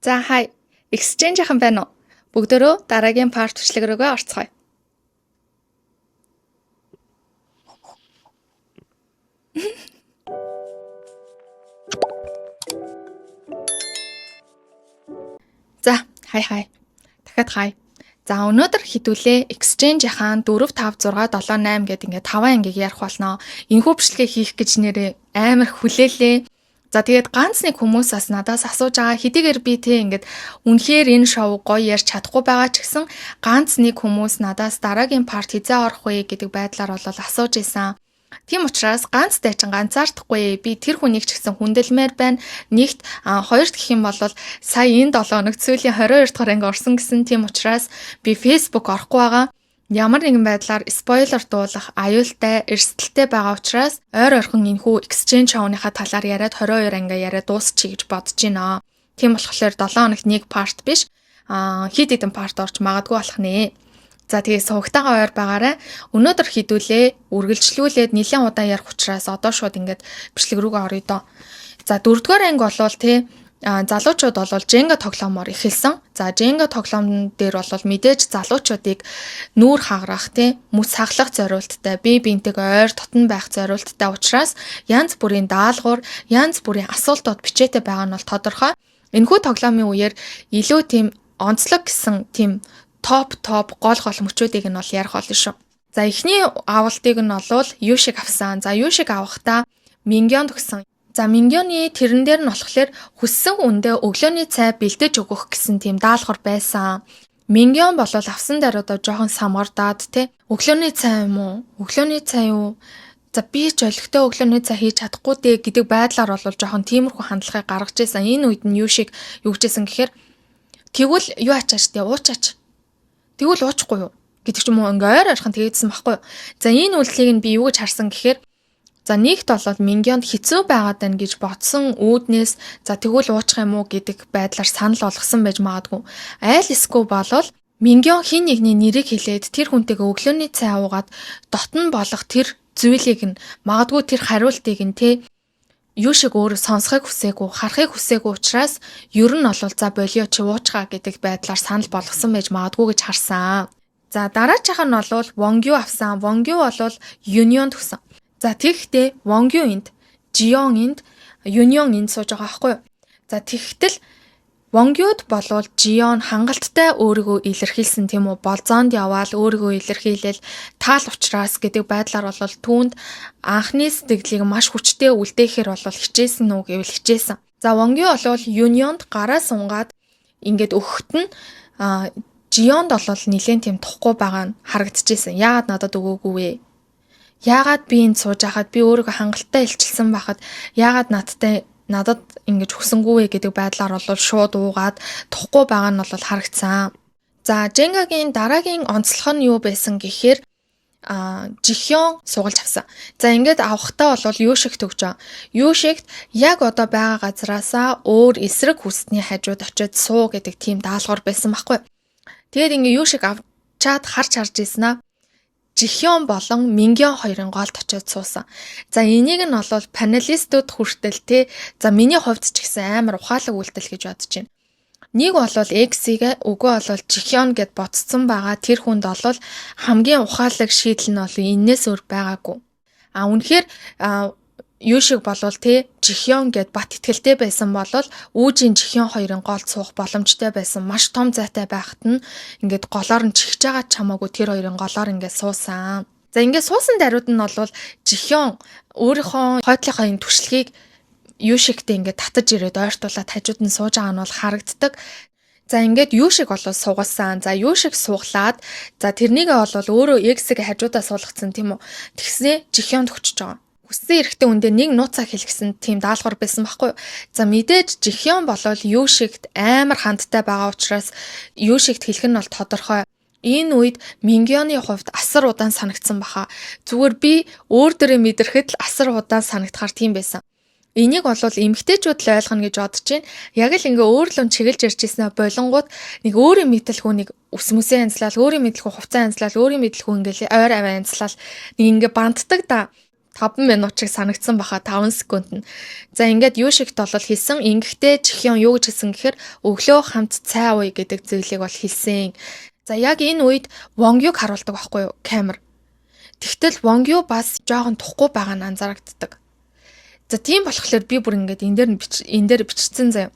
За хай. Exchange-хан байна уу? Бүгдөө дараагийн part бичлэг рүүгээ орцгоё. За, хай хай. Дахиад хай. За өнөөдөр хэдүүлээ exchange-ийн 4 5 6 7 8 гэдэг ингээд 5 ангийг ярих болно. Энэхүү бичлэгээ хийх гэж нэрээ амар хүлээлээ. За тэгээд ганц нэг хүмүүс бас надаас асууж байгаа хэдийгээр би те ингээд үнэхээр энэ шоу гоё ярьж чадахгүй байгаа ч гэсэн ганц нэг хүмүүс надаас дараагийн part хизээ орох вэ гэдэг байдлаар бол асууж исэн. Тийм учраас ганц дайчин ганцаардахгүй, би тэр хүнийг ч гэсэн хүндэлмээр байна. Нэгт, хоёрт гэх юм бол сая энэ 7 хоногт сүүлийн 22 дахь анги орсон гэсэн. Тийм учраас би Facebook орохгүй байгаа. Ямар нэгэн байдлаар spoiler дуулах аюултай, эрсдэлтэй байгаа учраас ойр ойрхон энэхүү exchange show-ныхаа талаар яриад 22 анги яриад дуусчихъя гэж бодож байна. Тийм болохоор 7 хоногт нэг part биш, хэд хэдэн part орж магадгүй болох нэ. За тэгээ сувагтайгаа ойр байгаарай. Өнөөдөр хідүүлээ үргэлжлүүлээд нэлээд удаан ярих учраас одоо шууд ингээд бичлэг рүүгээ оръё доо. За дөрөвдүгээр анги болвол те залуучууд бол Jenga тоглоомоор эхэлсэн. За Jenga тоглоом дээр бол мэдээж залуучуудыг нүүр хагарах те мэс сахлах зориулттай, бие биентэйгээ ойр дотн байх зориулттай учраас янз бүрийн даалгавар, янз бүрийн асуултууд бичээтэй байгаа нь бол тодорхой. Энэхүү тоглоомын үеэр илүү тийм онцлог гэсэн тийм топ гол гол мөчүүдийг нь бол ярих болно шүү. За эхний авалтыг нь бол Юшиг авсан. За Юшиг авахдаа Мингёнд өгсөн. За Мингёны тэрэн дээр нь болохоор хүссэн үндэ өглөөний цай бэлдэж өгөх гэсэн тийм даалгавар байсан. Мингён бол авсан даруйдаа жоохон самгардаад те өглөөний цай юм уу? Өглөөний цай юу? За би ч олигтой өглөөний цай хийж чадахгүй дээ гэдэг байдлаар бол жоохон тиймэрхүү хандлагыг гаргаж ирсэн. Энэ үед нь Юшиг юу гэжсэн гэхээр тэгвэл юу ачаач те уучаач. Тэгвэл уучихгүй юу гэдэг ч юм уу, ингээ ойр ойрхон тэгээдсэн байхгүй юу. За энэ үйлдэлийг нь би юу гэж харсан гэхээр за нэгт болоод Мингёнд хэцүү байгаад байна гэж бодсон үүднээс за тэгвэл уучих юм уу гэдэг байдлаар санал болгосон байж магадгүй. Айл эсгүй болол Мингён хин нэгний нэрийг хэлээд тэр хүнтэйгээ өглөөний цай уугаад дотн болох тэр зүйлийг нь магадгүй тэр хариултыг нь те юу шиг өөрөө сонсохыг хүсээгүй, харахыг хүсээгүй учраас ер нь бол за болио чи уучгаа гэдэг байдлаар санал болгосон байж магадгүй гэж харсан. За дараачих нь бол Вонгю авсан. Вонгю бол Юнион төгсөн. За тэгэхдээ Вонгю энд, Жион энд, Юнион энд сууж байгаа байхгүй юу? За тэгтэл Вонгюд болвол Жион хангалттай өөрийгөө илэрхийлсэн тийм үү? Болзоонд яваал өөрийгөө илэрхийлэл таал учраас гэдэг байдлаар бол түүнд анхны сэтгэлийг маш хүчтэй үлдээхээр бол хичээсэн үү гэвэл хичээсэн. За Вонгю болвол Юнионд гараа сунгаад ингээд өгөхт нь Жионд бол нэлээд тийм тухгүй байгаа нь харагдчихсэн. Яагаад надад өгөөгүй вэ? Яагаад би энд сууж байхад би өөрийгөө хангалттай илчилсэн байхад яагаад надад ингэж өгсөнгүү вэ гэдэг байдлаар бол шууд уугаад тухгүй байгаа нь бол харагдсан. За Jenga-гийн дараагийн онцлог нь юу байсан гэхээр Жихён сугалж авсан. За ингээд авахтаа бол Юшигт өгч байгаа. Юшигт яг одоо байгаа газраасаа өөр эсрэг хүсний хажууд очиод суу гэдэг тийм даалгавар байсан байхгүй. Тэгээд ингээ Юшиг авчаад харж ирсэн аа. Жихён болон Мингён хоёрын голд очиод суусан. За энийг нь бол панелистууд хүртэл те за миний хувьд ч гэсэн амар ухаалаг үйлдэл гэж бодож байна. Нэг бол X-ийг үгүй бол Жихён гэд ботцсон байгаа тэр хүнд бол хамгийн ухаалаг шийдэл нь бол энээс өөр байгаагүй. А үнэхээр юу шиг болвол те Жихён гэд бат итгэлтэй байсан бол Үүжин Жихён хоёрын голд суух боломжтой байсан. Маш том зайтай байхад нь ингээд голоор нь чихж байгаа ч хамаагүй тэр хоёрын голоор ингээд суусан. За ингээд суусан даруйд нь бол Жихён өөрийнхөө хойдлынхоо энэ түшлэгийг юу шигтэй ингээд татаж ирээд ойртуулаад хажууд нь сууж байгаа нь бол харагддаг. За ингээд юу шиг болол суугалсан. За юу шиг сууглаад за тэрнийгээ бол өөрөө X-ийг хажуудаа суулгацсан тийм үү. Тэгснээ Жихёнд өгчөж байгаа. Хүссэн эрэгтэй хүндээ нэг нууцаа хэлгэсэн тийм даалгавар байсан байхгүй юу. За мэдээж Жихён болол юу шигт амар хандтай байгаа учраас юу шигт хэлэх нь бол тодорхой. Энэ үед Мингёны хувьд асар удаан санагдсан баха. Зүгээр би өөр дөрөө мэдрэхэд л асар удаан санагдахаар тийм байсан. Энийг бол эмэгтэйчүүд л ойлгоно гэж бодож байна. Яг л ингээ өөрлөм чиглэж ярьж ирсэн болонгууд нэг өөрийн мэдлгүй нэг ус мүсээ янзлал, өөрийн мэдлгүй хувцас янзлал, өөрийн мэдлгүй ингээл ойр аваа янзлал нэг ингээ бантдаг да. 5 минут шиг санагдсан баха 5 секунд нь. За, ингээд Юшигт бол хэлсэн. Ингэхдээ Чихён юу гэж хэлсэн гэхээр өглөө хамт цай ууя гэдэг зүйлийг бол хэлсэн. За, яг энэ үед Вонгюг харуулдаг байхгүй юу, камер. Тэгтэл Вонгю бас жоохон тухгүй байгаа нь анзаарагддаг. За, тийм болохоор би бүр ингээд энэ дээр бичсэн заяа.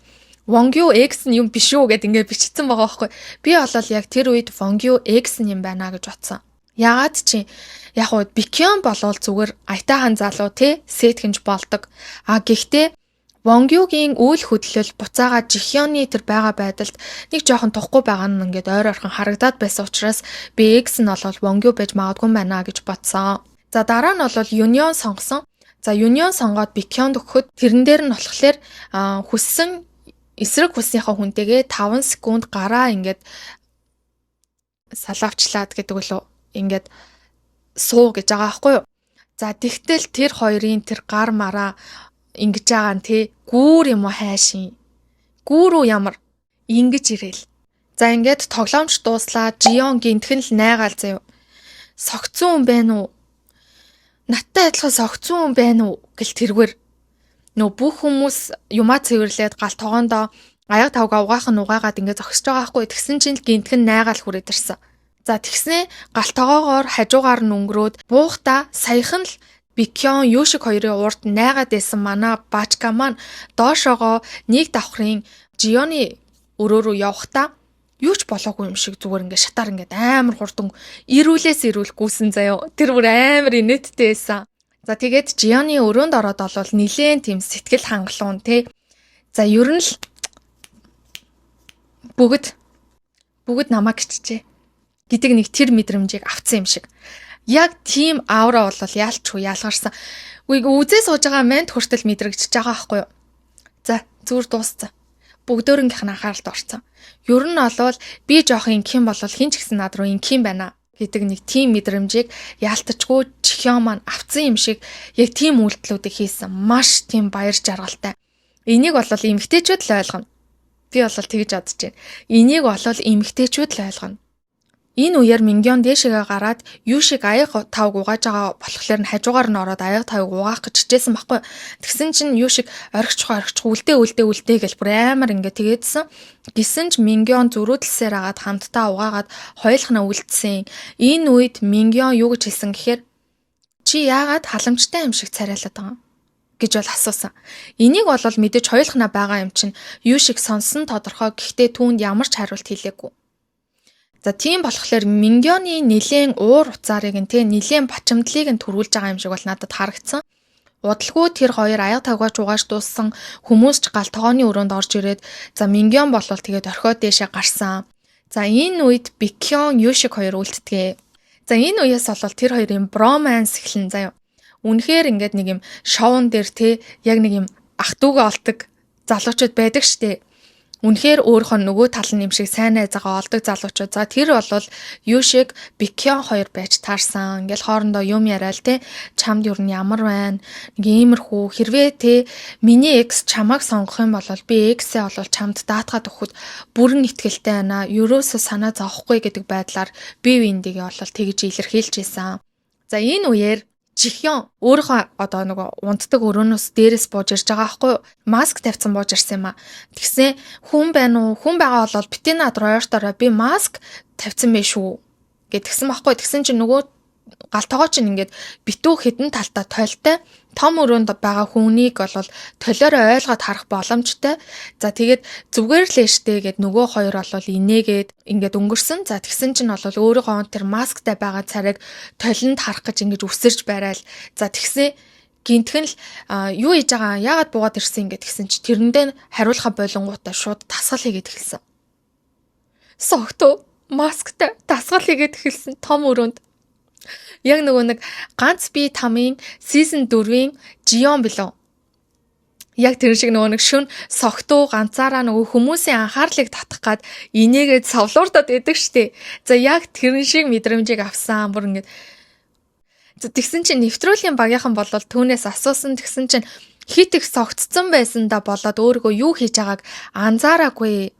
Вонгю ex нь юм биш үү гэд ингээд бичсэн байгаа байхгүй. Би болол яг тэр үед Вонгю ex нь юм байна гэж бодсон. Ягаад чи яг уу Бикён болвол зүгээр аятайхан залуу те, сэтгэнж болдог. А гэхдээ Вонгюгийн үйл хөдлөл буцаага Жихёны тэр байгаа байдалд нэг жоохон тухгүй байгаа нь ингээд ойр ойрхон харагдаад байсан учраас би ex нь бол Вонгю байж магадгүй байна гэж бодсон. За, дараа нь бол Юнион сонгосон. За, Юнион сонгоод Бикёнд өгөхөд тэрэн дээр нь болохоор хүссэн эсрэг хүснийхээ хүнтэйгээ 5 секунд гараа ингээд салаавчлаад гэдэг үлээ, ингээд суу гэж байгаа байхгүй юу. За, тэгтэл тэр хоёрын тэр гар мараа ингэж байгаа нь те, гүүр юм уу, хайшин. Гүүр үү, ямар ингэж ирээл. За, ингээд тоглоомч дууслаа. Жион гинтхэн л найгаал заяа. Согцсон хүн байна уу? Надтай адилхан согцсон хүн байна уу гэл тэргээр нөө бүх хүмүүс юмаа цэвэрлээд гал тогоондоо аяг тавга угаах нь угаагаад ингээд зогсож байгаа байхгүй. Тэгсэн чинь л гинтхэн найгаал хүрээд ирсэн. За, тэгснээ гал тогоогоор хажуугаар нь өнгөрөөд буухта саяхан л Бикён, Юшиг хоёрын урд найгаад байсан манай баачка маань доошоогоо нэг давхрын Жионы өрөө рүү явахдаа юу ч болоогүй юм шиг зүгээр ингээд шатаар ингээд амар хурдан ирүүлээс ирүүл гүйсэн заяо. Тэр бүр амар инээдтэй байсан. За, тэгээд Жионы өрөөнд ороод олвол нилээн тийм сэтгэл хангалуун те. За, ер нь л бүгд бүгд намайг гिचжээ гэдэг нэг тэр мэдрэмжийг авцсан юм шиг. Яг тийм аура бол яалчгүй ялгарсан. Үгүй, үзээ сууж байгаа манд хүртэл мэдрэгдэж байгаа байхгүй юу? За, зүгээр дууссан. Бүгдөөрөнгийнх нь анхааралд орсон. Ер нь олвол би жоох ингэх юм бол хэн ч гэсэн над руу ингэх юм байна гэдэг нэг тийм мэдрэмжийг яалтчгүй Чихён маань авцсан юм шиг яг тийм үйлдэлүүдийг хийсэн. Маш тийм баяр жаргалтай. Энийг бол эмэгтэйчүүд л ойлгоно. Би бол тэгж бодож байна. Энийг бол эмэгтэйчүүд л ойлгоно. Энэ үеэр Мингён дээшээгээ гараад Юшиг аяг тавг угааж байгаа болохоор нь хажуугаар нь ороод аяг тавыг угаах гэж хичээсэн байхгүй. Тэгсэн чинь Юшиг орхичих орхичих, үлдээ үлдээ үлдээ гэл бүр амар ингээ тэгээдсэн. Гисэн ч Мингён зөрүүдлсээр агаад хамтдаа угаагаад хоёулахнаа үлдсэн. Энэ үед Мингён юу гэж хэлсэн гэхээр чи яагаад халамжтай юм шиг царайлаад байгаа гэж бол асуусан. Энийг бол мэдээж хоёулахнаа байгаа юм чинь Юшиг сонссон тодорхой, гэхдээ түүнд ямар ч хариулт хэлээгүй. За, тийм болохоор Мингёны нилээн уур уцаарыг нь те, нилээн бачимдлыг нь төрүүлж байгаа юм шиг бол надад харагдсан. Удалгүй тэр хоёр аяг тавгаач угааж дууссан, хүмүүс ч гал тогооны өрөөнд орж ирээд, за, Мингён болвол тэгээд орхиод дээшээ гарсан. За, энэ үед Бикён, Юшиг хоёр үлддэгэ. За, энэ үеэс бол тэр хоёрын bromance эхлэн заяа. Үнэхээр ингээд нэг юм шоун дээр те, яг нэг юм ах дүүгээ олдог залуучууд байдаг штэ. Үнэхээр өөрийнхөө нөгөө тал нь юм шиг сайн найзаагаа олдог залуучууд. За, тэр бол Юшиг, Бикён хоёр байж таарсан. Ингээл хоорондоо юм яриад те, чамд юу нь ямар байна? Нэг иймэрхүү, хэрвээ те, миний ex чамайг сонгох юм бол би ex-ээ бол чамд даатгаад өгөхөд бүрэн итгэлтэй байна. Ерөөсөө санаа зовхгүй гэдэг байдлаар бие биендээ бол тэгж илэрхийлж исэн. За, энэ үеэр Жихён өөрийнхөө одоо нөгөө унтдаг өрөөнөөс дээрээс бууж ирж байгаа байхгүй юу? Маск тавьсан бууж ирсэн юм а. Тэгсэн хүн байна уу? Хүн байгаа бол битгий над руу ойртоорой. Би маск тавьсан байх шүү гэтгсэн байхгүй. Тэгсэн чинь нөгөө гал тогоо чинь ингээд битүү хідэн талтаа тойлтой, том өрөөнд байгаа хүнийг бол толиороо ойлгоод харах боломжтой. За, тэгээд зүгээр л ээжтэй гэд нөгөө хоёр бол инээгээд ингээд өнгөрсөн. За, тэгсэн чинь бол өөрийнхөө тэр масктай байгаа царайг толинд харах гэж ингэж үсэрч барайл. За, тэгсэн гинтхэн л юу хийж байгаа, яагаад буугаад ирсэн ингээд тэгсэн чи тэрэндээ хариулахаа болонгуудаа шууд тасгал хийгээд эхэлсэн. Согтуу масктай дасгал хийгээд эхэлсэн том өрөөнд. Яг нөгөө нэг ганц би тамын season 4-ийн Жион билүү? Яг тэр шиг нөгөө нэг шүн согтуу ганцаараа нөгөө хүмүүсийн анхаарлыг татах гад инээгээд савлуурдаад идэг штэ. За, яг тэрэн шиг мэдрэмжийг авсан, бүр ингээд. За, тэгсэн чинь нэвтрүүлгийн багийнхан болол түүнээс асуусан. Тэгсэн чинь хит их согтцсон байсан да болоод өөрийгөө юу хийж байгааг анзаараагүй.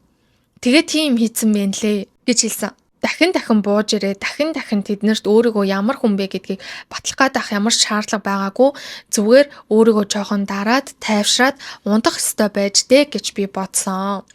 Тэгээ тийм хийцэн бэ лээ гэж хэлсэн. Дахин дахин бууж ирээ, дахин дахин тэднэрт өөрийгөө ямар хүн бэ гэдгийг батлах гээд ах ямар ч шаардлага байгаагүй. Зүгээр өөрийгөө жоохон дараад, тайвшраад унтах ёстой байж дээ гэж би бодсон.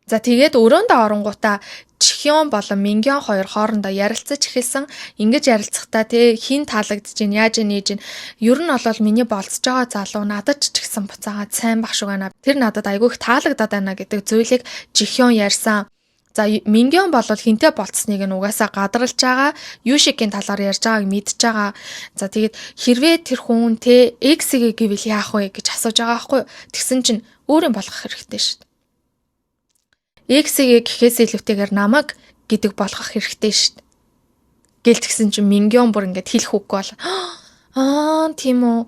За, тэгээд өрөөндөө оронгуудаа Чихён болон Мингён хоёр хоорондоо ярилцаж эхэлсэн. Ингэж ярилцахдаа те хин таалагдж гин, яаж нээж гин. Ер нь бол миний болцож байгаа залуу надад ч гэсэн буцаагаад сайн байх шиг байна. Тэр надад айгүй их таалагдаад байна гэдэг зүйлийг Чихён ярьсан. За, Мингён бол хинтээ болцсныг нь угаасаа гадралж байгаа, Юшикийн талаар ярьж байгааг мэдж байгаа. За, тэгээд хэрвээ тэр хүн те ex-гээ гэвэл яах вэ гэж асууж байгаа байхгүй юу? Тэгсэн чинь өөр юм болгох хэрэгтэй шүү дээ. Ex-гээ гэхээс илүүтэйгээр намайг гэдэг болгох хэрэгтэй шүү дээ. Гэл тэгсэн чинь Мингён бүр ингээд хэлэх үггүй бол "Аа, тийм үү,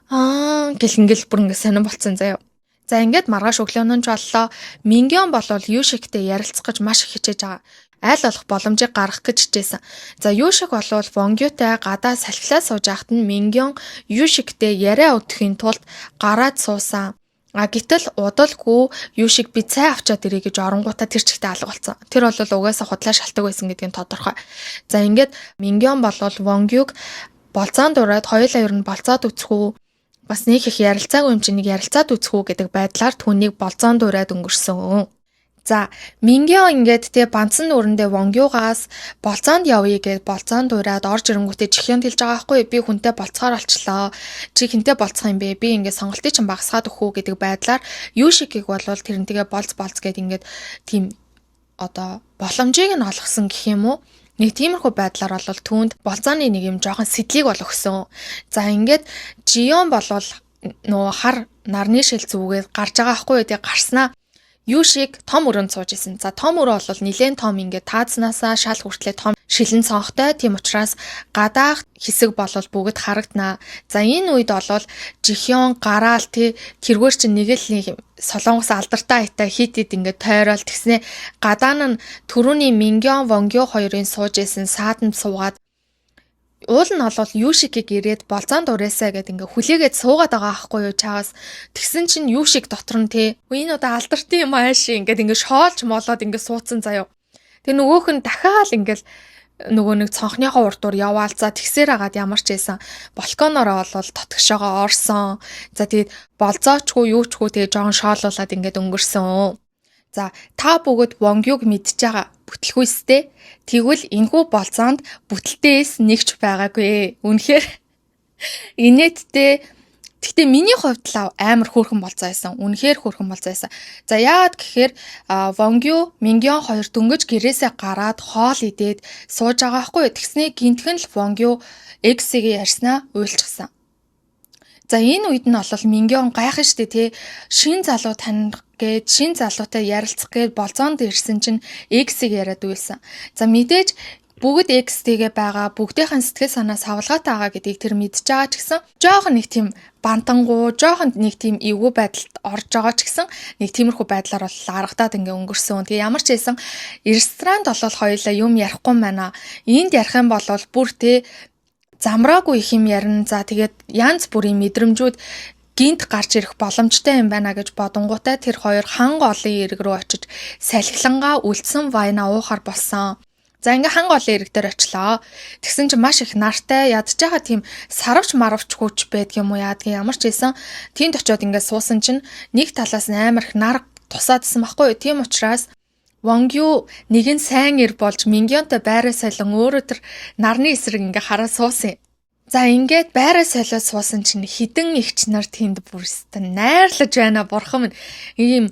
аа" гэл ингээл бүр ингээд сонирн болцсон заяа. За, ингээд маргааш өглөөнөө ч боллоо. Мингён болвол Юшиктэй ярилцах гэж маш их хичээж байгаа. Аль болох боломжийг гаргах гэж хичээсэн. За, Юшик болвол Вонгютай гадаа салхилаа сууж байхад нь Мингён Юшиктэй яриа өгдөхийн тулд гараад суусан. А гэтэл удалгүй Юшик би цай авчаад ирээ гэж оронгуудаа тэр чигтээ алга болсон. Тэр бол угаасаа худлаа шалтгаан байсан гэдгийг нь тодорхой. За, ингээд Мингён болвол Вонгюг болзоон дураад хоёулаа ер нь болцоод үзэх үү, бас нэг их ярилцаагүй юм чинь нэг ярилцаад үзэх үү гэдэг байдлаар түүнийг болзоон дураад өнгөрсөн. За, Мингё ингээд те банцсан нүрэндээ Вонгюгаас болзоонд явъя гэд болзоонд дураад орж ирэнгүүтээ Чихёнд хэлж байгаа байхгүй, би хүнтэй болцохоор болчлоо. Чи хинтээ болцох юм бэ? Би ингээд сонголтыг чинь багасгаад өгөх үү гэдэг байдлаар Юшикийг болвол тэрнтэйгээ болц болц гэд ингээд тийм одоо боломжийг нь олгосон гэх юм уу? Нэг тиймэрхүү байдлаар бол түүнд болзооны нэг юм жоохон сэтлийг бол өгсөн. За, ингээд Жион болвол нөгөө хар нарны шил зүгээд гарч байгаа байхгүй юу? Тэгээ гарснаа Юшиг том өрөөнд сууж исэн. За, том өрөө бол нилээн том, ингээд таазнаасаа шал хүртлээ том шилэн цонхтой. Тийм учраас гадаах хэсэг болол бүгд харагданаа. За, энэ үед болол Жихён гараал тий тэргээр чинь нэг л нэг солонгос алдартай айтай хит хит ингээд тойрол тэгснэ гадаа нь түрүүний Мингён Вонгё хоёрын сууж исэн сааданд суугаад уул нь бол Юшикийг ирээд болзоонд ураасаа гэд ингээ хүлээгээд суугаад байгаа аахгүй юу чаагаас. Тэгсэн чинь Юшик дотор нь те энэ удаа алдартын юм ааши ингээд ингээ шоолж молоод ингээ суудсан заяо. Тэг нөгөөх нь дахиад ингээл нөгөө нэг цонхныхоо урдуур яваал. За, тэгсээр агаад ямар ч байсан балконороо болол дотгошоогоо орсон. За, тэгээд болзоочгүй юучгүй тэгээд жоон шоолуулад ингээд өнгөрсөн. За, та бүгд Вонгюг мэдж байгаа бүтлгүйстэй. Тэгвэл энэхүү болзоонд бүтэлтэйс нэгч байгаагүй. Үнэхээр инээдтэй. Гэхдээ миний хувьд л амар хөөрхөн болцоо байсан. Үнэхээр хөөрхөн болцоо байсан. За, яагаад гэхээр Вонгю, Мингён хоёр дөнгөж гэрээсээ гараад хоол идээд сууж байгаа байхгүй юу? Тэгснээ гинтхэн л Вонгю ex-ийг ярьснаа уйлчихсан. За, энэ үед нь бол Мингён гайхан штэ тий шин залуу таних гээд шин залуутай ярилцах гээд болзоонд ирсэн чинь ex-ийг яриад уйлсан. За, мэдээж бүгд ex-тэйгээ байгаа, бүгдийнхэн сэтгэл санаа савлгаатай байгаа гэдгийг тэр мэдж байгаа ч гэсэн жоохон нэг тийм бантангуу, жоохон нэг тийм эвгүй байдалд орж байгаа ч гэсэн нэг тиймэрхүү байдлаар бол аргадаад ингээ өнгөрсөн. Тэгээ ямар ч байсан ресторанд болол хоёулаа юм ярихгүй байна. Энд ярих юм бол бүр те замраагүй их юм ярина. За, тэгээд янз бүрийн мэдрэмжүүд гинт гарч ирэх боломжтой юм байна гэж бодонгуудаа тэр хоёр ханга олон эрэг рүү очиж салхилангаа үлдсэн вайна уухаар болсон. За, ингээ ханга олон эрэг дээр очлоо. Тэгсэн чинь маш их нартай ядж байгаа тийм сарвч маравч хүч байдаг юм уу яадгийн, ямар ч байсан тэнд очиод ингээ суусан чинь нэг талаас нь амар их нар тусаадсан байхгүй юу. Тийм учраас Вонгю нэгэн сайн эр болж Мингёнтой байраа солин өөрөө тэр нарны эсрэг ингээ хараа суусан юм. За, ингээд байраа солиод суусан чинь хідэн эгч нар тэнд бүр өстө найрлаж байна, бурхан минь. Ийм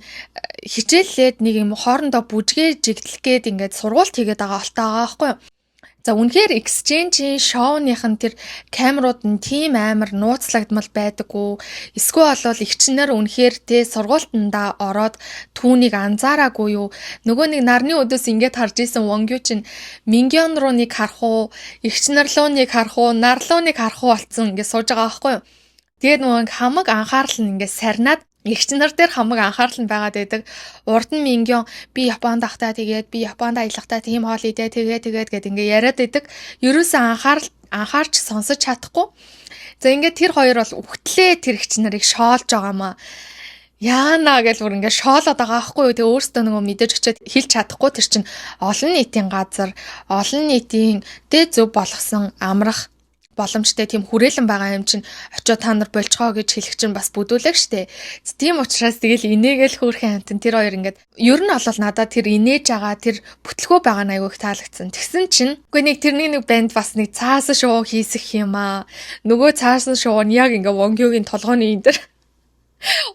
хичээллээд нэг юм хоорондоо бүжгээ жигдлэх гээд ингээд сургуульд хийгээд байгаа олтой байгаа байхгүй юу? За, үнэхээр exchange-ийн шоуных нь тэр камерууд нь тийм амар нууцлагдмал байдаггүй. Эсвэл болвол эгчнэр үнэхээр те сургуультандаа ороод түүнийг анзаараагүй юу? Нөгөө нэг нарны өдөөс ингээд харж исэн Вонгю чинь Мингён руу нэг харах уу, эгчнэр рүү нэг харах уу, нар руу нэг харах уу болцсон, ингээд сууж байгаа байхгүй юу? Тэгээд нөгөө хамаг анхаарал нь ингээд сарнаад эгч нар дээр хамаг анхаарал нь байгаад байдаг. Урд нь Мингён би Японд ахтаа тэгээд би Японд аялахдаа тийм хоол идэ тэгээ тэгээд гэд ингээ яриад байдаг. Ерөөсөө анхаарал анхаарч сонсож чадахгүй. За, ингээд тэр хоёр бол үхтлээ тэр эгч нарыг шоолж байгаамаа. Яана гэж бүр ингээд шоолоод байгаа байхгүй юу. Тэгээ өөртөө нөгөө мэдээж очиод хэлж чадахгүй, тэр чинь олон нийтийн газар, олон нийтийн тэ зөв болгосон амрах боломжтой тийм хүрээлэн байгаа юм чинь очиод та нар болцгоо гэж хэлэх чинь бас бүдүүлэг штэ. Тийм учраас тэгэл инээгээл хөөрхөн амтан тэр хоёр ингээд ер нь бол надад тэр инээж байгаа тэр бүтлгүү байгаа нь айгүй их таалагдсан. Тэгсэн чинь үгүй нэг тэрний нэг банд бас нэг цаасан шоу хийсэх юм аа. Нөгөө цаасан шоу нь яг ингээ Вонгюгийн толгойн энэ дэр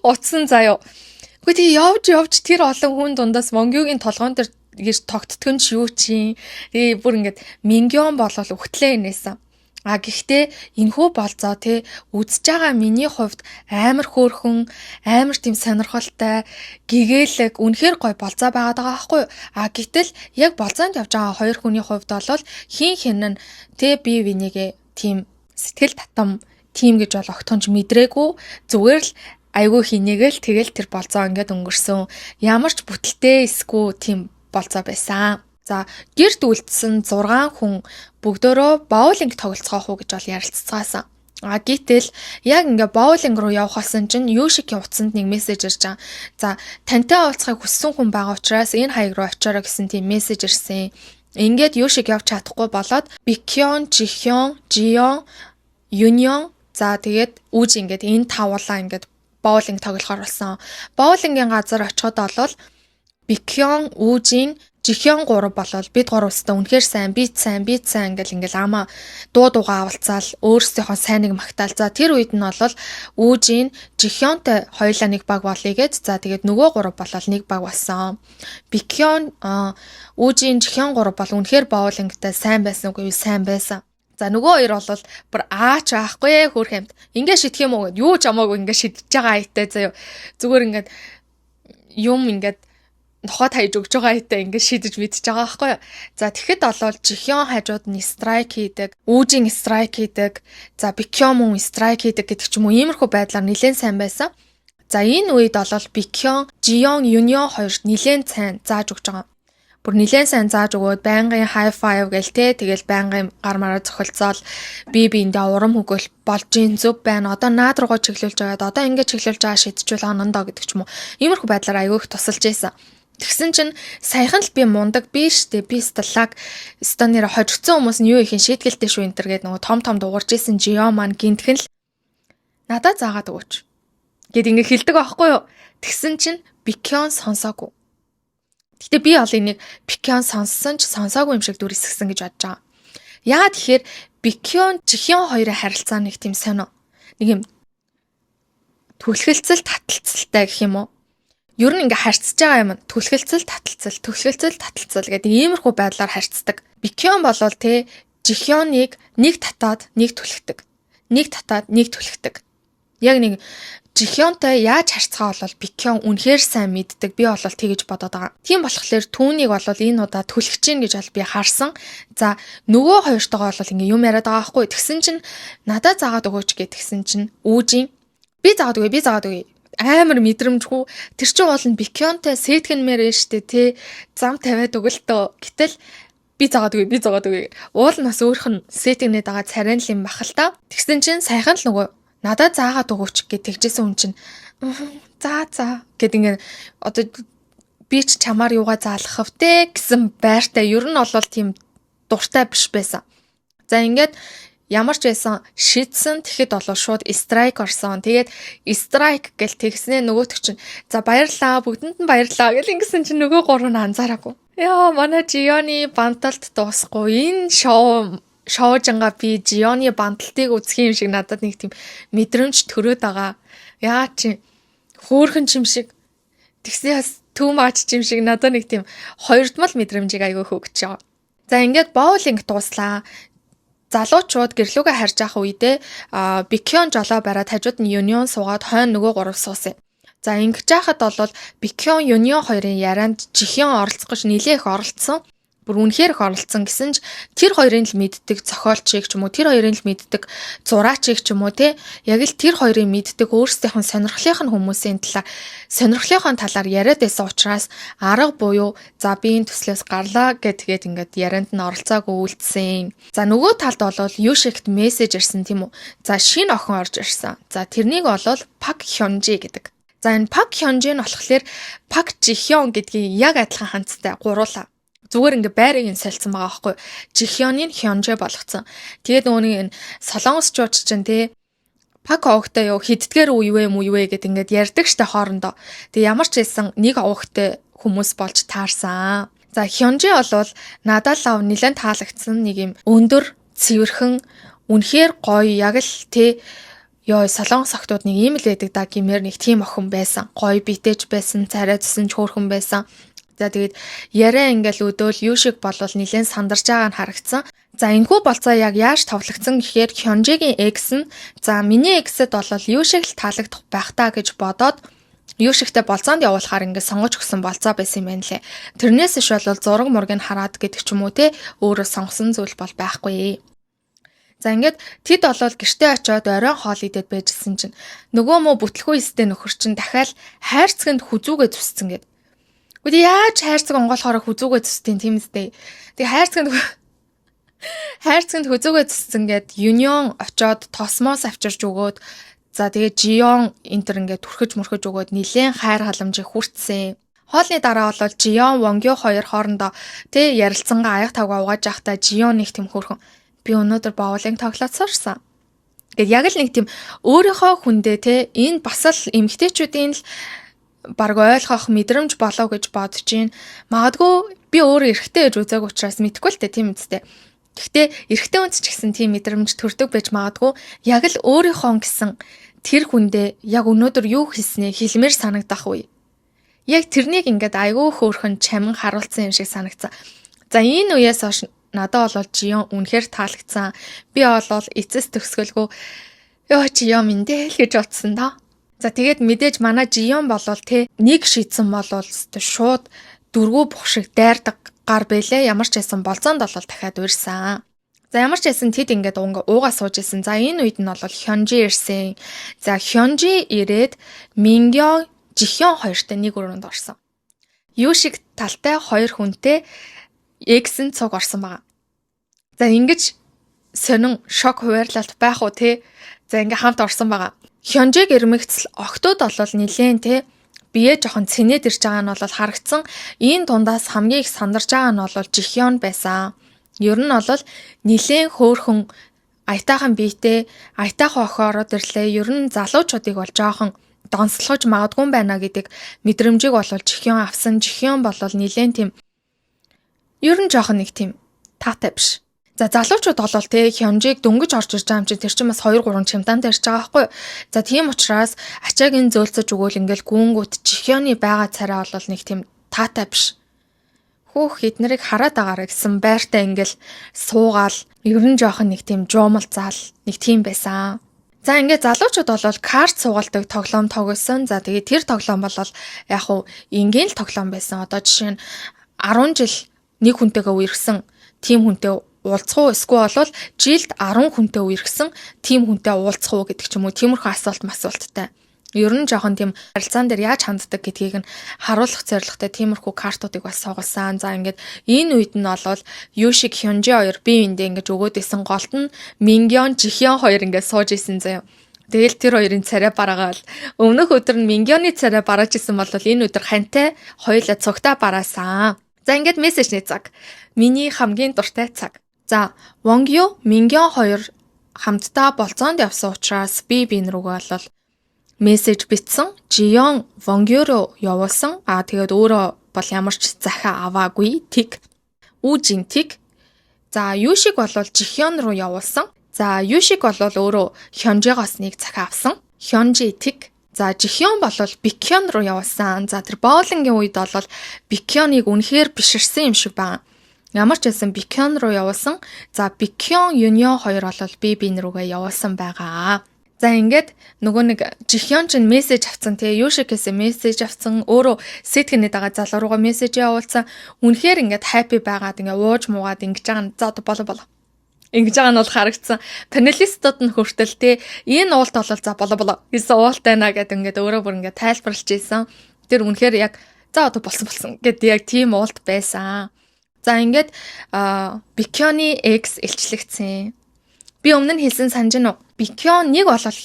утсан заяо. Үгүй тэгээ явж явж тэр олон хүн дундаас Вонгюгийн толгойн дээр гэж тогтдгон ч юу чи. Тэгээ бүр ингээд Мингён болол өгтлээ инээсэн. А гэхдээ энэхүү болзоо те үзэж байгаа миний хувьд амар хөөрхөн, амар тийм сонирхолтой, гэгээлэг, үнэхээр гоё болзоо байгаад байгаа байхгүй юу? А гэтэл яг болзоонд явж байгаа хоёр хүний хувьд бол хин хин нь те бие бинийгээ тийм сэтгэл татам тийм гэж бол огтхонч мэдрээгүй, зүгээр л айгүй хинээгээл тэгэл тэр болзоо ингээд өнгөрсөн. Ямар ч бүтэлтэй эсгүй тийм болзоо байсан. За, гэрт үлдсэн 6 хүн бүгдөө боулинг тоглолцоох уу гэж бол ярилццгаасан. А гэтэл яг ингээ боулинг руу явах болсон чинь Юшикийн утсанд нэг мессеж ирж байгаа. За, тантай уулзахыг хүссэн хүн байгаа учраас энэ хаяг руу очиорой гэсэн тийм мессеж ирсэн. Ингээд Юшик явж чадахгүй болоод Бикён, Жихён, Жион, Юнион, за тэгээд Үж ингээд энэ тавуулаа ингээд боулинг тоглохоор болсон. Боулингийн газар очиход болол Бикён, Үжин, Жихён гурав болол бид гурав өстө үнэхээр сайн, би сайн, би сайн ингээл ингээл амаа дуу дуугаа авалцаал өөрсдийнхөө сайныг магтаал. За, тэр үед нь болол Үжин, Жихёнтой хоёулаа нэг баг болъё гэж. За, тэгээд нөгөө гурав болол нэг баг болсон. Бикён, Үжин, Жихён гурав бол үнэхээр боулингтай сайн байсан үгүй сайн байсан. За, нөгөө хоёр бол бүр аач байхгүй хөөх юмт. Ингээ шидэх юм уу гэд юу ч амаагүй ингээ шидэж байгаа айтай заяа. Зүгээр ингээд юм ингээд нохоод хайж өгч байгаа айтай ингээд шидэж мэдчихэж байгаа байхгүй юу. За, тэгэхэд болол Жихён хажууд нь strike хийдэг, Үжин strike хийдэг, за Бикён мөн strike хийдэг гэдэг ч юм уу, иймэрхүү байдлаар нэлээд сайн байсан. За, энэ үед болол Бикён, Жион, Юнион хоёрт нэлээд сайн зааж өгч байгаа. Бүр нэлээд сайн зааж өгөөд байнгын high five гээл те, тэгэл байнгын гар мараа зохилцоол би биэндээ урам өгөөл болж ин зөв байна. Одоо наад руугаа чиглүүлж байгаад одоо ингэ чиглүүлж байгаа шидчихвэл онондоо гэдэг ч юм уу. Иймэрхүү байдлаар аягүй их тусалж байсан. Тэгсэн чинь саяхан л би мундаг би штэ, би сталаг станерэ хожигдсон хүмүүс нь юу их шийтгэлтэй шүү энэ төр гээд нөгөө том том дуурж исэн Жио маань гинтхэн л надад заагаад өгөөч гэд ингэ хэлдэг байхгүй юу. Тэгсэн чинь Бикён сонсоогүй. Гэтэ би бол энийг Бикён сонссон ч сонсоогүй юм шиг дүр эсгсэн гэж бодож байгаа. Яагаад тэгэхээр Бикён, Жихён хоёрын харилцаа нэг тийм сонио. Нэг юм түлхэлцэл таталцалтай гэх юм уу? Ер нь ингээ харьцаж байгаа юм түлхэлцэл таталцал, түлхэлцэл таталцал гэдэг иймэрхүү байдлаар харьцдаг. Бикён болвол те Жихёныг нэг татаад нэг түлхдэг. Нэг татаад нэг түлхдэг. Яг нэг Жихёнтой яаж харьцгаа бол Бикён үнэхээр сайн мэддэг. Би бол тэгэж бодоод байгаа. Тийм болохоор түүнийг бол энэ удаа түлхэж гин гэж бол би харсан. За, нөгөө хоёртойгоо бол ингээ юм яриад байгаа байхгүй. Тэгсэн чинь надад заагаад өгөөч гэх тэгсэн чинь Үүжин би заагаад өгье, би заагаад өгье амар мэдрэмжгүй, тэр чинь бол Бикёнтой сэтгэнмээр штэ те, зам тавиад өгөлтөө. Гэтэл би заагаад өгье, би заагаад өгье. Уул нь бас өөрөх нь сэтгнээд байгаа царайн л юм бах л та. Тэгсэн чинь саяхан л нөгөө надад заагаад өгөөч гэж тэгжсэн хүн чинь за за гэд ингээ одоо би ч чамаар юугаа заалгах вэ гэсэн байртай, ер нь бол тийм дуртай биш байсан. За, ингээд ямар ч байсан шидсэн. Тэгэхэд бол шууд strike орсон. Тэгээд strike гэл тэгснээ нөгөөх чинь за баярлаа, бүгдэнд нь баярлаа гэл ингэсэн чинь нөгөө гурав нь анзаараагүй. Яа, манай Жионы банталт дуусахгүй. Энэ шоу шоужинга би Жионы банталтыг үзэх юм шиг надад нэг тийм мэдрэмж төрөөд байгаа. Яа чи хөөхөн чим шиг тэгснээс бас too much юм шиг надад нэг тийм хоёрдмол мэдрэмжийг айгүй хөгж байгаа. За, ингээд боулинг дууслаа. Залуучууд гэрлүүгээ харж явах үедээ Бикён жолоо бариад хажууд нь Юнион суугаад хойно нөгөө гурав суусан. За, ингэж яхад бол Бикён, Юнион хоёрын ярианд Жихён оролцох гэж нилээх оролцсон, бүр үнэхээр их оролцсон гэсэн ч тэр хоёрын л мэддэг зохиолчийг ч юм уу, тэр хоёрын л мэддэг зураачийг ч юм уу те, яг л тэр хоёрын мэддэг өөрсдийнх нь сонирхлынх нь хүмүүсийн талаар, сонирхлынхоо талаар яриад байсан учраас арга буюу за би энэ төслөөс гарлаа гэдгээд ингээд ярианд нь оролцоогүй үлдсэн. За, нөгөө талд бол Юшигт мессеж ирсэн тийм үү. За, шинэ охин орж ирсэн. За, тэрнийг бол Пак Хёнжи гэдэг. За, энэ Пак Хёнжи нь болохоор Пак Жихён гэдгийн яг адилхан ханцтай гуруула. Зүгээр ингээ байрыг нь солилцсон байгаа байхгүй. Жихёныг Хёнжи болгоцсон. Тэгээд нөгөө нэг энэ солонгосчууд чинь те Пак овогтой юу хиддгээр үе вэ мүе вэ гэд ингээд ярьдаг штэ хоорондоо. Тэгээ ямар ч хэлсэн нэг овогтой хүмүүс болж таарсан. За, Хёнжи болвол надад лав нэлээд таалагдсан нэг юм өндөр, цэвэрхэн, үнэхээр гоё, яг л те ёо солонгос охтууд нэг ийм л байдаг да гэмээр нэг тийм охин байсан. Гоё битэж байсан, царай зүсэн ч хөөрхөн байсан. За, тэгээд яриа ингээл өдөөл юу шиг болвол нэлээд сандарч байгаа нь харагдсан. За, энэхүү болцоо яг яаж товлогдсон гэхээр Хёнжигийн ex нь за миний ex эд бол юу шиг л таалагдах байх та гэж бодоод юу шигтэй болцоонд явуулахаар ингээд сонгож өгсөн болцоо байсан юм байна лээ. Тэрнээс иш бол зураг мургийг хараад гэдэг ч юм уу те өөрөө сонгосон зүйл бол байхгүй. За, ингээд тэд болол гэртээ очиод оройн хоол идээд байжсэн чинь нөгөө мө бүтлгүй эстэй нөхөр чинь дахиад хайрцагт хүзүүгээ зүсцэн гэд. Үгүй, яаж хайрцаг онгоолохоор хүзүүгээ зүстийн, тийм үстэй. Тэгээ хайрцагт хүзүүгээ зүсцэн гэд Юнион очоод тосмоос авчирч өгөөд, за тэгээ Жион энтер ингээд түрхэж мөрхөж өгөөд нилээн хайр халамжийг хүртсэн. Хоолны дараа бол Жион, Вонгё хоёр хоорондоо тэ ярилцсангаа аяг тавга угааж явахдаа Жион нэг тийм хөөрхөн "Би өнөөдөр боулинг тоглоод сурсан" Гэт яг л нэг тийм өөрийнхөө хүндээ те энэ бас л эмгтээчүүдийн л баг ойлгох мэдрэмж болов гэж бодож гин. Магадгүй би өөрөө эрэгтэй гэж үзег учраас мэдэхгүй л те, тийм үстэй. Гэхдээ эрэгтэй хүнд ч гэсэн тийм мэдрэмж төрдөг байж магадгүй. Яг л өөрийнхөө гэсэн тэр хүндээ яг өнөөдөр юу хийснээ хэлмээр санагдах үе. Яг тэрнийг ингээд айгүй хөөрхөн чамин харуулсан юм шиг санагдсан. За, энэ үеэс хойш надад бол Жион үнэхээр таалагдсан. Би бол эцэс төгсгөлгөө "Ёо, Жион минь дээ" л гэж бодсон доо. За, тэгээд мэдээж манай Жион болвол те нэг шийдсэн болвол шууд дөрвөө бух шиг дайрдаг гар бэлээ. Ямар ч байсан болзоонд бол дахиад уурсан. За, ямар ч байсан тэд ингээд уугаа сууж исэн. За, энэ үед нь бол Хёнжи ирсэн. За, Хёнжи ирээд Мингё, Жихён хоёртой нэг өрөөнд орсон. Юу шиг талтай хоёр хүнтэй ex нь цуг орсон байгаа. За, ингэж сонин шок хуваарлалт байх уу те. За, ингээ хамт орсон байгаа. Хёнжиг ирмэгцэл октод болол нилээн те бие жоохон цэнээд ирж байгаа нь бол харагдсан. Энэ дундаас хамгийн их сандарч байгаа нь бол Жихён байсан. Ер нь бол нилээн хөөхөн аятайхан биетэй, аятайхан охин ороод ирлээ. Ер нь залуучуудыг бол жоохон донслогож магадгүй юм байна гэдэг мэдрэмжийг бол Жихён авсан. Жихён бол нилээн тийм ер нь жоохон нэг тийм таатай биш. За, залуучууд болол те Хёнжиг дөнгөж орж ирж байгаа юм чинь тэр чинь бас 2 3 чемодан тарьж байгаа байхгүй юу. За, тийм учраас ачааг нь зөөлцөж өгөөл ингээл гүүнгүүт Жихёны байгаа царай бол нэг тийм таатай биш. Хөөх, эднэрийг хараад агаараа гэсэн байртай ингээл суугаал ер нь жоохон нэг тийм жуумалцаал нэг тийм байсан. За, ингээд залуучууд бол карт суугалдаг тоглоом тоглосон. За, тэгээд тэр тоглоом бол яг хуу энгийн л тоглоом байсан. Одоо жишээ нь 10 жил нэг хүнтэйгээ үерхсэн тийм хүнтэй уулзах уу, эсвэл бол жилд 10 хүнтэй үерхсэн тийм хүнтэй уулзах уу гэдэг ч юм уу, тиймэрхүү асуулт масуулттай. Ер нь жоохон тийм харилцаан дээр яаж ханддаг гэдгийг нь харуулах зорилготой тиймэрхүү картуудыг бас сугалсан. За, ингээд энэ үед нь бол Юшиг, Хёнжи хоёр бие биендээ ингэж өгөөд исэн, голд нь Мингён, Жихён хоёр ингээд сууж исэн заяа. Тэгэл тэр хоёрын царай бараагаал өмнөх өдөр нь Мингёны царай барааж исэн бол энэ өдөр хантай хоёулаа цугтаа бараасан. За, ингээд мессежний цаг. Миний хамгийн дуртай цаг. За, Вонгё, Мингён хоёр хамтдаа болцоонд явсан учраас би бие рүүгээ бол мессеж бичсэн. Жион Вонгё руу явуулсан. Аа, тэгээд өөрөө бол ямар ч захиа аваагүй. Тэг. Үжин тэг. За, Юшиг бол Жихён руу явуулсан. За, Юшиг бол өөрөө Хёнжигоос нэг захиа авсан. Хёнжи тэг. За, Жихён бол Бикён руу явуулсан. За, тэр боулингийн үед бол Бикёныг үнэхээр биширсэн юм шиг байна. Ямар ч байсан Бикён руу явуулсан. За, Бикён, Юнион хоёр бол би бие рүүгээ явуулсан байгаа. За, ингээд нөгөө нэг Жихён ч мессеж авцсан тий Юшикээс мессеж авцсан, өөрөө сэтгэнэд байгаа залуу руугаа мессеж явуулсан. Үнэхээр ингээд happy байгаад ингээд ууж муугаад ингэж байгаа нь за одоо болоо болоо ингэж байгаа нь бол харагдсан. Панелистууд нь хүртэл те энэ уулт бол за болоо болоо гэсэн уулт байна гэд ингээд өөрөө бүр ингээд тайлбарлаж ийсэн. Тэр үнэхээр яг за одоо болсон болсон гэд яг тийм уулт байсан. За, ингээд Бикёны ex илчлэгдсэн. Би өмнө нь хэлсэн, санаж гин үү? Бикён нэг болол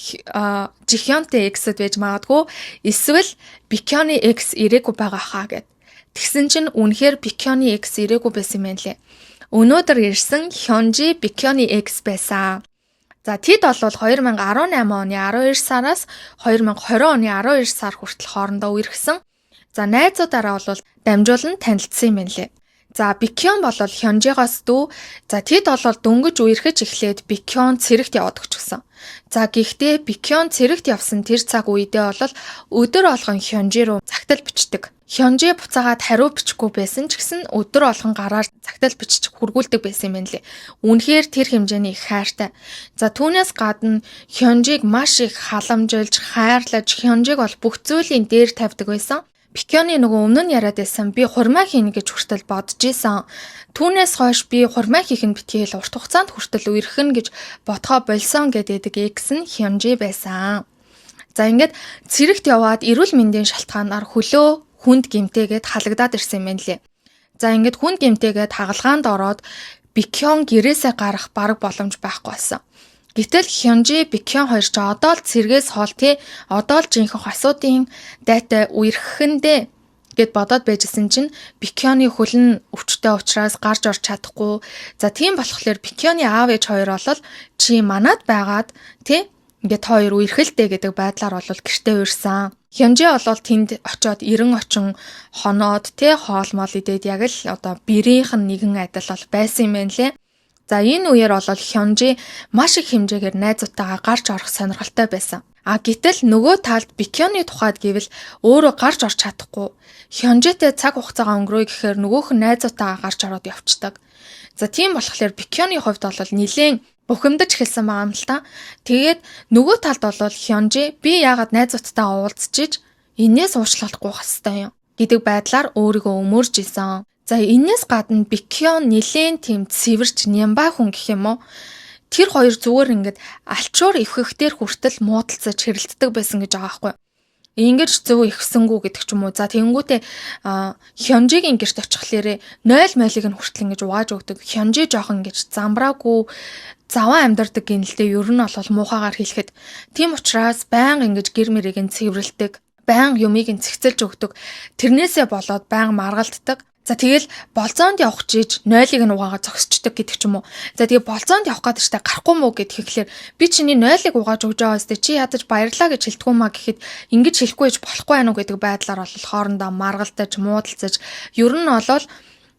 Жихёнтэй ex-д байж магадгүй, эсвэл Бикёны ex ирээгүй байгаа хаа гэд. Тэгсэн чинь үнэхээр Бикёны ex ирээгүй байсан юм байна лээ. Өнөөдөр ирсэн Хёнжи Бикёны ex байсан. За, тэд бол 2018 оны 12 сараас 2020 оны 12 сар хүртэл хоорондоо үерхсэн. За, найзуудаараа бол дамжуулан танилцсан юм байна лээ. За, Бикён бол Хёнжигоос дүү. За, тэд бол дөнгөж үерхэж эхлээд Бикён цэрэгт яваад өгчихсөн. За, гэхдээ Бикён цэрэгт явсан тэр цаг үедээ бол өдөр болгон Хёнжи рүү цагтал бичдэг. Хёнжи буцаагаад хариу бичихгүй байсан ч гэсэн өдөр болгон гараар цагтал бичиж хүргүүлдэг байсан юм байна лээ. Үнэхээр тэр хэмжээний их хайртай. За, түүнээс гадна Хёнжиг маш их халамжилж, хайрлаж, Хёнжиг бол бүх зүйлийн дээр тавьдаг байсан. Бикёны нөгөө өмнө нь яриад байсан, би хурмаа хийнэ гэж хүртэл бодож исэн. Түүнээс хойш би хурмаа хийх нь битгий л, урт хугацаанд хүртэл үерхэн гэж бодхоо болсон гэдэг ex нь Хёнжи байсан. За, ингээд цэрэгт яваад эрүүл мэндийн шалтгаанаар хөлөө хүнд гэмтээгээд халагдаад ирсэн юм байна лээ. За, ингээд хүнд гэмтээгээд хагалгаанд ороод Бикён гэрээсээ гарах бараг боломж байхгүй болсон. Гэтэл Хёнжи, Бикён хоёр ч одоо л цэргээс хол, тий, одоо л жинхэнэ хосуудын дайтай үерхэндээ гэд бодоод байжсэн чинь Бикёны хөл нь өвчтэй учраас гарч орч чадахгүй. За, тийм болохоор Бикёны аав ээж хоёр болол чи манад байгаад, тий, ингээд хоёр үерхэлтэй гэдэг байдлаар бол гэртээ уурсан. Хёнжи болол тэнд очиод 90 очин хоноод, тий, хоол мол идээд яг л одоо бэрийнх нь нэгэн адил бол байсан юм байна лээ. За, энэ үеэр бол Хёнжи маш их хэмжээгээр найзуудтайгаа гарч орох сонирхолтой байсан. А гэтэл нөгөө талд Бикёны тухайд гэвэл өөрөө гарч орч чадахгүй. Хёнжитэй цаг хугацаагаа өнгөрөөе гэхээр нөгөөх нь найзуудтайгаа гарч ороод явцдаг. За, тийм болохоор Бикёны хувьд бол нилээн бухимдаж эхэлсэн байгаа юм л та. Тэгээд нөгөө талд бол Хёнжи би яагаад найзуудтайгаа уулзчиж энээс уучлалт гуйх хэвээр юм гэдэг байдлаар өөрийгөө өмөрж исэн. За, энэс гадна Бикён нилээн тийм цэвэрч нямбай хүн гэх юм уу? Тэр хоёр зүгээр ингээд алчуур эвхэхтэр хүртэл муудалцаж хэрэлддэг байсан гэж байгаа байхгүй. Ингэж зөв ихсэнгүү гэдэг ч юм уу. За, тэгэнгүүтээ Хёнжигийн гэрт очихлээрээ 0 мойлыг нь хүртэл ингэж угааж өгдөг. Хёнжи жоохон ингэж замбраагүй заван амьдардаг гинэлдээ, ер нь бол муухайгаар хэлэхэд. Тийм учраас байнга ингэж гэр мэрийг нь цэвэрлдэг. Байнга юмыг нь цэгцэлж өгдөг. Тэрнээсээ болоод байнга маргалддаг. За, тэгэл болзоонд явах чиж нойлыг нь угаагаа зогсчдөг гэдэг ч юм уу. За, тэгээ болзоонд явах гээд штэ гарахгүй мүү гэд хэлэхлээр би чиний нойлыг угааж өгч байгаа өстэй, чи ядаж баярлаа гэж хэлдэггүй маа гэхэд ингэж хэлэхгүй гэж болохгүй байх уу гэдэг байдлаар бол хоорондоо маргалдаж, муудалцаж, ер нь болол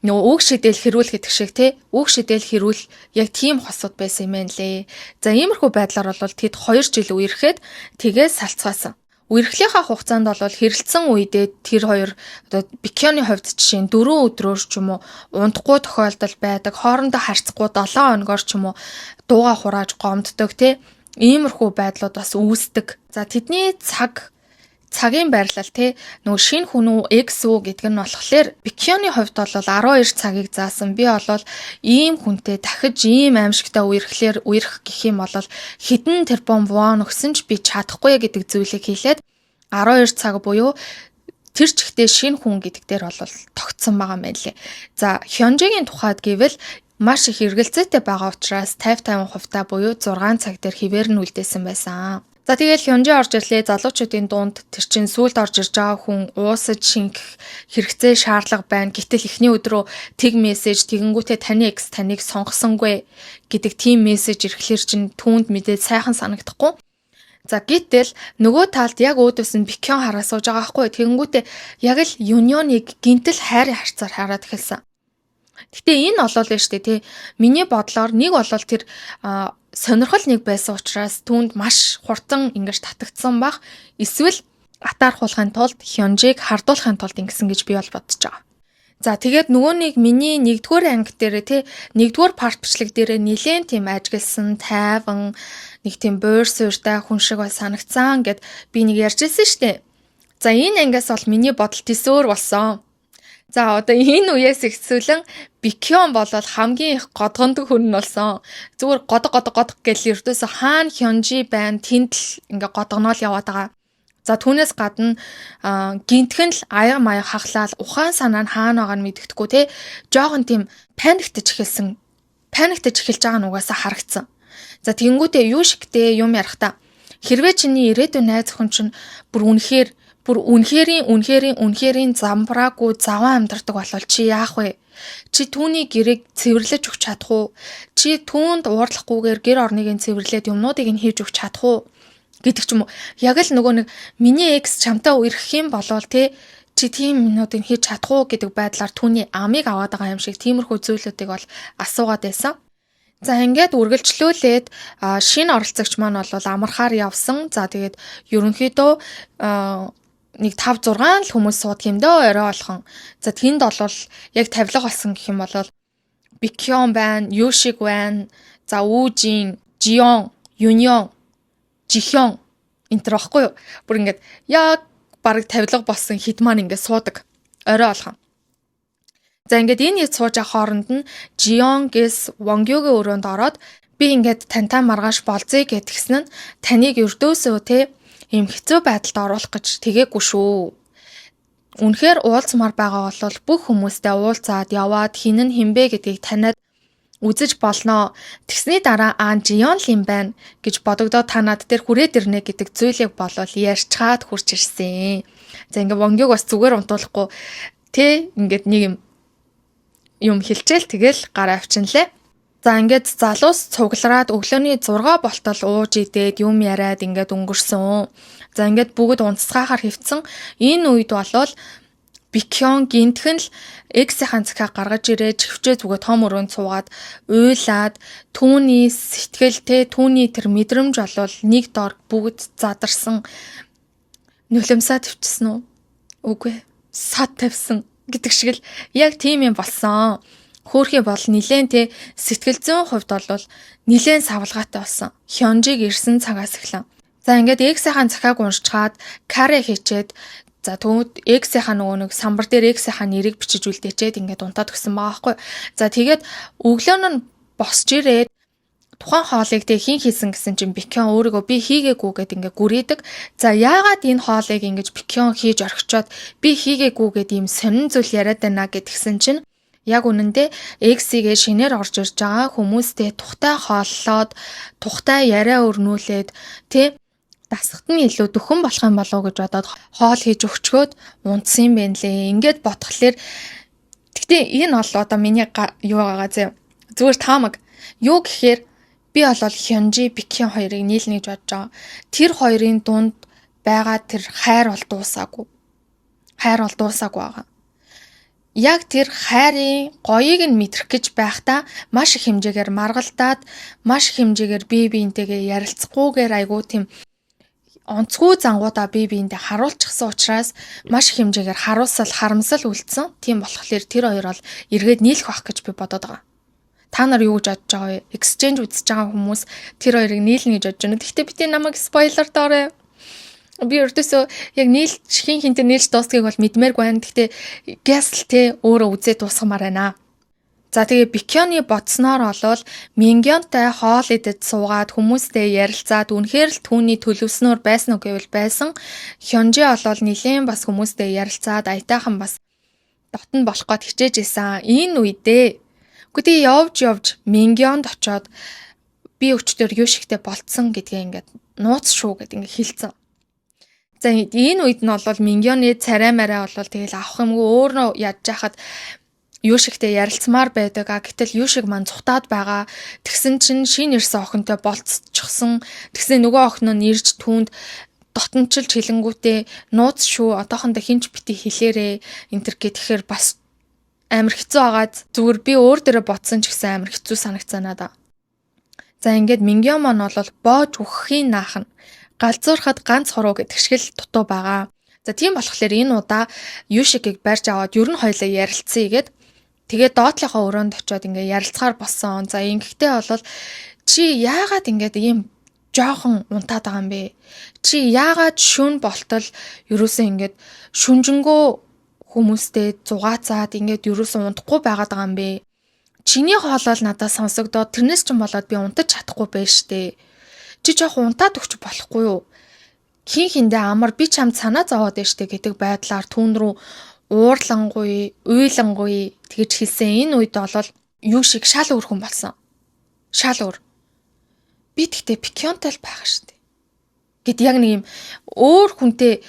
нөгөө үг шидэл хэрүүл гэдэг шиг, те, үг шидэл хэрүүл яг тийм хосууд байсан юм байна лээ. За, иймэрхүү байдлаар бол тэд 2 жил үерхэд тэгээ салцгаасан. Үерхлийнхаа хугацаанд бол хэрэлдсэн үедээ тэр хоёр одоо Бикёны хувьд жишээ нь 4 өдрөөр ч юм уу унтахгүй тохиолдол байдаг. Хоорондоо харьцахгүй 7 хоногоор ч юм уу дууга хурааж гомддог, те, иймэрхүү байдлууд бас үүсдэг. За, тэдний цагийн байрлал, те, нөгөө шинэ хүн үү, ex үү гэдэг нь болохоор Бикёны хувьд бол 12 цагийг заасан. Би бол ийм хүнтэй дахиж ийм аимшигтай үерхлээр үерх гэх юм бол хэдэн тэрбум вон өгсөн ч би чадахгүй гэдэг зүйлийг хэлээд 12 цаг буюу тэр чигтээ шинэ хүн гэдэг дээр бол тогтсон байгаа юм байна лээ. За, Хёнжигийн тухайд гэвэл маш их эргэлзээтэй байгаа учраас 50 50% та буюу 6 цаг дээр хэвээр нь үлдээсэн байсан. За, тэгэл Хёнжи орж ирлээ. Залуучуудын дунд тэр чинь сүулт орж ирж байгаа хүн уусаж шингэх хэрэгцээ шаардлага байна. Гэтэл эхний өдрөө тэг мессеж тэгэнгүүтээ таны ex таныг сонгосонгүй гэдэг тийм мессеж ирэхлээр чинь түүнд мэдээд сайхан санагдахгүй. За, гэтэл нөгөө талд яг өөдөөс нь Бикён хараа сууж байгаа байхгүй. Тэгэнгүүтээ яг л Юнионыг гинтэл хайрын харцаар хараад эхэлсэн. Гэтэ энэ олоол нь штэ, тий. Миний бодлоор нэг болол тэр сонирхол нэг байсан учраас түүнд маш хурдан ингэж татагдсан бах. Эсвэл атаархуулахын тулд, Хёнжиг хардуулахын тулд ингэсэн гэж би бол бодож байгаа. За, тэгээд нөгөө нэг миний нэгдүгээр анги дээр, тий, нэгдүгээр part бичлэг дээр нилээн тийм ажигласан, тайван, нэг тийм буур суурьтай хүн шиг бол санагцсан гэд би нэг ярьж ирсэн штэ. За, энэ ангиас бол миний бодол төсөөр болсон. За, одоо энэ үеэс ихсүүлэн Бикён болол хамгийн их годгондог хүн нь болсон. Зүгээр годог годог годог гэл ердөөсө хаана Хёнжи байна, тэнд л ингээ годгоноол яваад байгаа. За, түүнээс гадна гинтхэн л аяга маяг хахлаал, ухаан санаа нь хаана байгааг нь мэддэхгүй, те, жоохон тийм panic таж эхэлсэн. Panic таж эхэлж байгаа нь угаасаа харагдсан. За, тэгэнгүүтээ юу шигтэй юм ярихта, хэрвээ чиний ирээдүйн найз охин чинь бүр үнэхээр үнэхээр үнэхэрийн замбраагүй заван амьдардаг болвол чи яах вэ? Чи түүний гэрийг цэвэрлэж өгч чадах уу? Чи түүнд уурлахгүйгээр гэр орныг нь цэвэрлээд юмнуудыг нь хийж өгч чадах уу? Гэдэг ч юм уу. Яг л нөгөө нэг миний ex чамтай үерхэх юм болвол те, чи тийм юмнуудыг хийж чадах уу гэдэг байдлаар түүний амыг аваад байгаа юм шиг тиймэрхүү зүйлүүдийг бол асуугаад байсан. За, ингээд үргэлжлүүлээд шинэ оролцогч маань бол амархаар явсан. За, тэгээд ерөнхийдөө нэг 5 6 л хүмүүс суудаг юм дөө орой болгон. За, тэнд бол яг тавилга болсон гэх юм бол Бикён байна, Юшиг байна. За, Үжин, Жион, Юньон, Жихён энэ төр баггүй юу? Бүр ингээд яг бараг тавилга болсон хит маань ингээд суудаг орой болгон. За, ингээд энэ хэд сууж явах хооронд нь Жион гэс Вонгюгийн өрөөнд ороод би ингээд тантай маргааш болзъя гэтгсэн нь таныг ердөөсөө те ийм хэцүү байдалд оруулах гэж тэгээгүй шүү. Үнэхээр уулзмаар байгаа бол бүх хүмүүстэй уулзаад яваад хин нь хинбэ гэдгийг таниад үзэж болно. Тэгсний дараа аа, Жион л юм байна гэж бодогдоод та над дээр хүрээд ирнэ гэдэг зүйлийг болвол ярьчхаад хурж ирсэн. За, ингээ Вонгюг бас зүгээр унтуулахгүй тэ, ингээд нэг юм юм хэлчээл тэгэл гараа авчинлээ. За, ингээд залуус цуглараад өглөөний 6 болтол ууж идээд юм яриад ингээд өнгөрсөн. За, ингээд бүгд унтцгаахаар хөвцөн. Энэ үед болвол Бикён гинтхэн л ex-ийн захиаг гаргаж ирээд чихвчээ зүгээ том өрөөнд суугаад уйлаад, түүний сэтгэл те, түүний тэр мэдрэмж болвол нэг дор бүгд задарсан, нулимсаа төвчсөн үү? Үгүй ээ. Сад тавьсан гэдэг шиг л яг тийм юм болсон. Хөөхий бол нилээн те, сэтгэл зүйн хувьд бол нилээн савлгаатай болсон. Хёнжиг ирсэн цагаас эхлэн. За, ингээд ex-ийн захиаг уншичаад каре хийчээд, за, тэгвэл ex-ийнхаа нөгөө нэг самбар дээр ex-ийнхаа нэрийг бичиж үлдээчээд ингээд унтаад өгсөн байгаа байхгүй. За, тэгээд өглөө нь босч ирээд тухайн хоолыг тэг хэн хийсэн гэсэн чинь Бикён өөрийгөө би хийгээгүй гэд ингээ гүрээдэг. За, яагаад энэ хоолыг ингэж Бикён хийж орхичоод би хийгээгүй гэд ийм сонин зүйл яриад байна гэдгсэн чинь яг үнэндээ ex-игээ шинээр орж ирж байгаа хүмүүстэй тухтай хооллоод, тухтай яриа өрнүүлээд тэ, дасгат нь илүү дөхөн болох юм болов уу гэж бодоод хоол хийж өгчхөөд унтсан юм байна лээ. Ингээд бодглохлоор гэхдээ энэ бол одоо миний юу байгаа зэ, зүгээр таамаг. Юу гэхээр би бол Хёнжи, Бикхин хоёрыг нийлнэ гэж бодож байгаа. Тэр хоёрын дунд байгаа тэр хайр бол дуусаагүй. Хайр бол дуусаагүй байгаа. Яг тэр хайрын гоёыг нь мэдрэх гэж байхдаа маш их хэмжээгээр маргалдаад, маш их хэмжээгээр бие биентэйгээ ярилцахгүйгээр айгуу тийм онцгүй зангуудаа бие биендээ харуулчихсан учраас маш их хэмжээгээр харуулсал харамсал үлдсэн. Тийм болохоор тэр хоёр бол эргээд нийлэх байх гэж би бодоод байгаа. Та нар юу гэж бодож байгаа вэ? Exchange үзэж байгаа хүмүүс тэр хоёрыг нийлнэ гэж бодож байна. Гэхдээ бити намайг spoiler доорой. Би өрдөөсөө яг нийлж хин хинтээ нийлж дуусгийг бол мэдмээргүй байна. Гэхдээ guess л те, өөрөө үзээ дуусгамаар байна. За, тэгээ Бикёны бодсноор олвол Мингёнтай хоол идэж суугаад хүмүүстэй ярилцаад үнэхээр л түүний төлөвснөөр байсан уу гэвэл байсан. Хёнжи олвол нилээн бас хүмүүстэй ярилцаад аятайхан бас дотн болох гээд хичээж исэн. Энэ үедээ үгүй тэгээ явж явж Мингёнд очоод би өчтөр юу шигтэй болцсон гэдгээ ингээд нууц шүү гэд ингээд хэлсэн. За, энэ үед нь бол Мингёны царай марай бол тэгэл авах юмгүй, өөрөө ядж хахад юу шигтэй ярилцмаар байдаг. А гэтэл юу шиг маань цухтаад байгаа. Тэгсэн чинь шинэ ирсэн охинтой болцчихсон. Тэгсэн нөгөө охин нь ирж түүнд дотночилж хэлэнгүүтээ нууц шүү, одоохондоо хинч бити хэлээрээ энэ төр гэхээр бас амар хэцүү агаад зүгээр би өөр дээрээ ботсон ч гэсэн амар хэцүү санагцаа надаа. За, ингээд Мингё маань бол боож үхэхийн наах нь галзуурхад ганц хуруу гэдэг шиг л дутуу байгаа. За, тийм болохоор энэ удаа Юшигийг барьж аваад ер нь хоёлаа ярилцъя гэд тэгээд доотлынхоо өрөөнд очиод ингээ ярилцахаар болсон. За, ингэхдээ бол чи яагаад ингээд ийм жоохон унтаад байгаа юм бэ? Чи яагаад шүн болтол ерөөсөө ингээд шүнжэнгөө хүмүүстэй зугаацаад ингээд ерөөсөө унтахгүй байгаад байгаа юм бэ? Чиний хоолой л надад сонсогдоод тэрнээс ч болоод би унтаж чадахгүй байж штэ. Чи жоохон унтаад өгч болохгүй юу? Хин хиндэ амар, би чамд санаа зовоод байж штэ гэдэг байдлаар түүн рүү уурлангуй, уйлангуй тэгж хэлсэн. Энэ үед бол юу шиг шал өөр хүн болсон. Шал өөр. Би тэгтээ Бикёнтой л байгаа шүү дээ. Гэт яг нэг юм өөр хүнтэй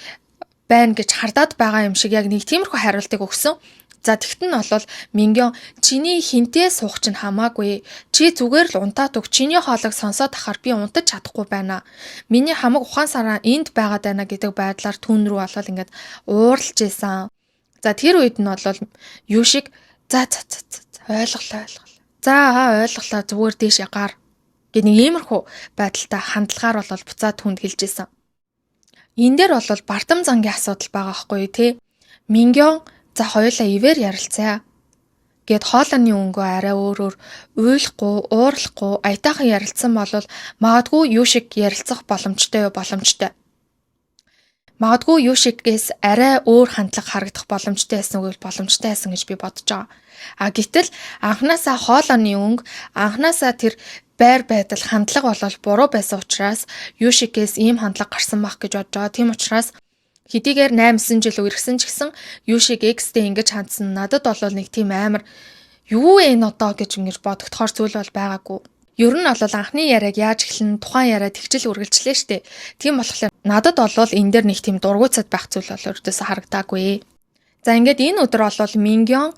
байна гэж хардаад байгаа юм шиг яг нэг тиймэрхүү хариултыг өгсөн. За, тэгт нь бол Мингён "Чиний хинтээ суух чинь хамаагүй. Чи зүгээр л унтаад өг. Чиний хоолойг сонсоод ахаар би унтаж чадахгүй байна. Миний хамаг ухаан санаа энд байгаад байна" гэдэг байдлаар түүн рүү болол ингээд ууралж исэн. За, тэр үед нь бол юу шиг "За за за за, ойлголоо, ойлголоо. За, ойлголоо, зүгээр дээшээ гар" гэх нэг иймэрхүү байдалтай хандлагаар бол буцаад түнд хэлж исэн. Энэ дээр бол бардам зангийн асуудал байгаа байхгүй юу, те? Мингён "За, хоёулаа ивээр ярилцъя" гэд хоолойны өнгөө арай өөрөөр уйлахгүй, уурлахгүй, аятайхан ярилцсан бол магадгүй юу шиг ярилцах боломжтой юу, боломжтой. Магадгүй юу шигээс арай өөр хандлага харагдах боломжтой байсан үгүй боломжтой байсан гэж би бодож байгаа. А гэтэл анханасаа хоолойны өнгө, анханасаа тэр байр байдал, хандлага болол буруу байсан учраас юу шигээс ийм хандлага гарсан байх гэж бодож байгаа. Тийм учраас хэдийгээр 8 9 жил үерхсэн ч гэсэн юу шиг ex-тэй ингэж хандсан надад бол нэг тийм амар юу вэ энэ одоо гэж ингэж бодогдохоор зүйл бол байгаагүй. Ер нь бол анхны яриаг яаж эхлэн, тухайн яриа тэгчил үргэлжлээ штэ. Тийм болохоор надад бол энэ дээр нэг тийм дургуйцад байх зүйл бол өрдөөсө харагдаагүй. За, ингээд энэ өдөр бол Мингён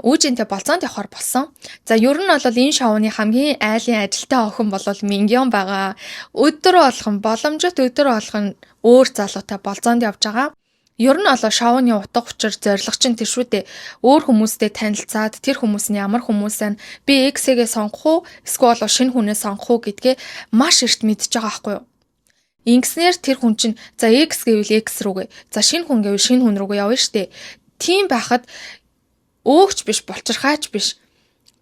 Үжинтэй болзоонд явахар болсон. За, ер нь бол энэ шоуны хамгийн айлын ажилтай охин бол Мингён байгаа. Өдөр болгон боломжит, өдөр болгон өөр залуутай болзоонд явж байгаа. Ер нь бол шоуны утга учир, зорилго чинь тэр шүү дээ. Өөр хүмүүстэй танилцаад, тэр хүмүүс нь ямар хүмүүс вэ? Би ex-гээ сонгох уу? Эсвэл шинэ хүнээ сонгох уу гэдгээ маш эрт мэдж байгаа байхгүй юу? Ингэснээр тэр хүн чинь за ex гэвэл ex рүүгээ, за шинэ хүн гэвэл шинэ хүн рүүгээ явна штэ. Тийм байхад өөгч биш, булчирхайч биш,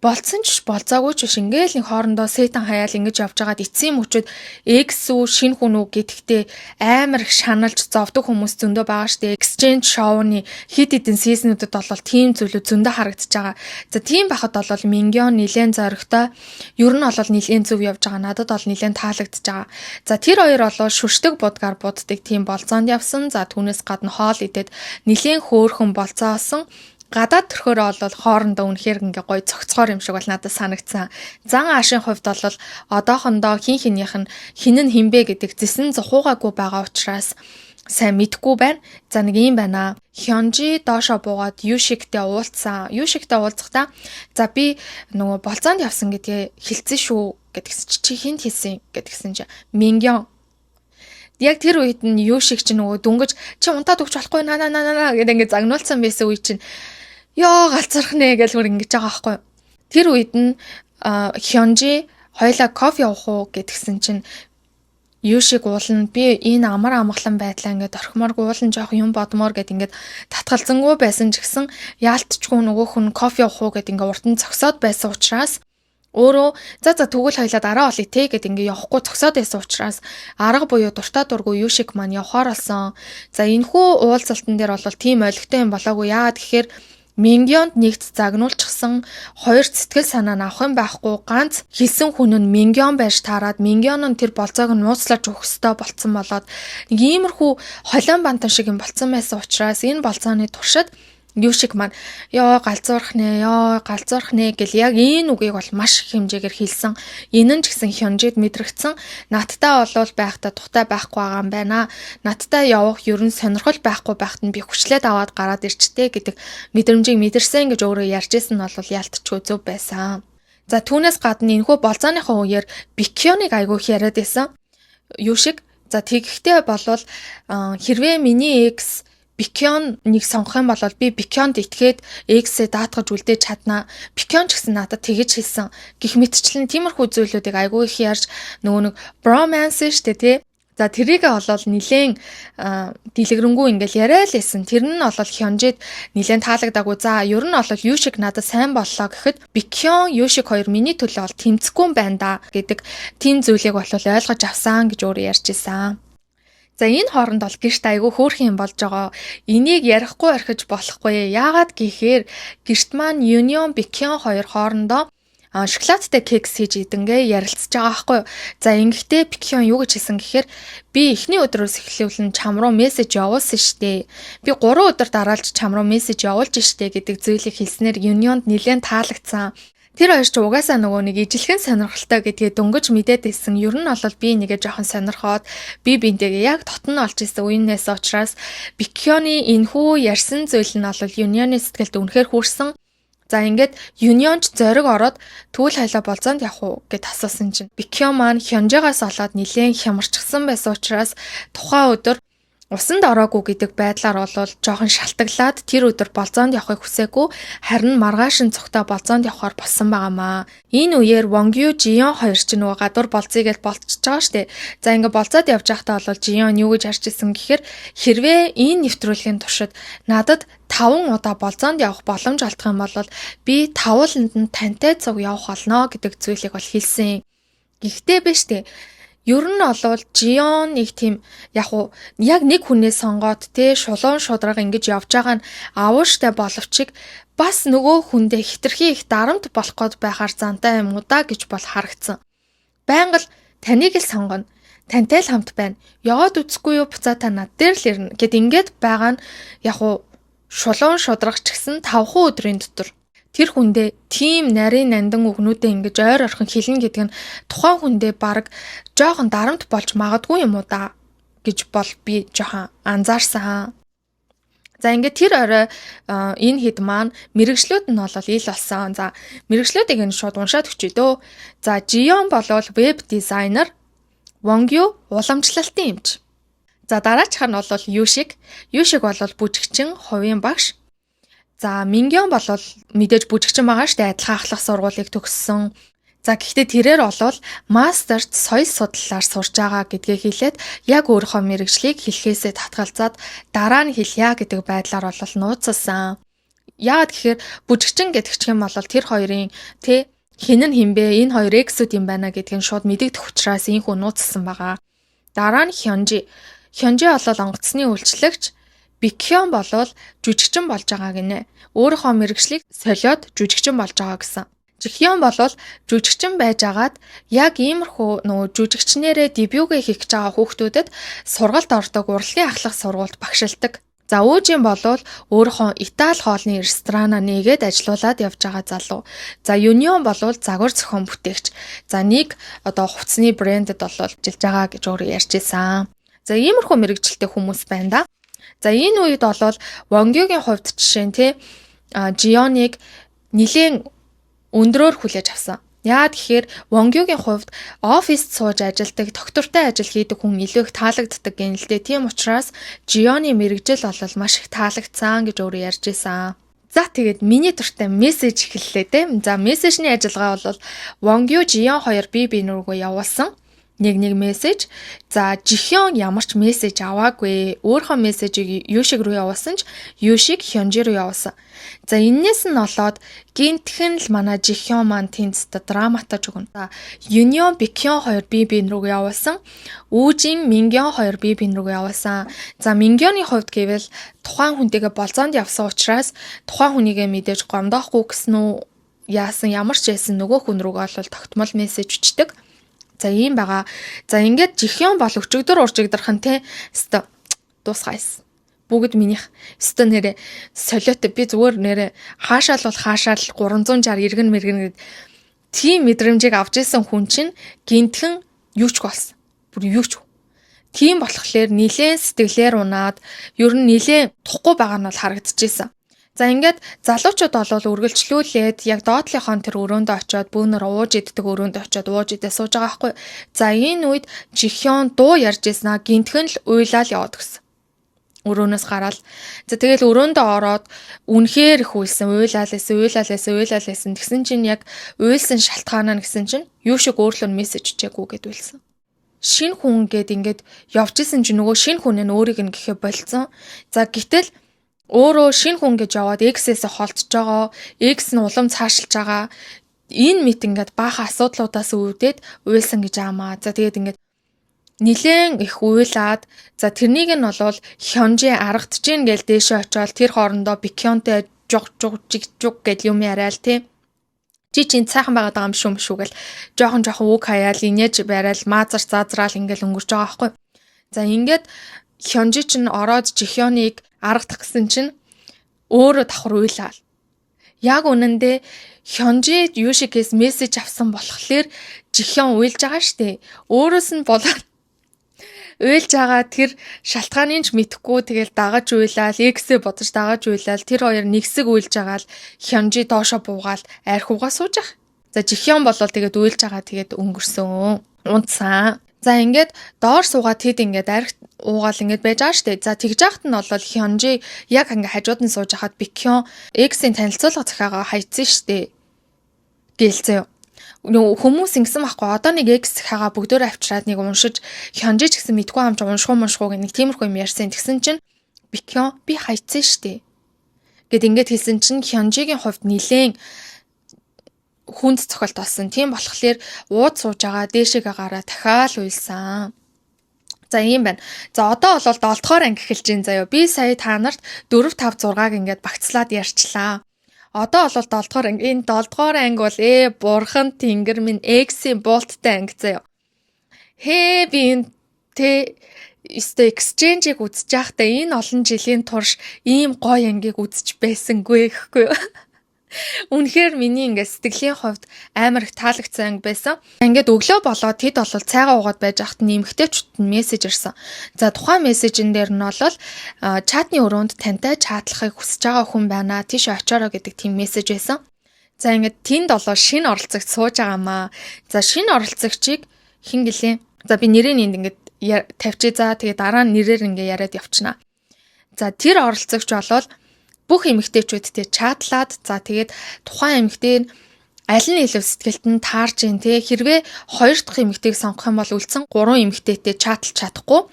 болцсон ч болзоогүй ч биш, ингээл нэг хоорондоо сэтан хаяал ингэж явж байгаад эцсийн мөчөд ex үү, шинэ хүн үү гэдэгтээ амар их шаналж зовдөг хүмүүс зөндөө байгаа штэ. Exchange show-ны хэд хэдэн season үүдэд бол тийм зүйлүүд зөндөө харагдаж байгаа. За, тийм байхад бол Мингён нилээн зоригтой, ер нь бол нилээн зөв явж байгаа. Надад бол нилээн таалагдж байгаа. За, тэр хоёр бол шүршдэг будгаар буддаг тийм болзоонд явсан. За, түүнээс гадна хоол идээд нилээн хөөрхөн болзоо олсон. Гадаад төрхөөр бол хоорондоо үнэхээр ингээ гоё цогцохоор юм шиг бол надад санагдсан. Зан аашийн хувьд бол одоохондоо хин хинийх нь хин нь хинбэ гэдэг зэсэн зухуугаагүй байгаа учраас сайн мэдэхгүй байна. За, нэг юм байна. Хёнжи доошо буугаад Юшигтэй уулзсан. Юшигтэй уулзахдаа "За, би нөгөө болзоонд явсан гэдгээ хэлсэн шүү" гэдгсэн чи, "Чи хэнд хэлсэн?" гэдгсэн чи Мингён. Яг тэр үед нь юу шиг чи нөгөө дүнгэж "Чи унтаад өгч болохгүй наа наа наа" гэдэг ингээ загнуулсан байсан үе чинь "Ёо, галзуурх нэ" гэж бүр ингэж байгаа байхгүй. Тэр үед нь Хёнжи "Хоёлаа кофе явах уу?" гэдгсэн чинь юу шиг уулна, "Би энэ амар амгалан байдлаа ингээд орхимооргүй, уулан жоох юм бодмоор" гэд ингээд татгалзангүй байсан ч гэсэн яалтчгүй нөгөөх нь кофе явах уу гэд ингээд урд нь зогсоод байсан учраас өөрөө "За за, тэгвэл хоёлаа дараа олъё те" гэд ингээ явахгүй зогсоод байсан учраас арга буюу дуртай дургүй юу шиг маань явхаар болсон. За, энэхүү уулзалтан дээр бол тийм ойлгохтой юм болоогүй. Яагаад гэхээр Мингёнд нэгт загнуулчихсан, хоёр сэтгэл санаа нь авах юм байхгүй, ганц хэлсэн хүн нь Мингён байж таарад Мингён нь тэр болзоог нь нууцлаж өгөх ёстой болцсон болоод нэг иймэрхүү холион бантан шиг юм болцсон байсан учраас энэ болзооны туршид юу шиг маань "Ёо, галзуурах нэ, ёо, галзуурах нэ" гэл яг энэ үгийг бол маш их хэмжээгээр хэлсэн. Энэ нь ч гэсэн Хёнжид мэдрэгдсэн. Надтай болвол байхдаа тухтай байхгүй байгаа юм байна. Надтай явах ер нь сонирхол байхгүй байхад нь би хүчлээд аваад гараад ирчтэй гэдэг мэдрэмжийг мэдэрсэн гэж өөрөө ярьж исэн нь бол яалтчгүй зөв байсан. За, түүнээс гадна энэхүү болзооныхоо үеэр Бикёныг айгүй их яриад байсан. Юу шиг за тэгэхдээ болвол хэрвээ миний ex Бикён нэг сонгох юм бол би Бикёнд итгээд ex-ээ даатгаж үлдээж чаднаа. Бикён ч гэсэн надад тэгэж хэлсэн. Гэх мэтчлэн тиймэрхүү зүйлүүдийг айгүй их ярьж, нөгөө нэг bromance шүү дээ, тий. За, тэрийг болол нилээн дэлгэрэнгүй ингээл яриа л байсан. Тэр нь болол Хёнжид нилээн таалагдаагүй. За, ер нь болол юу шиг надад сайн боллоо гэхэд Бикён, юу шиг хоёр миний төлөө бол тэмцэхгүй юм байна да гэдэг тийм зүйлийг болол ойлгож авсан гэж өөрөө ярьж исэн. За, энэ хооронд бол гэрт айгүй хөөрхөн юм болж байгаа. Энийг ярихгүй орхиж болохгүй. Яагаад гэхээр гэрт маань Union, Бикён хоёр хоорондоо шоколадтай кекс хийж идэнгээ ярилцж байгаа байхгүй юу. За, ингэхдээ Бикён юу гэж хэлсэн гэхээр "Би эхний өдрөөс эхлүүлэн чам руу мессеж явуулсан штэ. Би 3 өдөр дараалж чам руу мессеж явуулж штэ" гэдэг зүйлийг хэлснээр Юнионд нэлээд таалагдсан. Тэр хоёр ч угаасаа нөгөө нэг ижилхэн сонирхолтой гэдгээ дөнгөж мэдээд исэн. Ер нь бол би нэгэ жоохон сонирхоод би бинтэйгээ яг дотн олж исэн үеийнээс учраас Бикхёны энэхүү ярьсан зүйл нь бол Юнионы сэтгэлд үнэхээр хүрсэн. За, ингээд Юнион ч зориг ороод "Тэгвэл хоёлоо болзоонд явах уу?" гэд асуусан чинь Бикхён маань Хёнжигоос олоод нилээн хямарчихсан байсан учраас тухайн өдөр усанд ороогүй гэдэг байдлаар бол жоохон шалтгаглаад тэр өдөр болзоонд явахыг хүсээгүй, харин маргааш нь цугтаа болзоонд явахаар болсон байгаамаа. Энэ үеэр Вонгю, Жион хоёр чинь нөгөө гадуур болзъё гэж болцож байгаа штэ. За, ингээ болзоод явж байхдаа бол Жион юу гэж харж исэн гэхээр хэрвээ энэ нэвтрүүлгийн туршид надад 5 удаа болзоонд явах боломж олдох юм бол би тавууланд нь тантай цуг явах болно гэдэг зүйлийг бол хэлсэн. Гэхдээ биш штэ. Ер нь олвол Жион нэг тийм яг уу яг нэг хүнээ сонгоод те шулуун шудраг ингэж явж байгаа нь авууштай боловч бас нөгөө хүндээ хитрхи их дарамт болох гээд байхаар зантай юм уу да гэж бол харагдсан. Байнга л таныг л сонгоно. Тантай л хамт байна. Яваад үзэхгүй юу, буцаа та над дээр л ирнэ гэд ингээд байгаа нь яг уу шулуун шудраг ч гэсэн 5 өдрийн дотор тэр хүндээ тийм нарийн нандин үгнүүдээ ингэж ойр орхон хэлнэ гэдэг нь тухайн хүндээ баг жоохон дарамт болж магадгүй юм уу да гэж бол би жоохон анзаарсан. За, ингээд тэр орой энэ хэд маань мэргэжлүүд нь бол ил болсон. За, мэргэжлүүдийг нь шууд уншаад өгчээ дөө. За, Жион болвол веб дизайнер, Вонгю уламжлалтын эмч. За, дараачих нь бол Юшиг. Юшиг бол бүжигчин, хувийн багш. За, Мингён бол мэдээж бүжигчин байгаа штэ, адилхан ахлах сургуулийг төгссөн. За, гэхдээ тэрээр болвол мастерт соёл судлалаар сурж байгаа гэдгээ хэлээд яг өөрийнхөө мэргэжлийг хэлэхээсээ татгалзаад дараа нь хэлье гэдэг байдлаар бол нууцлсан. Яагаад гэхээр бүжигчин гэдэг ч юм бол тэр хоёрын тэ хэн нь хэн бэ, энэ хоёр ex үүд юм байна гэдг нь шууд мэдэгдэх учраас ийхүү нууцлсан байгаа. Дараа нь Хёнжи. Хёнжи бол онгоцны үйлчлэгч, Бикхён болвол жүжигчин болж байгаа гинэ. Өөрийнхөө мэргэжлийг солиод жүжигчин болж байгаа гэсэн. Жихён болвол жүжигчин байж агаад яг иймэрхүү нөгөө жүжигчнэрээ дебюгээ хийх гэж байгаа хүүхдүүдэд сургалт ордог урлагийн ахлах сургуульд багшилдаг. За, Үүжин болвол өөрийнхөө Итали хоолны ресторанаа нээгээд ажилуулад явж байгаа залуу. За, Юнион болвол загвар зохион бүтээгч. За, нэг одоо хувцсны брэндэд болвол ажиллаж байгаа гэж өөрөө ярьж исэн. За, иймэрхүү мэргэжилтэй хүмүүс байна да. За, энэ үед болвол Вонгюгийн хувьд жишээ нь тий Жионыг нилээн өндрөөр хүлээж авсан. Яагаад гэхээр Вонгюгийн хувьд оффист сууж ажилладаг, доктортой ажил хийдэг хүн илүү их таалагддаг гэн л дээ. Тийм учраас Жионы мэргэжил бол маш их таалагдсан гэж өөрөө ярьж исэн. За, тэгээд миний дуртай мессеж эхэллээ те. За, мессежний ажиллагаа бол Вонгю, Жион хоёр бие бие рүүгээ явуулсан нэг нэг мессеж. За, Жихён ямар ч мессеж аваагүй. Өөрийнхөө мессежийг Юшиг рүү явуулсан ч Юшиг Хёнжи рүү явуулсан. За, энээс нь болоод гинтхэн л манай Жихён маань тэнд драматаж өгнө. За, Юнион, Бикхён хоёр бие биен рүү явуулсан. Үүжин, Мингён хоёр бие биен рүү явуулсан. За, Мингёны хувьд гэвэл тухайн хүнтэйгээ болзоонд явсан учраас тухайн хүнийгээ мэдээж гомдоохгүй гэсэн үү, яасан, ямар ч байсан нөгөө хүн рүүгээ бол тогтмол мессеж өчдөг. За, ийм байгаа. За, ингээд Жихён бол өчигдөр уржигдархан те өстө дуусгайс. Бүгд минийх. Өстө нэрэ солиотой, би зүгээр нэрэ хаашаал бол хаашаал 360 иргэн мэргэн гэд тийм мэдрэмжийг авч исэн хүн чинь гинтхэн юу ч болсон. Бүр юу ч. Тийм болохоор нилээн сэтгэлээр унаад ер нь нилээн тухгүй байгаа нь бол харагдчихсэн. За, ингээд залуучууд бол үргэлжлүүлээд яг доотлынхон тэр өрөөндөө очиод, бөөнөр ууж иддэг өрөөндөө очиод ууж идээ сууж байгаа байхгүй. За, энэ үед Жихён дуу ярьж ирсэн аа, гинтхэн л уйлаал яваад гисэн. Өрөөнөөс гараал. За, тэгэл өрөөндөө ороод үнэхээр их уйлсан, уйлаал байсан, уйлаал байсан, уйлаал байсан. Тэгсэн чинь яг уйлсан шалтгаанаа гэсэн чинь юу шиг өөрлөө мессеж чичээгүй гэд уйлсан. Шинэ хүн гэд ингээд явж исэн чинь нөгөө шинэ хүн нь өөрийг нь гэхэ болцсон. За, гэтэл өөрөө шинэ хүн гэж яваад ex-ээс холдож байгаа, ex нь улам цаашилж байгаа. Энэ мэт ингээд баахан асуудлуудаас үүдээд уйлсан гэж аамаа. За, тэгээд ингээд нилээн их уйлаад, за, тэрнийг нь болвол Хёнжи аргадж гин гээл дээшээ очиод тэр хоорондоо Бикхёнтэй жуг жуг жиг жуг гэл юм яриад тий. Чи чинь сайхан байгаад байгаа юм шүү юм шүү гэл жоохон жоохон үг хаяал, инээж барайл, маазар заазраал ингээл өнгөрч байгаа байхгүй. За, ингээд Хёнжи чинь ороод Жихёныг аргадах гэсэн чинь өөрөө давхар уйлаал. Яг үнэндээ Хёнжи Юшигээс мессеж авсан болохоор Жихён уйлж байгаа штэ. Өөрөөс нь болоод уйлж байгаа тэр шалтгааныг ч мэдэхгүй, тэгэл дагаж уйлаал, ex ээ бодож дагаж уйлаал, тэр хоёр нэгсэг уйлж байгаа л Хёнжи доошо буугаал арх уугаа сууж ах. За, Жихён болвол тэгээд уйлж байгаа, тэгээд өнгөрсөн. Унтсан. За, ингээд доор суугаад тэд ингээд арх уугаал ингээд байж байгаа штэ. За, тэгж яхад нь бол Хёнжи яг ингээ хажууд нь сууж хахад Бикхён ex ийн танилцуулга захиагаа хайцсан штэ гэлцээ. Нөгөө хүмүүс ингэсэн байхгүй, одоо нэг ex захиагаа бүгдөөр авчираад нэг уншиж, Хёнжи ч гэсэн мэдгүй амч унших уу мунших уу гэх нэг тиймэрхүү юм ярьсан. Тэгсэн чинь Бикхён "Би хайцсан штэ" гэд ингээд хэлсэн чинь Хёнжигийн хувьд нилээн хүнд цохилт болсон. Тийм болохоор ууд сууж байгаа дээшээгээ гараа дахиад уйлсан. За, ийм байна. За, одоо бол 7 дугаар анги эхэлж байна заяа. Би сая та нарт 4 5 6-аг ингээд багцлаад ярьчлаа. Одоо бол 7 дугаар анги. Энэ 7 дугаар анги бол бурхан тэнгэр минь, ex ийн буулттай анги заяа. Хээ, би энэ тэ өстой exchange-ийг үзэж байхдаа энэ олон жилийн турш ийм гоё ангийг үзэж байсангүй гэхгүй юу. Үнэхээр миний ингээд сэтгэлийн хувьд амар их таалагдсан анги байсан. Ингээд өглөө болоод тэд бол цайгаа уугаад байж байхад нэмэгтэйчүүд нь мессеж ирсэн. За, тухайн мессежин дээр нь бол чатны өрөөнд тантай чатлахыг хүсэж байгаа хүн байна. Тийш очоорой гэдэг тийм мессеж байсан. За, ингээд тэнд болоо шинэ оролцогч сууж байгаамаа. За, шинэ оролцогчийг хэн гэлээ? За, би нэрийг энд ингээд тавьчих. За, тэгээ дараа нь нэрээр ингээд яриад явчихна. За, тэр оролцогч болвол бүх эмэгтэйчүүдтэй чатлаад, за, тэгээд тухайн эмэгтэй нь аль нь илүү сэтгэлд нь таарж ийн те, хэрвээ хоёр дахь эмэгтэйг сонгох юм бол үлдсэн гурван эмэгтэйтэй чатлж чадахгүй.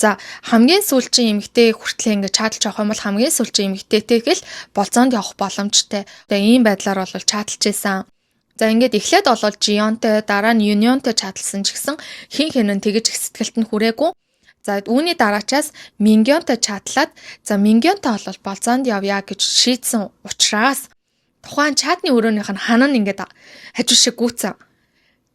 За, хамгийн сүүлчийн эмэгтэй хүртлээ ингээд чатлж явах юм бол хамгийн сүүлчийн эмэгтэйтэй л болзоонд явах боломжтой. Тэгээ ийм байдлаар бол чатлж исэн. За, ингээд эхлээд болол Жионтой, дараа нь Юнионтой чатлсан ч гэсэн хин хин нь тэгэж их сэтгэлд нь хүрээгүй. За, үүний дараачаас Мингионтой чатлаад, за, Мингионтой бол болзоонд явъя гэж шийдсэн учраас тухайн чатны өрөөнийх нь хана нь ингээд хажуу шиг гүйцэн.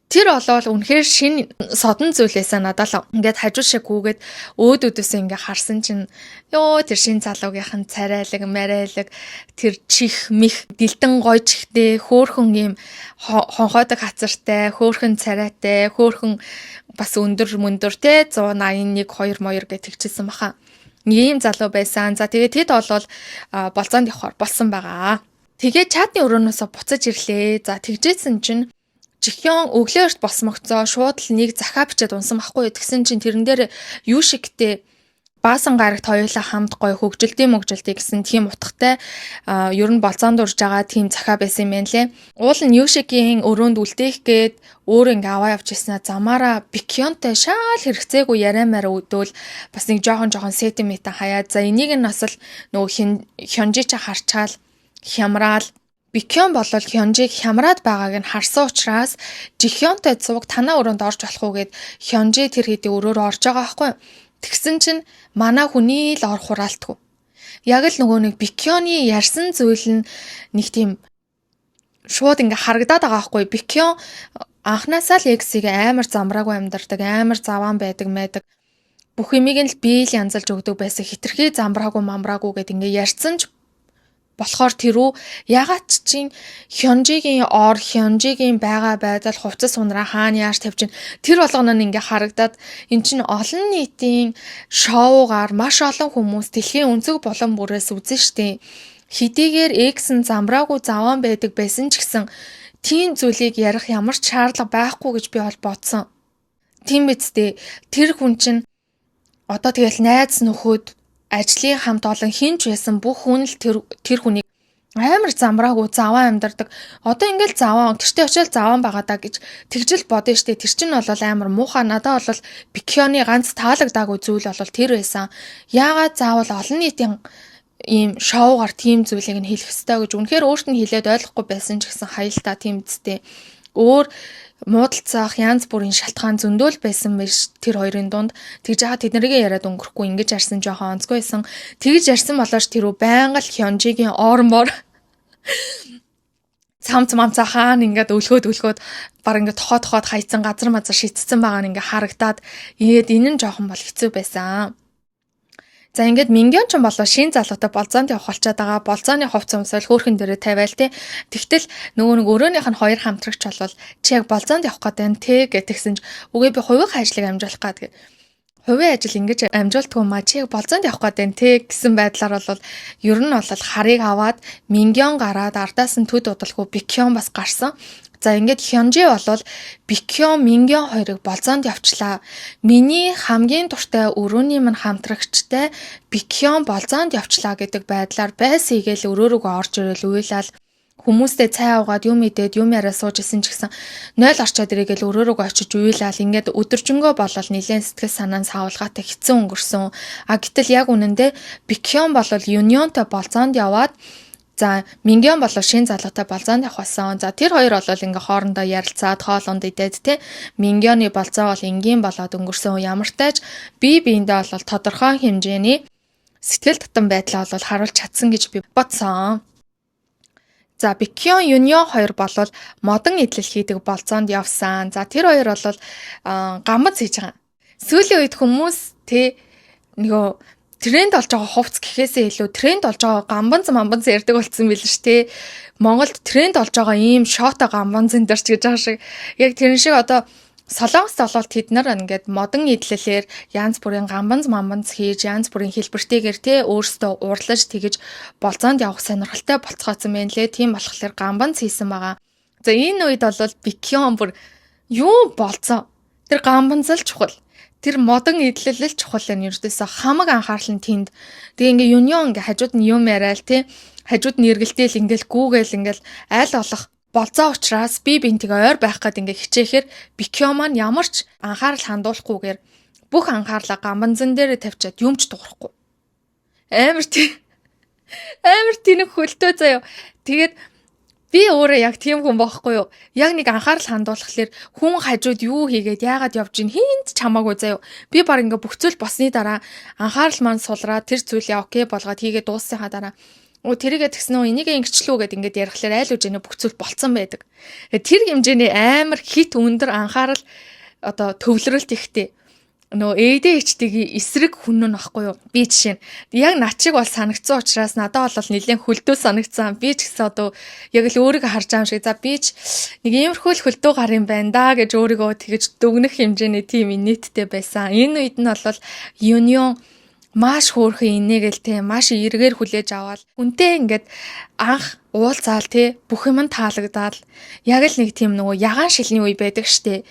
Тэр болвол үнэхээр шин содон зүйлээсээ надад л ингээд хажуу шиг гүгээд өөд өдөөсөө ингээд харсан чинь ёо, тэр шин залуугийнх нь царайлаг мариалаг, тэр чих мих дэлдэн гой чихтэй, хөөхөн юм хонхойдог хацартай, хөөхөн царайтай, хөөхөн бас өндөр мөндөр те, 181 2 моёр гэж тэгчихсэн баха. Ийм залуу байсан. За, тэгээд тэд болвол болзоонд явахаар болсон байгаа. Тэгээд чатны өрөөнөөсөө буцаж ирлээ. За, тэгжээсэн чинь Жихён өглөө эрт босмогцоо шууд л нэг захаа бичээд унсан байхгүй. Тэгсэн чинь тэрэн дээр Юшигтэй баасан гарагт хоёулаа хамт гоё хөгжилдийн мөгжилдий гэсэн тийм утгатай, ер нь болзоонд урж байгаа тийм захаа байсан юм байна лээ. Уул нь Юшигийн өрөөнд үлдээх гээд өөр ингээ аваа явж ирсэн замаараа Бикьонтой шаал хэрэгцээгүй яриамаар өдөөл бас нэг жоохон жоохон сентиментэн хаяад, за, энийг нь бас л нөгөө Хёнжи чи харчаал хямраал. Бикьон болол Хёнжиг хямраад байгааг нь харсан учраас Жихёнтой цуг танаа өрөөнд орж болох уу гэд Хёнжи тэр хэдий өрөөр орж байгаа байхгүй. Тэгсэн чинь манай хүний л ор хураалтгүй. Яг л нөгөө нэг Бикьоны ярьсан зүйл нь нэг тийм шууд ингээ харагдаад байгаа байхгүй. Бикьон анханасаа л ex ийг амар замраагүй амьдардаг, амар заваан байдаг майдаг. Бүх юмыг нь л би л янзалж өгдөг байсан. Хитрхи замраагүй мамраагүй гэд ингээ ярьсан ч болохоор тэрүү ягаад ч чин Хёнжигийн ор, Хёнжигийн байгаа байдал, хувцас унраа хаана яаж тавьж ин тэр болгоно нь ингээ харагдаад, эн чин олон нийтийн шоугаар маш олон хүмүүс дэлхийн өнцөг булан бүрээс үзэн штэ. Хэдийгээр ex нь замраагүй заваан байдаг байсан ч гэсэн тийм зүйлийг ярих ямар ч шаардлага байхгүй гэж би бол бодсон. Тийм биз дээ. Тэр хүн чинь одоо тэгэл найз нөхөд, ажлын хамт олон хин ч байсан бүх хүн л тэр тэр хүнийг амар замраагүй заваан амьдардаг. Одоо ингээл заваан гэртээ очиод заваан байгаа даа гэж тэгжил бодно штэ. Тэр чинь бол амар муухай, надад бол Бикьоны ганц таалагдаагүй зүйл бол тэр байсан. Яагаад заавал олон нийтийн ийм шоугаар тийм зүйлийг нь хэлэх ёстой гэж үнэхээр өөрт нь хэлээд ойлгохгүй байсан ч гэсэн хаялтаа, тийм үстэй. Өөр муудалцаах янз бүрийн шалтгаан зөндөөл байсан биш тэр хоёрын дунд. Тэгж яхад тэднэргээ яриад өнгөрөхгүй ингэж ярьсан жоохон онцгой байсан. Тэгж ярьсан болооч тэр үү байнга л Хёнжигийн ормоор цамц мамца хаана ингээд өлгөөд өлгөөд баг ингээд тохоо тохоод хайцсан газар мазар шитцсэн байгаа нь ингээд харагдаад, ингээд энэ нь жоохон бол хэцүү байсан. За, ингээд Мингён ч болоо шин залуутай болзоонд явах болчиход байгаа. Болзооны хувц өмсөөл хөөхөн дээрээ тавиал те. Тэгтэл нөгөө нэг өрөөнийх нь хоёр хамтрагч болвол чи яг болзоонд явах гээд байна те гэтгсэн ч үгүй, би хувийн ажлыг амжуулах гээд гэ. Хувийн ажил ингэж амжуулдгүй маа, чи яг болзоонд явах гээд байна те гэсэн байдлаар бол ер нь бол харыг аваад Мингён гараад, ардаас нь төд удалгүй Бикён бас гарсан. За, ингээд Хёнжи болвол Бикён, Мингён хоёрыг болзоонд явчлаа. Миний хамгийн дуртай өрөөний минь хамтрагчтай Бикён болзоонд явчлаа гэдэг байдлаар байс хийгээл өрөө рүүгээ орж ирэл уйлал, хүмүүстэй цай уугаад, юм идээд, юм яриа сууж исэн ч гэсэн 0 орчоод ирэгээл өрөө рүүгээ очиж уйлал, ингээд өдөржингөө болол нилээн сэтгэл санаа нь савлгаатай хэцүү өнгөрсөн. А гэтэл яг үнэндээ Бикён болол Юнионтой болзоонд яваад, за, Мингён болоо шин залуутай болзоонд явах болсон. За, тэр хоёр болол ингээ хоорондоо ярилцаад, хоолунд идээд те, Мингёны болзоо бол энгийн болоод өнгөрсөн. Ямар ч бие биендээ бол тодорхой хэмжээний сэтгэл татан байдлаа бол харуулж чадсан гэж би бодсон. За, Бикён, Юнион хоёр болол модон эдлэл хийдэг болзоонд явсан. За, тэр хоёр бол гамбаз хийж байгаа. Сүүлийн үед хүмүүс те нөгөө тренд болж байгаа хувц гэхээсээ илүү тренд болж байгаа гамбанз мамбанз ярьдаг болсон байл ш тэ. Монголд тренд болж байгаа ийм шоото гамбанз энэ төр ч гэж байгаа шиг, яг тэрэн шиг одоо Солонгост болвол тэд нар ингээд модон эдлэлээр янз бүрийн гамбанз мамбанз хийж, янз бүрийн хэлбэртэйгээр те өөрсдөө уурлаж, тэгэж болзоонд явах сонирхолтой болцгооцсон байна лээ. Тийм болохоор гамбанз хийсэн байгаа. За, энэ үед бол Бикён бүр юу болцоо. Тэр гамбанз л чухал. Тэр модон эдлэл л чухал энэ ердөөсөө хамаг анхаарал нь тэнд. Тэгээ ингээ Юнион ингээ хажууд нь юм яриад те, хажууд нь эргэлтээл, ингээл гүүгээл, ингээл айл болох болзоо учраас би бинтийг ойр байх гээд ингээ хичээхээр Бикё маань ямар ч анхаарал хандуулахгүйгээр бүх анхаарлаа гамбанзан дээр тавьчаад юмч дуурахгүй. Амар тий. Амар тэнэг хөлтөө заяа. Тэгээд би өөрөө яг тийм хүн бохгүй юу? Яг нэг анхаарал хандуулахлаар хүн хажууд юу хийгээд, яагаад явж ийн хинт ч хамаагүй заяа. Би баг ингээ бүх зүйл босны дараа анхаарал маань сулраад, тэр зүйлээ okay болгоод хийгээд дууссныхаа дараа өө, тэрийгэ тэгсэн үү, энийг ингэчлүү гэд ингээд ярихлаар айл үжинэ бүх зүйл болцсон байдаг. Тэр хэмжээний амар хит өндөр анхаарал одоо төвлөрөлт ихтэй нөгөө ADHD-гийн эсрэг хүн нь баггүй юу? Би жишээ нь яг над чиг бол санагдсан учраас надад бол нэлээд хөлдөө санагдсан. Би ч гэсэн одоо яг л өөрийгөө харж байгаа юм шиг, за, би ч нэг иймэрхүү л хөлдөө гар юм байна да гэж өөрийгөө тэгэж дүгнэх хэмжээний тийм инээдтэй байсан. Энэ үед нь бол Union маш хөөрхөн инээгээл те, маш эргээр хүлээж аваад, хүнтэй ингээд анх уулзаал те, бүх юм нь таалагдаал, яг л нэг тийм нөгөө ягаан шилний үе байдаг штэ,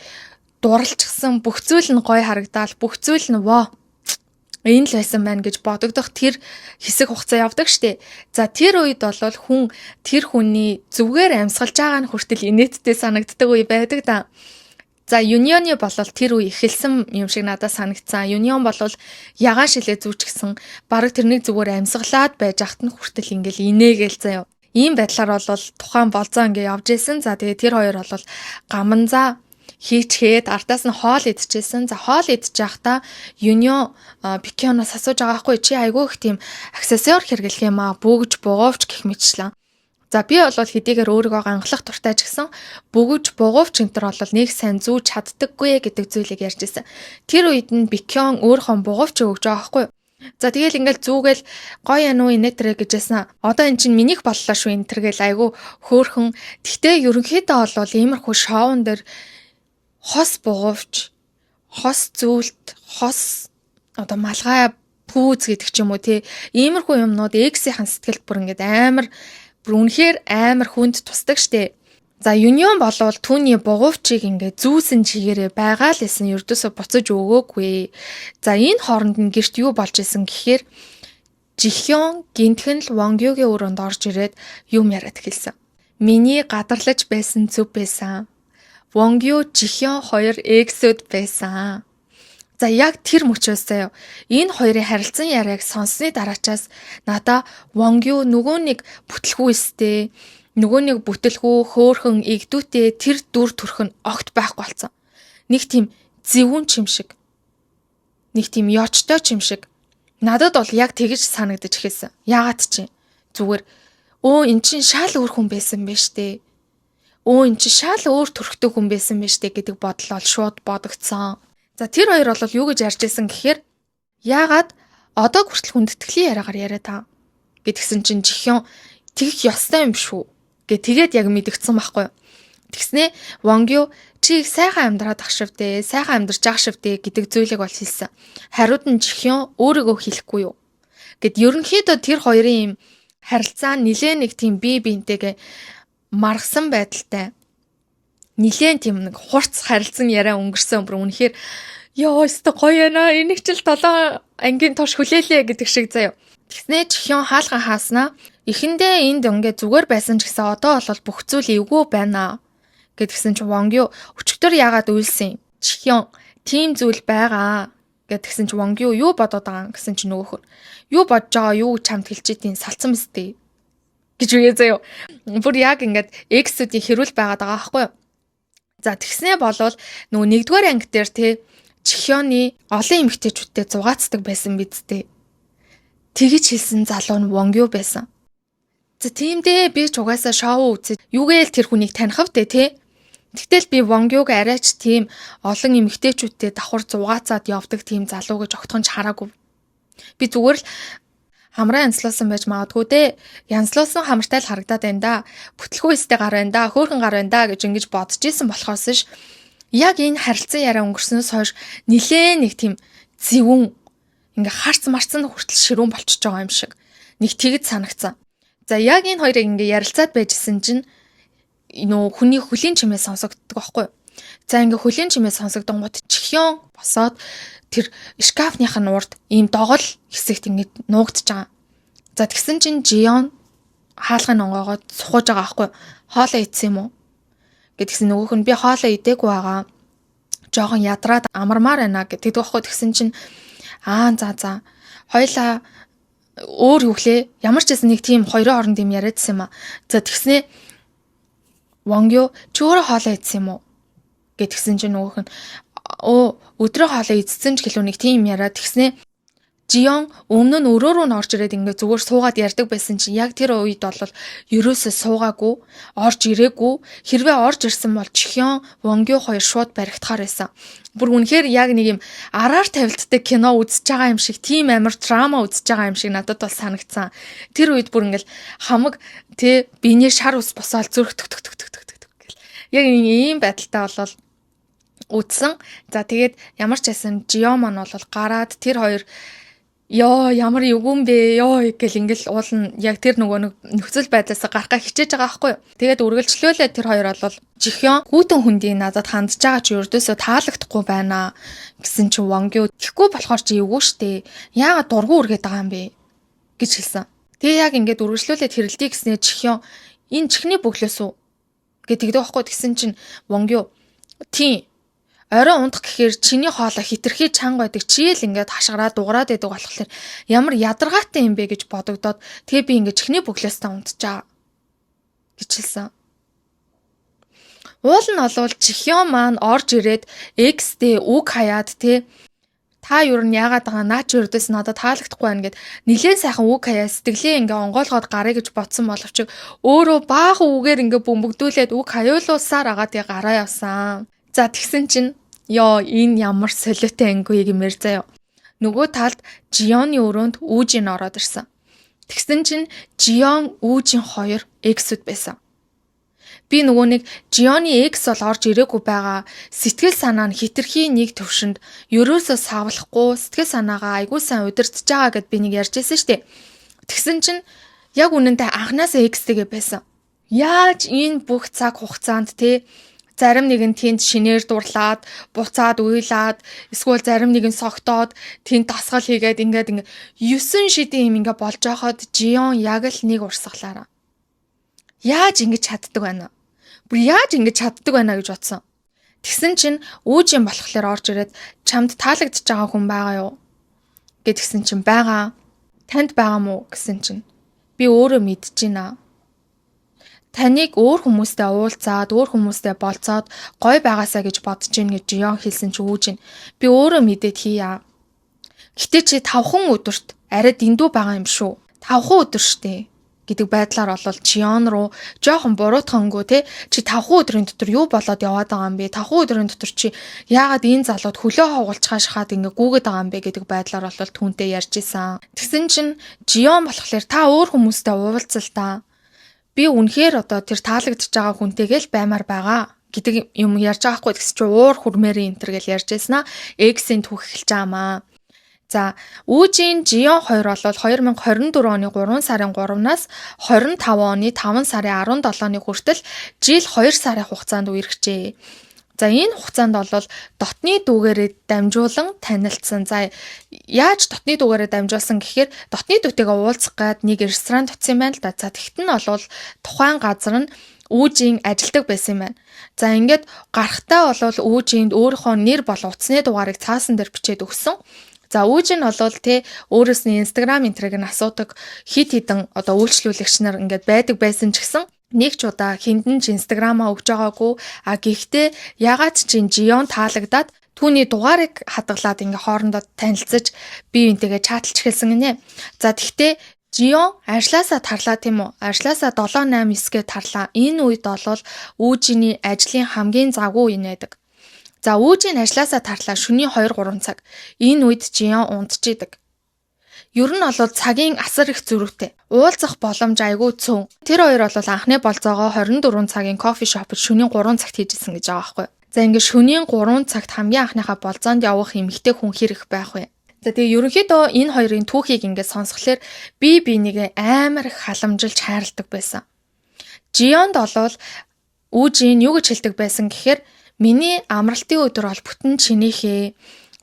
дурлцсан бүх зүйл нь гоё харагдаал, бүх зүйл нь во, энэ л байсан байна гэж бодогдох тэр хэсэг хугацаа явдаг штэ. За, тэр үед бол хүн тэр хүний зүгээр амьсгалж байгаа нь хүртэл инээдтэй санагддаг үе байдаг да. За, Юнионы болол тэр үе эхэлсэн юм шиг надад санагдсан. Юнион болол ягаан шилээ зүүчгсэн. Бараг тэрнийг зүгээр амьсгалаад байж ахт нь хүртэл ингээл инээгээл заяа. Ийм байдлаар бол тухайн болзоо ингээ явж исэн. За, тэгээ тэр хоёр бол гаманзаа хийчгээд ардаас нь хоол идчихсэн. За, хоол идэж байхдаа Юнион Бикионоос асууж байгаа хгүй, чи айгүй их тийм аксессуар хэрэглэх юм аа, бөгж, бугуувч гэх мэтчлэн. За, би бол хэдийгээр өөрийгөө гангалах дуртай ч гэсэн бөгж, бугуувч энэ төр бол нэг сайн зүүж чаддаггүй гэдэг зүйлийг ярьж ирсэн. Тэр үед нь Бикион өөрийнхөө бугуувч өгч байгаа хгүй. За, тэгэл ингээл зүүгээл гоё яа нуу инээтрэ гэжсэн. Одоо эн чинь минийх боллоо шүү энэ төр гэл айгүй хөөхөн. Тэгтээ ерөнхийдөө бол иймэрхүү шоун дээр хос бугуувч, хос зүйлт, хос одоо малгай пүүз гэдэг ч юм уу тий. Иймэрхүү юмнууд X-ийн сэтгэлд бүр ингээд амар, бүр үнэхээр амар хүнд тусдаг штэ. За, Юнион болвол түүний бугуувчийг ингээд зүүсэн чигээрээ байгаа л эсэн, ердөөсө буцаж өгөөгүй. За, энэ хооронд нь гэрт юу болж исэн гэхээр Жихён гинтхэн л Вонгюгийн өрөөнд орж ирээд юм яриад эхэлсэн. Миний гадарлаж байсан зөв байсан. Вонгю, Жихён хоёр ex-үүд байсан. За, яг тэр мөчөөс заяа. Энэ хоёрын харилцан яриаг сонссны дараачаас надаа Вонгю нөгөө нэг бүтлгүй өстэй, нөгөө нэг бүтлгүй хөөхөн эгдүүтэй тэр дүр төрх нь огт байхгүй болсон. Нэг тийм зэвүүн ч юм шиг. Нэг тийм ёчтой ч юм шиг. Надад бол яг тэгж санагдаж эхэлсэн. Яагаад чи? Зүгээр өө, эн чин шал өөр хүн байсан байж тээ, өө, эн чи шал өөр төрхтэй хүн байсан байж тээ гэдэг бодол бол шууд бодогдсон. За, тэр хоёр бол юу гэж ярьж исэн гэхээр яагаад Одоо хүртэл хүндэтгэлийн яриагаар яриа та гэдгсэн чинь Жихён тэгэх ёстой юм шүү гэ тэгээд яг мэдгдсэн байхгүй юу. Тэгснээ Вонгю чи их сайхан амьдраад ах шивдээ, сайхан амьдарч ах шивдээ гэдэг зүйлийг бол хэлсэн. Хариуд нь Жихён өөрийгөө хэлэхгүй юу. Гэт ерөнхийдөө тэр хоёрын юм харилцаа нилээ нэг тийм бие биентэйгээ маргасан байдалтай нилээн тийм нэг хурц харилцан яриа өнгөрсөн. Бүр үнэхээр ёо өстө гоё яана. Энийг ч л 7 ангийн турш хүлээлээ гэдэг шиг заяа. Тэгснээ Чихён хаалгаа хааснаа эхэндээ энд ингээ зүгээр байсан ч гэсэн одоо бол бүх зүйл эвгүй байна гэдгсэн чинь Вонгю өчигдөр яагаад уйлсан? Чихён тийм зүйл байгаа гэдгсэн чинь Вонгю юу бодоод байгаа гэсэн чинь нөгөөх нь юу бодож байгаа юу чамд хэлж идэв салцсан биз дээ гэж үгээ заяа. Бүр яг ингээд ex үүдийн хэрүүл байгаад байгаа байхгүй юу? За тэгснээ болвол нөгөө нэгдүгээр анги дээр те Чихёны олон эмэгтэйчүүдтэй зугаацдаг байсан биз дээ. Тэгэж хэлсэн залуу нь Вонгю байсан. За тийм дээ, би ч угаасаа шоу үзээд юугээл тэр хүнийг таних вдэ те. Тэгтэл би Вонгюг арайч тийм олон эмэгтэйчүүдтэй давхар зугаацаад явдаг тийм залуу гэж огтхон ч хараагүй. Би зүгээр л хамраа янзлуулсан байж магадгүй дээ. Янзлуулсан хамартай л харагдаад байна да. Бүтлгүй өстэй гар байна да, хөөхөн гар байна да гэж ингэж бодож исэн болохоос ш яг энэ харилцан яриа өнгөрснөөс хойш нилээ нэг тийм зэвүүн ингээ харц марцсан хүртэл ширүүн болчихж байгаа юм шиг. Нэг тэгж санагцсан. За яг энэ хоёрыг ингээ ярилцаад байжсэн чинь нөө хүний хөлийн чимээ сонсогддог байхгүй юу? За ингээ хөлийн чимээ сонсогдонгууд Чихён босоод тэр шкафных нь урд ийм догол хэсэгт ингээд нуугдж байгаа. За тэгсэн чинь Жион хаалгын онгоогоод сухаж байгаа байхгүй хоолоо идсэн юм уу гэдгсэн нөгөөх нь би хоолоо идээгүй байгаа. Жохон ядраад амармаар байна гэдэг байхгүй тэгсэн чинь аа за за хоёлаа өөр юу хлээ ямар ч байсан нэг тийм хоёрын хооронд юм яриадсан юм а. За тэгснээ Вонгю чи өөрөө хоолоо идсэн юм уу гэдгсэн чинь нөгөөх нь өө өдрөө хоолоо идсэн ч гэлөө нэг тийм яриа тэгснээ Жион өмнө нь өрөө рүү н орж ирээд ингээд зүгээр суугаад ярьдаг байсан чинь яг тэр үед бол ерөөсөө суугаагүй, орж ирээгүй. Хэрвээ орж ирсэн бол Чихён, Вонгю хоёр шууд баригдахаар байсан. Бүр үнэхээр яг нэг юм араар тавилттай кино үзэж байгаа юм шиг, тийм амар драма үзэж байгаа юм шиг надад бол санагдсан. Тэр үед бүр ингээл хамаг тэ биений шар ус босоол зүрх тök тök тök тök тök гэл. Яг ийм байдалтай болол үтсэн. За тэгээд ямар ч байсан Жион маань бол гараад тэр хоёр ёо ямар эвгүй бэ ёо гэл ингээл уул нь яг тэр нөгөө нэг нөхцөл байдлаас гарахаа хичээж байгаа байхгүй юу. Тэгээд үргэлжлүүлээ тэр хоёр бол Жихён хүүтэн хүндийн надад хандж байгаа чи өрдөөсөө таалагдахгүй байна гэсэн чи Вонгю тэгэхгүй болохоор чи эвгүй штэ. Яагаад дургу үргээд байгаа юм бэ гэж хэлсэн. Тэгээ яг ингээд үргэлжлүүлээд хэрэлдий гэснээр Жихён энэ чихний бөглөөс үү гэдэг байхгүй тэгсэн чинь Вонгю тийм орой унтах гэхээр чиний хоолой хитрхи чанга байдаг. Чи л ингээд хашгираа дуграад байдаг болохоор ямар ядаргаатай юм бэ гэж бодогдоод тэгээ би ингээд чихний бөглөөсөө унтжаа гэж хэлсэн. Уул нь болвол Чихён маань орж ирээд X-тэй үг хаяад те та юу н яагаад байгаа наа чи өрдөөс надад таалагдахгүй байна гэд нилээн сайхан үг хаяа сэтгэлээ ингээ онгойлгоод гарыг гэж бодсон боловч өөрөө баахан үгээр ингээ бөмбөгдүүлээд үг хаюулуулсаар агаа тэгээ гараа явсан. За тэгсэн чинь ёо энэ ямар солиотой ангиу гэмээр заяа. Нөгөө талд Жионы өрөөнд Үүжин ороод ирсэн. Тэгсэн чинь Жион Үүжин хоёр ex үүд байсан. Би нөгөө нэг Жионы ex бол орж ирээгүй байгаа. Сэтгэл санаа нь хитрхи нэг төвшөнд ерөөсөө савлахгүй сэтгэл санаагаа айгуу сайн удирдах байгаа гэд би нэг ярьж байсан шүү дээ. Тэгсэн чинь яг үнэндээ анханасаа ex тэйгээ байсан. Яаж энэ бүх цаг хугацаанд те зарим нэгэн тэнд шинээр дурлаад, буцаад уйлаад, эсвэл зарим нэгэн согтоод тэнд дасгал хийгээд ингээд ингээ 9 шидийн юм ингээ болж байхад Жион яг л нэг урсгалаараа. Яаж ингэж чаддаг байна? Бүр яаж ингэж чаддаг байна гэж бодсон. Тэгсэн чинь Үүжин болохоор орж ирээд чамд таалагдчихж байгаа хүн байгаа юу? Гэдгсэн чинь байгаа. Танд байгаа мó гэсэн чинь би өөрөө мэдэж байна. Таныг өөр хүмүүстэй уулзаад, өөр хүмүүстэй болцоод гой байгаасаа гэж бодож гин гэж Жион хэлсэн чи Үүжин би өөрөө мэдээд хийя. Гэтэ чи 5хан өдөрт арай дэндүү байгаа юм шүү. 5хан өдөр штэ. гэдэг байдлаар бол Чион руу жоохон буруутхангүй те, чи 5 өдрийн дотор юу болоод яваад байгаа юм бэ? 5 өдрийн дотор чи яагаад энэ залууд хөлөө хугалж хашхаад ингээ гүгээд байгаа юм бэ гэдэг байдлаар бол түүнтэй ярьж исэн. Тэгсэн чинь Жион болохоор та өөр хүмүүстэй уулзал та. Би үнэхээр одоо тэр таалагдж байгаа хүнтэйгээ л баймаар байгаа гэдэг юм ярьж байгаа хгүй. Тэгсэн чинь уур хүрмээрийн энэ төр гэл ярьж байснаа X-ийн түүх эхэлж байгаамаа. За, Үүжин Жион 2 бол 2024 оны 3 сарын 3-наас 25 оны 5 сарын 17-ны хүртэл жил 2 сарын хугацаанд үерхжээ. За, энэ хугацаанд бол дотны дүүгээрээ дамжуулан танилцсан. За, яаж дотны дүүгээрээ дамжуулсан гэхээр дотны дүүтэйгээ уулзах гад нэг ресторанд очсон юм байна л да. За, тэгт нь бол тухайн газар нь Үүжин ажилдаг байсан юм байна. За, ингээд гарахтаа бол Үүжинд өөрийнхөө нэр бол утасны дугаарыг цаасан дээр бичээд өгсөн. За, Үүж нь болвол те өөрөөс нь Instagram энтриг нь асуудаг хит хитэн одоо үйлчлүүлэгч нар ингээд байдаг байсан ч гэсэн нэг ч удаа хиндэн ч Instagram-аа өгж байгаагүй. А гэхдээ ягаад ч чинь Жион таалагдаад түүний дугаарыг хадгалаад ингээ хоорондоо танилцаж бие биентэйгээ чаталж эхэлсэн гинэ. За, тэгтээ Жион ажлаасаа тарлаа тийм үү? Ажлаасаа 7 8 9-гээ тарлаа. Энэ үед бол Үүжиний ажлын хамгийн завгүй үе нэдэг. За, Үүжийн ажлаасаа тарлаа шөнийн 2 3 цаг. Энэ үед Жион унтж идэг. Ер нь бол цагийн асар их зөрүүтэй. Уулзах боломж айгүй цөөн. Тэр хоёр бол анхны болзоогоо 24 цагийн кофе шопд шөнийн 3 цагт хийжсэн гэж байгаа байхгүй. За, ингээд шөнийн 3 цагт хамгийн анхныхаа болзоонд явах эмэгтэй хүн хэрэг байх вэ? За, тэгээ ерөнхийдөө энэ хоёрын түүхийг ингээд сонсхолоор би бинийгээ амар их халамжилж хайрладаг байсан. Жионд болвол Үүжин юу гэж хэлдэг байсан гэхээр миний амралтын өдөр бол бүтэн чинийхээ.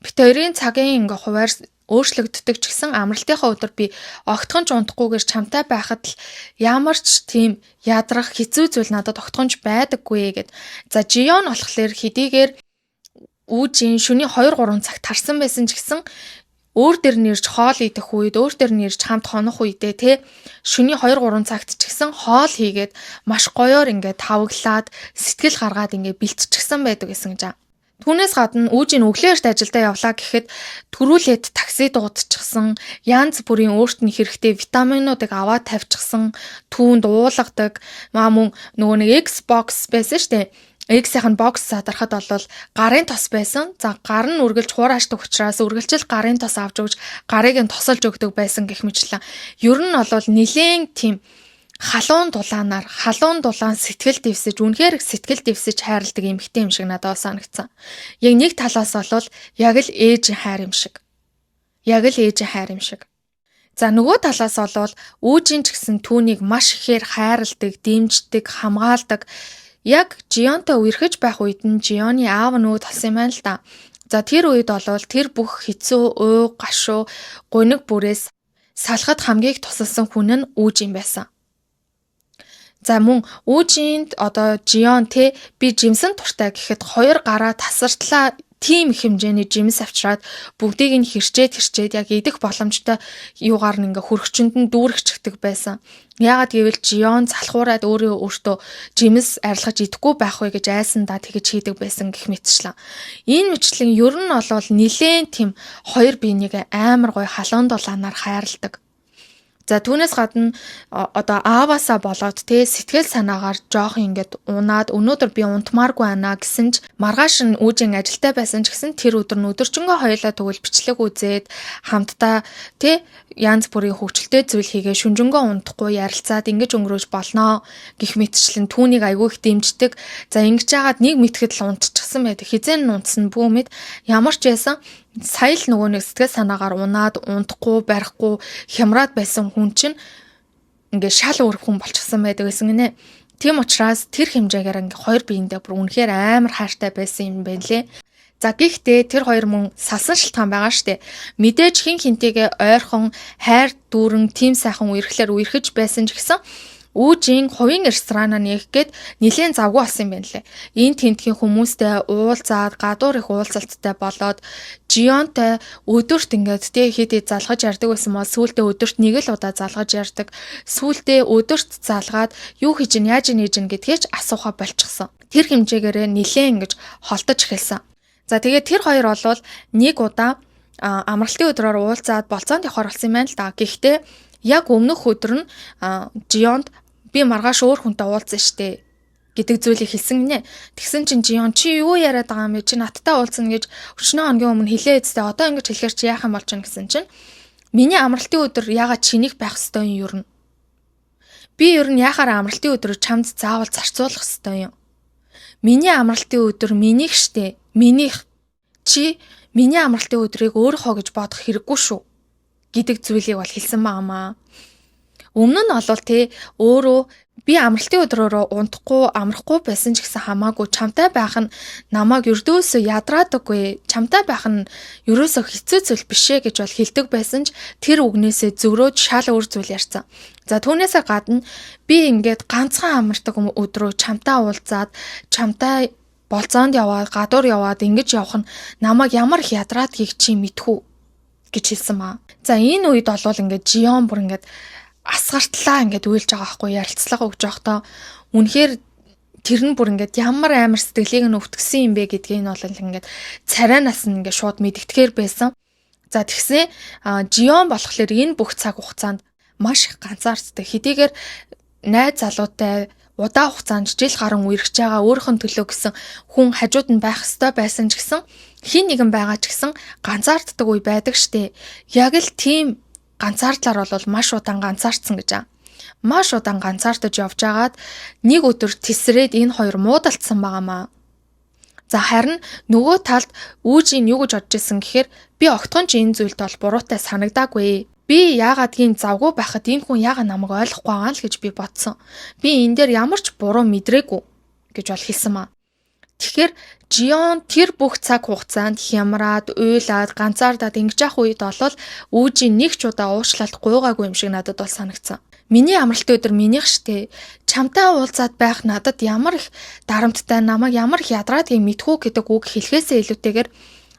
Бит хоёрын цагийн ингээ хуваар өөрчлөгддөг ч гэсэн амралтынхаа өдөр би огтхон ч унтахгүйгээр чамтай байхад л ямар ч тийм ядрах хэцүү зүйл надад огтхон ч байдаггүй гэд. За, Жион болохоор хэдийгээр Үүжин шөнийн 2 3 цаг тарсан байсан ч гэсэн өөр дээр нь ирж хоол идэх үед, өөр дээр нь ирж хамт хонох үедээ те шөнийн 2 3 цагт ч гэсэн хоол хийгээд маш гоёор ингээд тавглаад сэтгэл гаргаад ингээд бэлтчихсэн байдаг гэсэн гэж. Түүнээс гадна Үүжин өглөө эрт ажилдаа явлаа гэхэд төрүүлээд такси дуудчихсан, янз бүрийн өөрт нь хэрэгтэй витаминуудыг аваад тавьчихсан, түүнд уулгадаг. Маа мөн нөгөө нэг Xbox байсан штэ. X-ийн бокс задрахад бол гарын тос байсан. За, гар нь үргэлж хураашдаг учраас үргэлжил гарын тос авч өгж гарыг нь тосолж өгдөг байсан гэх мэтлэн. Ер нь бол нилээн тийм халуун дулаанаар халуун дулаан сэтгэл дэвсэж, үнэхээр их сэтгэл дэвсэж хайрладаг эмэгтэй юм шиг надад санагдсан. Яг нэг талаас бол яг л ээжийн хайр юм шиг. Яг л ээжийн хайр юм шиг. За, нөгөө талаас бол Үүжин ч гэсэн түүнийг маш ихээр хайрладаг, дэмждэг, хамгаалдаг. Яг Жионтой үерхэж байх үед нь Жионы аав нь үүд болсон юм байна л да. За, тэр үед бол тэр бүх хэцүү, уй, гашуу, гуниг бүрээс салахад хамгийн их тусалсан хүн нь Үүжин байсан. За, мөн Үүжинд одоо Жион те би жимсэн туртай гэхэд хоёр гараа тасартлаа тийм их хэмжээний жимс авчираад бүгдийг нь хэрчээд хэрчээд яг идэх боломжтой юугаар нь ингээ хөргөчөнд нь дүүргчихдэг байсан. Яагаад гэвэл Жион залхуураад өөрөө өөртөө жимс арилгаж идэхгүй байх вэ гэж айсандаа тэгэж хийдэг байсан гэх мэтчлэн. Энэ мэтлэн ер нь бол нилээн тийм хоёр биенийг амар гоё халуун дулаанаар хайрладаг. За, түүнээс гадна одоо ааваасаа болоод те сэтгэл санаагаар жоох ингээд унаад өнөөдөр би унтмааргүй байна гэсэн ч маргааш нь Үүжин ажилтай байсан ч гэсэн тэр өдөр нь өдөржингөө хоёулаа тэгвэл бичлэг үзээд хамтдаа те янз бүрийн хөгжилтэй зүйл хийгээ шүнжэнгөө унтахгүй ярилцаад ингэж өнгөрөөж болноо гэх мэтчлэн түүнийг айгүй их дэмждэг. За, ингэж яагаад нэг мэтгэд л унтчихсан байдаг. Хизээ нь унтсан бүү мэд, ямар ч байсан сая л нөгөө нэг сэтгэл санаагаар унаад унтахгүй барихгүй хямраад байсан хүн чинь ингээ шал өөр хүн болчихсон байдаг гэсэн гинэ. Тийм учраас тэр хэмжээгээр ингээ хоёр биендээ бүр үнэхээр амар хайртай байсан юм байна лээ. За, гэхдээ тэр хоёр мөн салсан шалтгаан байгаа штэ. Мэдээж хин хинтэйгээ ойрхон хайр дүүрэн тийм сайхан үерхлээр үерхэж байсан ч гэсэн Үүжин хувийн ресторанаа нээх гээд нилээн завгүй болсон юм байна лээ. Энэ тентхийн хүмүүстэй уулзаад гадуур их уулзалттай болоод Жионтой өдөрт ингээд тэ хэд хэд залгаж ярьдаг байсан бол сүүлдээ өдөрт нэг л удаа залгаж ярьдаг. Сүүлдээ өдөрт залгаад юу хийж ин яаж ин хийж ин гэдгийг ч асуухаа болчихсон. Тэр хэмжээгээрээ нилээн ингэж холдож эхэлсэн. За, тэгээд тэр хоёр болвол нэг удаа амралтын өдрөөр уулзаад болцоонд явахар болсон юм байна л да. Гэхдээ Яг өмнөх өдөр нь Жионд би маргааш өөр хүнтэй уулзсан штэ гэдэг зүйлийг хэлсэн гинэ. Тэгсэн чинь Жион, чи юу яриад байгаа юм бэ? Чи надтай уулзна гэж өчнөө хоногийн өмнө хэлээ эцтэй. Одоо ингэж хэлэхэр чи яах юм болж байна гэсэн чинь миний амралтын өдөр яагаад чинийх байх ёстой юм ер нь? Би ер нь яхаар амралтын өдрөө чамд заавал зарцуулах ёстой юм? Миний амралтын өдөр минийх штэ. Минийх. Чи миний амралтын өдрийг өөрийнхөө гэж бодох хэрэггүй шүү гэдэг зүйлийг бол хэлсэн байгаамаа. Өмнө нь болвол те өөрөө би амралтын өдрөөрөө унтахгүй, амрахгүй байсан ч гэсэн хамаагүй чамтай байх нь намайг ердөөсөө ядраадаггүй. Чамтай байх нь ерөөсөө хэцүү зүйл биш ээ гэж бол хэлдэг байсан ч тэр үгнээсээ зөрөөд шал өөр зүйл ярьсан. За, түүнээсээ гадна би ингээд ганцхан амардаг өдрөө чамтай уулзаад, чамтай болзоонд яваад, гадуур яваад ингэж явах нь намайг ямар их ядраадгийг чи мэдхүү гэж хэлсэн маа. За, энэ үед болвол ингээд Жион бүр ингээд асгартлаа ингээд уйлж байгаа байхгүй, ярилцлага өгч явахдаа үнэхээр тэр нь бүр ингээд ямар амар сэтгэлийг нь өвтгсөн юм бэ гэдгийг нь бол ингээд царайнаас нь ингээд шууд мэдгэдгээр байсан. За, тэгсэн Жион болохоор энэ бүх цаг хугацаанд маш их ганцаарддаг. Хэдийгээр найз залуутай удаан хугацаанд жил гарan үерхэж байгаа, өөрийнх нь төлөө гэсэн хүн хажууд нь байх ёстой байсан ч гэсэн, хин нэгэн байгаа ч гэсэн ганцаарддаг үе байдаг штэ. Яг л тийм ганцаардлаар бол маш удаан ганцаардсан гэж аа. Маш удаан ганцаардаж явж агаад нэг өдөр тесрээд энэ хоёр муудалцсан байгаамаа. За, харин нөгөө талд Үүжин юу гэж бодож исэн гэхээр би огтхон ч энэ зүйлд бол буруутай санагдаагүй. Би яагаад ийм завгүй байхад энэ хүн яагаад намайг ойлгохгүй байгаа л гэж би бодсон. Би энэ дээр ямар ч буруу мэдрээгүй гэж бол хэлсэн маа. Тэгэхээр Жион тэр бүх цаг хугацаанд хямраад, уйлаад, ганцаардаад ингэж явах үед болол Үүжин нэг ч удаа уучлалт гуйгаагүй юм шиг надад бол санагдсан. Миний амралтын өдөр минийх штэ. Чамтай уулзаад байх надад ямар их дарамттай, намайг ямар их ядраадгийг мэдхүү гэдэг үг хэлэхээсээ илүүтэйгээр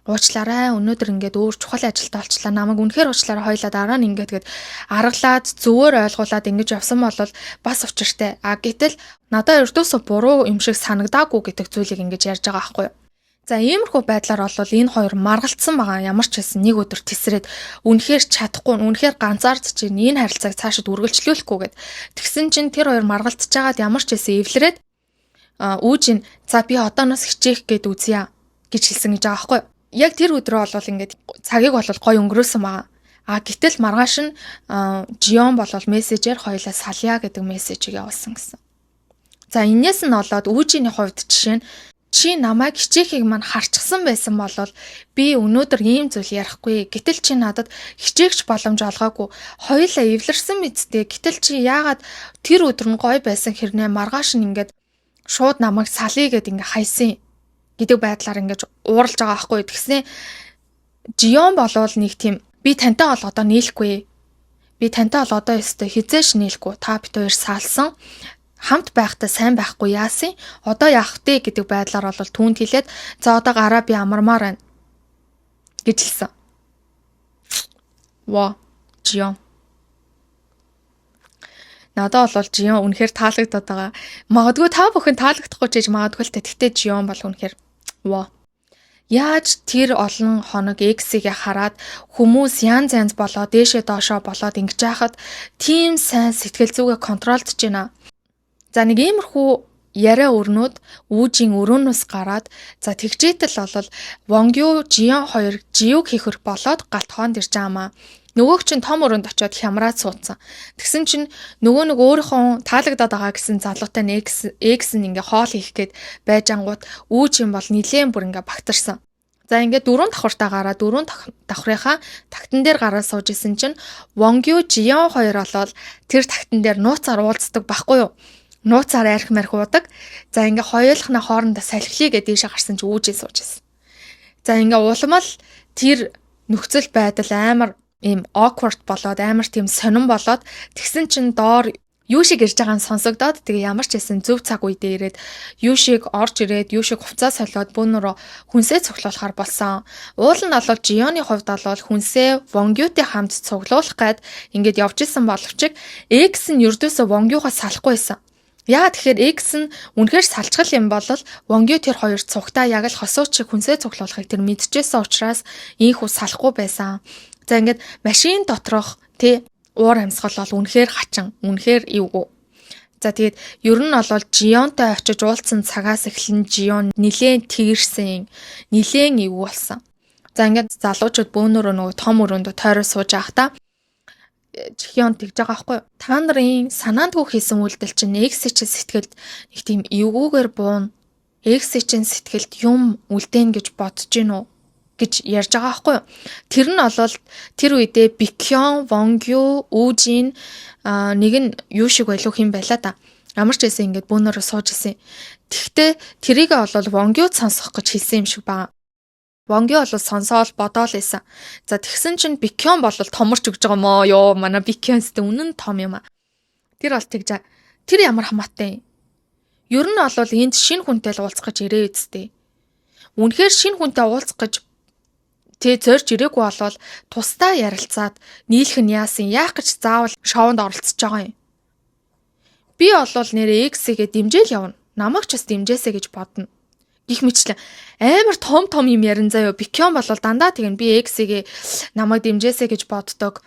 уучлаарай, өнөөдөр ингээд өөр чухал ажилд олчлаа, намайг үнэхээр уучлаарай, хоёлаа дараа нь ингээд гээд аргалаад зөвөр ойлгуулад ингэж явсан бол бас учиртай. А гэтэл надад ердөөсөө буруу юм шиг санагдаагүй гэдэг зүйлийг ингэж ярьж байгаа байхгүй юу? За, иймэрхүү байдлаар бол энэ хоёр маргалцсан байгаа. Ямар ч байсан нэг өдөр тесрээд үнэхээр чадахгүй, үнэхээр ганцаардж чинь энэ харилцааг цаашид үргэлжлүүлэхгүй гэд. Тэгсэн чинь тэр хоёр маргалцж байгаад ямар ч байсан эвлэрээд Үүжин за би одооноос хичээх гээд үзье гэж хэлсэн гэж байгаа байхгүй юу? Яг тэр өдрөө бол ингээд цагийг бол гоё өнгөрөөсөн байгаа. А гэтэл маргааш нь Жион болол мессежээр хоёлаа салъя гэдэг мессежийг явуулсан гэсэн. За, энээс нь болоод Үүжиний хувьд жишээ нь чи намайг хичээхийг мань харчихсан байсан бол би өнөөдөр ийм зүйл ярихгүй. Гэтэл чи надад хичээгч боломж олгоогүй. Хоёулаа эвлэрсэн мэт дээ. Гэтэл чи яагаад тэр өдөр нь гоё байсан хэрнээ маргааш нь ингээд шууд намайг салъя гэд ингээ хайсан гэдэг байдлаар ингэж ууралж байгаа байхгүй. Тэгснээ Жион болвол нэг тийм би тантай бол одоо нийлэхгүй. Би тантай бол одоо өстой хизээш нийлэхгүй. Та бит хоёр салсан. Хамт байхдаа сайн байхгүй яасан? Одоо яах вэ гэдэг байдлаар бол түүнд хэлээд за одоо гараа, би амармаар байна гэж хэлсэн. Ва, Жион. Надад бол Жион үнэхээр таалагдаад байгаа. Магадгүй та бүхэн таалагдахгүй ч гэж магадгүй л та. Тэгтээ Жион бол үнэхээр ва. Яаж тэр олон хоног ex-ийг хараад хүмүүс янз янз болоод дээшээ доошоо болоод ингэж яхад тийм сайн сэтгэл зүгээ control-дож байна. За, нэг иймэрхүү яриа өрнүүд Үүжин өрөөнөөс гараад, за тэгжээтэл бол Вонгю, Жион хоёр жиюг хийхэр болоод галт хоонд ирж байгаа маа. Нөгөөх чинь том өрөөнд очиод хямраад суудсан. Тэгсэн чинь нөгөө нэг өөрийнхөө таалагдаад байгаа гэсэн залуутай нь ex нь ингээ хоол хийх гээд байж ангууд Үүжин бол нилээн бүр ингээ багтарсан. За, ингээд дөрөв давхартаа гараад дөрөв давхрынхаа тагтан дээр гараад сууж исэн чинь Вонгю, Жион хоёр болоод тэр тагтан дээр нууцаар уулздаг байхгүй юу? Нууцаар арх марх уудаг. За, ингээ хоёулахна хоорондоо салхилъя гэдээ дээшээ гарсан чи Үүжин сууж исэн. За, ингээ улмал тэр нөхцөл байдал амар ийм awkward болоод, амар тийм сонин болоод тэгсэн чинь доор Юшиг ирж байгаа нь сонсогдоод, тэгээ ямар ч байсан зөв цаг үедээ ирээд, Юшиг орж ирээд, Юшиг хувцас солиод бөөнөрөө хүнсээ цуглуулахар болсон. Уул нь бол Жионы хувьд бол хүнсээ Вонгютэй хамт цуглуулах гээд ингээд явж исэн боловч ex нь ердөөсөө Вонгюгаас салахгүй байсан. Яагаад тэгэхээр ex нь үнэхээр салчгал юм бол Вонгю тэр хоёр цугтаа яг л хосууч шиг хүнсээ цуглуулахыг тэр мэдчихсэн учраас ийхүү салахгүй байсан. За, ингээд машин доторх тий уур амьсгал бол үнэхээр хачин, үнэхээр эвгүй. За, тэгээд ер нь бол Жионтой очиж уулзсан цагаас эхлэн Жион нилээн тэрсэн, нилээн эвгүй болсон. За, ингээд залуучууд бөөнөрөө нөгөө том өрөөнд тойроо сууж байхдаа Чихён тэгж байгаа байхгүй юу? Та нарын санаандгүй хийсэн үйлдэл чинь ex чинь сэтгэлд нэг тийм эвгүүгээр буuna. Ex чинь сэтгэлд юм үлдээн гэж бодож гин үү гэж ярьж байгаа байхгүй юу? Тэр нь бол тэр үедээ Бикён, Вонгю, Үжин, нэг нь юу шиг байлуу хэм байла да. Ямар ч байсан ингээд бөөнөрөө сууж исэн. Тэгтээ тэрийг бол Вонгю сонсох гэж хэлсэн юм шиг байгаа. Вонгю бол сонсоол бодоол исэн. За, тэгсэн чинь Бикён бол томорч өгж байгаа мó ёо, манай Бикён сте үнэн том юм а. Тэр бол тэгж, тэр ямар хамаатай юм. Ер нь бол энд шинэ хүнтэй л уулзах гэж ирээ үсттэй. Үнэхээр шинэ хүнтэй уулзах гэж тэ зорж ирээгүй болвол тусдаа ярилцаад нийлэх нь яасан, яах гэж заавал шоунд оролцож байгаа юм. Би болвол нэрээ ex-гээ дэмжээл явна. Намайг ч бас дэмжээсэ гэж бодно гих мэтлэн амар том том юм ярин заяо. Бикён бол дандаа тэгнэ, би ex-гээ намайг дэмжээсэ гэж боддог.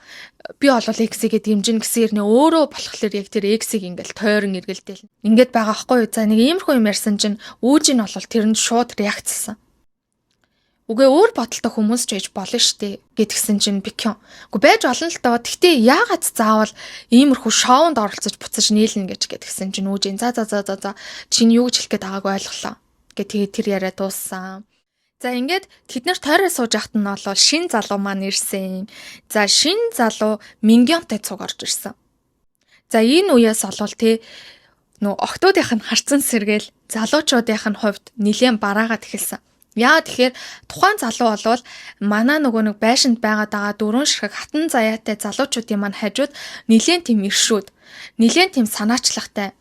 Би бол ex-гээ дэмжинэ гэсэн хэрнээ өөрөө болохоор яг тэр ex-ийг ингээл тойрон эргэлдээл. Ингээд байгаа хгүй юу. За, нэг иймэрхүү юм ярьсан чинь Үүжин бол тэрэнд шууд реакцлсан. Үгүй, өөр бодолтой хүмүүс ч байж болно штэ гэдгсэн чинь Бикён. Үгүй, байж олон л доо. Тэгтээ яагаад заавал иймэрхүү шоунд оролцож буцаж нийлнэ гэж гэдгсэн чинь Үүжин за за за за за чиний юу гэж хэлэх гээд байгааг ойлголоо гэ, тэгээд тэр яриа дууссан. За, ингээд тэд нар тойроо сууж байхад нь бол шин залуу маань ирсэн. За, шин залуу Мингёнтой цуг орж ирсэн. За, энэ үеэс олвол те нөө октоодынх нь харцсан сэргээл залуучуудынх нь хувьд нилээн бараагаад эхэлсэн. Яа тэгэхээр тухайн залуу болвол манай нөгөө нэг байшинд байгаад байгаа дөрвөн ширхэг хатан заяатай залуучуудын маань хажууд нилээн тийм иршүүд, нилээн тийм санаачлагтай,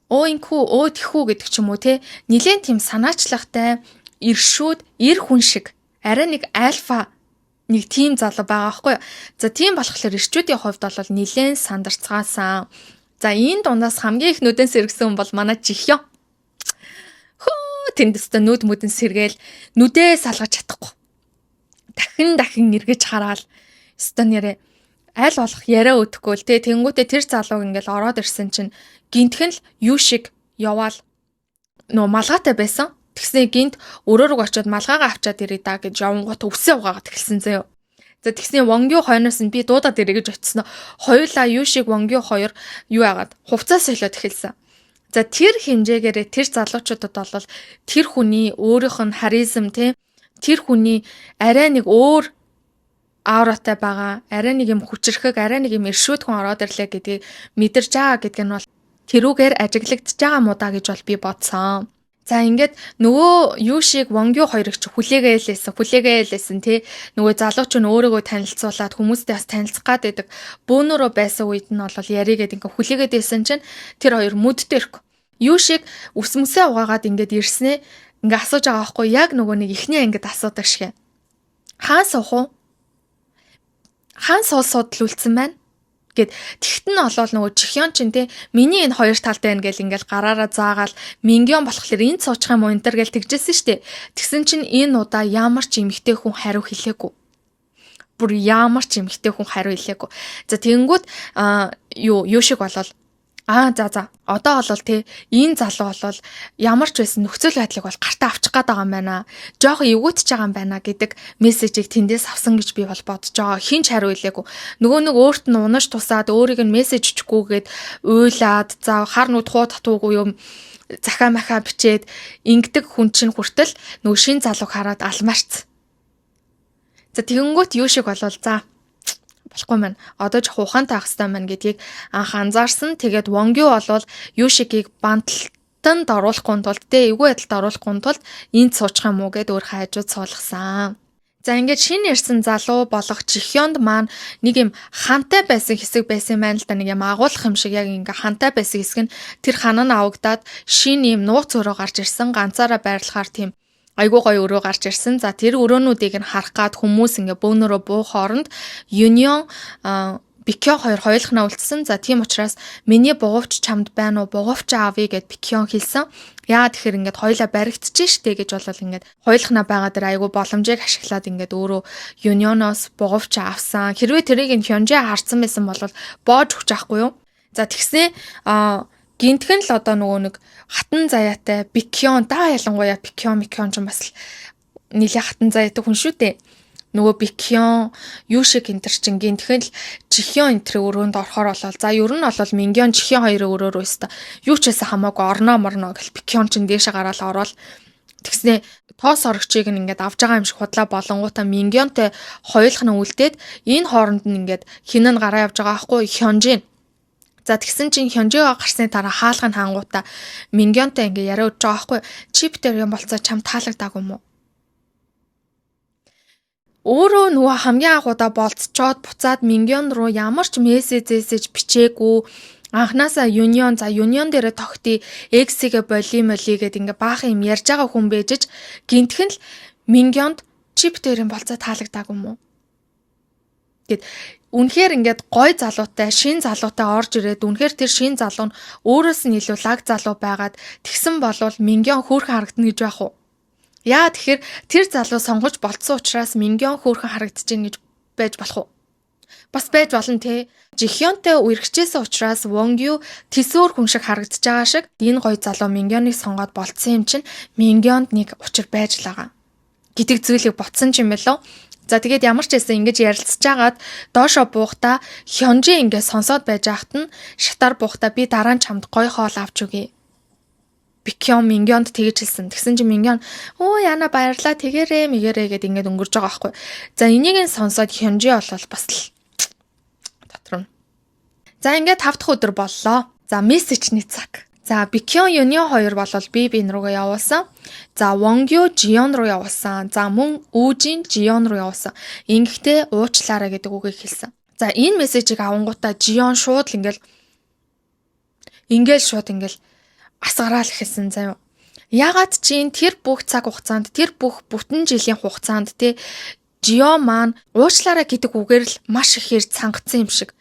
өө инхүү, өө тэхүү гэдэг ч юм уу те, нилээн тийм санаачлагтай иршүүд, эр хүн шиг арай нэг альфа нэг тийм залуу байгаа байхгүй юу. За, тийм болохоор ирчүүдийн хувьд бол нилээн сандарцгаасан. За, энэ дундаас хамгийн их нүдэн сэргсэн хүн бол манай Жихён. Хөө, тэнд өстө нүд мүдэн сэргээл нүдээ салгаж чадахгүй. Дахин дахин эргэж хараал өстө нэрээ аль болох яриа өдөхгүй л те. Тэнгүүтээ тэр залууг ингээл ороод ирсэн чинь гинтхэн л юу шиг яваал нөө малгайтай байсан. Тэгснээ гинт өрөө рүү очиод малгайгаа авчаад ирээ да гэж явангууд үсээ угаагаад эхэлсэн заяо. За, тэгснээ Вонгю хойноос нь би дуудаад ирээ гэж очисноо хоёулаа юу шиг Вонгю хоёр юу яагаад хувцас солиод эхэлсэн. За, тэр хэмжээгээрээ тэр залуучуудад бол тэр хүний өөрийнх нь харизм те, тэр хүний арай нэг өөр ауратай байгаа, арай нэг юм хүчрэхэг, арай нэг юм иршүүд хүн ороод ирлээ гэдгийг мэдэрч байгаа гэдг нь бол тэрүүгээр ажиглагдчихж байгаа мó да гэж бол би бодсон. За, ингээд нөгөө юу шиг Вонгю хоёрыг чи хүлээгээ лээсэн, хүлээгээ лээсэн тий. Нөгөө залууч нь өөрийгөө танилцуулаад хүмүүстэй бас танилцах гад байдаг. Бөөнөрөө байсан үед нь бол яригээд ингээ хүлээгээд байсан чинь тэр хоёр мүдтэй ирэхгүй. Юу шиг үс мүсээ угаагаад ингээд ирснээ ингээ асууж байгаа байхгүй, яг нөгөө нэг ихний ангид асуудаг шиг. Хаан суух уу? Хаан суул судал үлдсэн байна? Гэд тэгт нь олоол нөгөө Чихён чинь те миний энэ хоёр талд байна гэл ингээл гараараа заагаал Мингён болохоор энд суучих юм уу энэ төр гэл тэгжсэн штэ. Тэгсэн чинь энэ удаа ямар ч эмэгтэй хүн хариу хэлээгүй. Бүр ямар ч эмэгтэй хүн хариу хэлээгүй. За, тэгэнгүүт юу юу шиг болол аа, за за, одоо болол те энэ залуу болол ямар ч байсан нөхцөл байдлыг бол гартаа авчих гээд байгаа юм байна. Жохон эвгүүтж байгаа юм байна гэдэг мессежийг тэндээс авсан гэж би бол бодож байгаа. Хин ч хариу хэлээгүй. Нөгөө нэг өөрт нь унаж тусаад өөрийг нь мессеж өчгүйгээд уйлаад, за, хар нүд хуу татуугүй юм захаа махаа бичээд ингэдэг хүн чинь хүртэл нөгөө шин залууг хараад алмаарц. За, тэгэнгүүт юу шиг болол за, болохгүй маань. Одоо ч ухаантай ах хэвээр маань гэдгийг анх анзаарсан. Тэгээд Вонгю болвол Юшигийг банталтанд оруулахгүй тулд тэ эвгүй байдалд оруулахгүй тулд энд суучих юм уу гэд өөр хажууд суулгасан. За, ингээд шинэ ирсэн залуу болох Чихёнд маань нэг юм хантай байсан хэсэг байсан юм байна л да, нэг юм агуулах юм шиг яг ингээ хантай байсан хэсэг нь тэр хан нь авагдаад шинэ юм нууц өрөө гарч ирсэн, ганцаараа байрлахаар тийм айгуу гоё өрөө гарч ирсэн. За, тэр өрөөнүүдийг нь харах гад хүмүүс ингээ бөөнөрөө буу хооронд Union Бикён хоёр хоёулахнаа үлдсэн. За, тийм учраас миний бугуувч чамд байна уу? Бугуувчаа авъя гэд Бикён хэлсэн. Яа, тэгэхээр ингээд хоёлаа баригдчихэж штэ гэж болол ингээд хоёулахнаа байгаа дээр айгу боломжийг ашиглаад ингээд өөрөө Юнионоос бугуувчаа авсан. Хэрвээ тэрийг нь Хёнжи харсан байсан бол боож өгч аахгүй юу? За, тэгснээ гинтгэн л одоо нөгөө нэг хатан заяатай Бикён да, ялангуяа Бикён Микён ч бас нэлээ хатан заяатай хүн шүү дээ. Нөгөө Бикён, Юшик энэ төр чин гинтгэн л Чихён энэ төрийн өрөөнд орохоор болол, за, ер нь бол Мингён, Чихён хоёрын өрөө рүү өстө юу ч байсан хамаагүй орноо морно гэл Бикён чин дээшээ гараал ороод тэгснээ тоос орогчийг нь ингээд авж байгаа юм шиг худлаа болонгуудаа Мингёнтэй хоёулах нь үлдээд энэ хооронд нь ингээд хин нь гараа явж байгаа аахгүй, Хёнжин. За, тэгсэн чинь Хёнжигаа гарсны дараа хаалга нь хаангуудаа Мингёнтэй ингээ яриа өгч байгаа аахгүй. Чип дээр юм болцоо чам таалагдаагүй юм уу? Өөрөө нөгөө хамгийн анх удаа болцчоод буцаад Мингён руу ямар ч мессеж бичээгүй, анханасаа Union, за, Union дээрээ тогтъё, X-гээ боли моли гэд ингээ баахан юм ярьж байгаа хүн бэжэж гинтхэн л Мингёнд чип дээр юм болцоо таалагдаагүй юм уу гэд. Үнэхээр ингээд гой залуутай, шин залуутай орж ирээд, үнэхээр тэр шин залуу нь өөрөөс нь илүү лаг залуу байгаад тэгсэн болвол Мингён хөөрхөн харагдана гэж байх уу? Яа, тэгэхээр тэр залуу сонгож болцсон учраас Мингён хөөрхөн харагдаж гин гэж байж болох уу? Бас байж болно те. Жихёнтэй үерхжсэн учраас Вонгю тэсөөр хүн шиг харагдаж байгаа шиг энэ гоё залуу Мингёныг сонгоод болцсон юм чинь Мингёнд нэг учир байж л байгаа гэдэг зүйлийг ботсон ч юм болов. За, тэгээд ямар ч байсан ингэж ярилцж агаад доошо буухта Хёнжи ингэ сонсоод байж байхад нь шатар буухта би дараа нь чамд гоё хоол авч өгье. Бикён Мингёнд тэгж хэлсэн. Тэгсэн чинь Мингён "Өө, яна, баярлаа, тэгэрээ мэгэрээ" гэд ингээд өнгөрж байгаа байхгүй. За, энийг нь сонсоод Хёнжи болол бас л дотор нь. За, ингээд 5 дахь өдөр боллоо. За, мессежний цаг. За, Бикён, Юнион хоёр болол би бин руугаа явуулсан. За, Вонгю Жион руу явуулсан. За, мөн Үүжин Жион руу явуулсан. Ингэхдээ уучлаарай гэдэг үгийг хэлсэн. За, энэ мессежийг авангуудаа Жион шууд л ингээл шууд ингээл асгараал эхэлсэн заяа. Ягаад чи тэр бүх цаг хугацаанд, тэр бүх бүтэн жилийн хугацаанд те, Жио маань уучлаарай гэдэг үгээр л маш ихээр цангацсан юм шиг.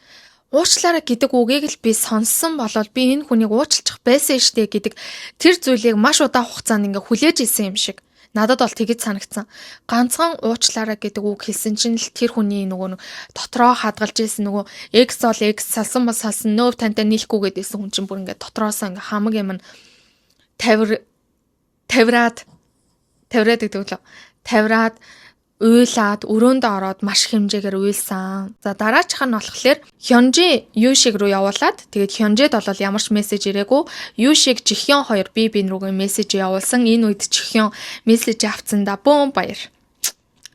Уучлаарай гэдэг үгийг л би сонссон болол би энэ хүнийг уучлчих байсан штэ гэдэг тэр зүйлийг маш удаан хугацаанд ингээ хүлээж исэн юм шиг. Надад бол тэгэж санагдсан. Ганцхан уучлаарай гэдэг үг хэлсэн чинь л тэр хүний нөгөө нэг дотроо хадгалж исэн нөгөө X бол X, салсан бол салсан, нөөв тантай нийлэхгүй гэдээсэн хүн чинь бүр ингээ дотроосоо ингээ хамаг юм нь тавир тавираад тавираад гэдэг лөө тавираад уйлаад өрөөндөө ороод маш хэмжээгээр уйлсан. За, дараачих нь болохоор Хёнжи Юшиг руу явуулаад тэгээд Хёнжид бол ямар ч мессеж ирээгүй. Юшиг, Жихён хоёр би бин рүүгээ мессеж явуулсан. Энэ үед Жихён мессеж авцсандаа бөөн баяр.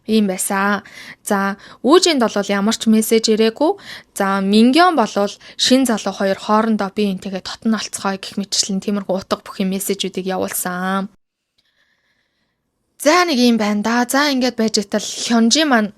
Ийм байсан. За, Үүжинд бол ямар ч мессеж ирээгүй. За, Мингён болвол шин залуу хоёр хоорондоо би энтэйгээ дотн олцгоё гэх мэтчлэн тиймэрхүү утга бүх юм мессежүүдийг явуулсан. За, нэг юм байна да. За, ингээд байж итал Хёнжи маань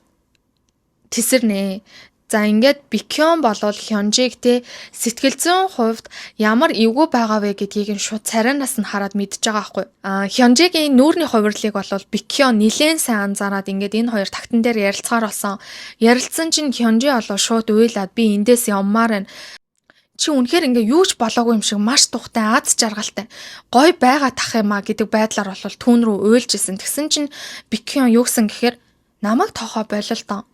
тесэрнэ. За, ингээд Бикён болвол Хёнжиг те сэтгэл зүйн хувьд ямар эвгүй байгаа вэ гэдгийг нь шууд царайнаас нь хараад мэдж байгаа байхгүй. А Хёнжигийн нүүрний хувирлыг болвол Бикён нилээн сайн анзаараад ингээд энэ хоёр тагтан дээр ярилцгаар болсон. Ярилцсан чинь Хёнжи болоо шууд уйлаад би эндээс явмаар байна, чи үнэхээр ингээ юу ч болоогүй юм шиг маш тухтай, аз жаргалтай, гой байгаа тах юм а гэдэг байдлаар бол түүн рүү уйлж исэн. Тэгсэн чинь Бикён юу гэсэн гэхээр намайг тоохоо болол доо.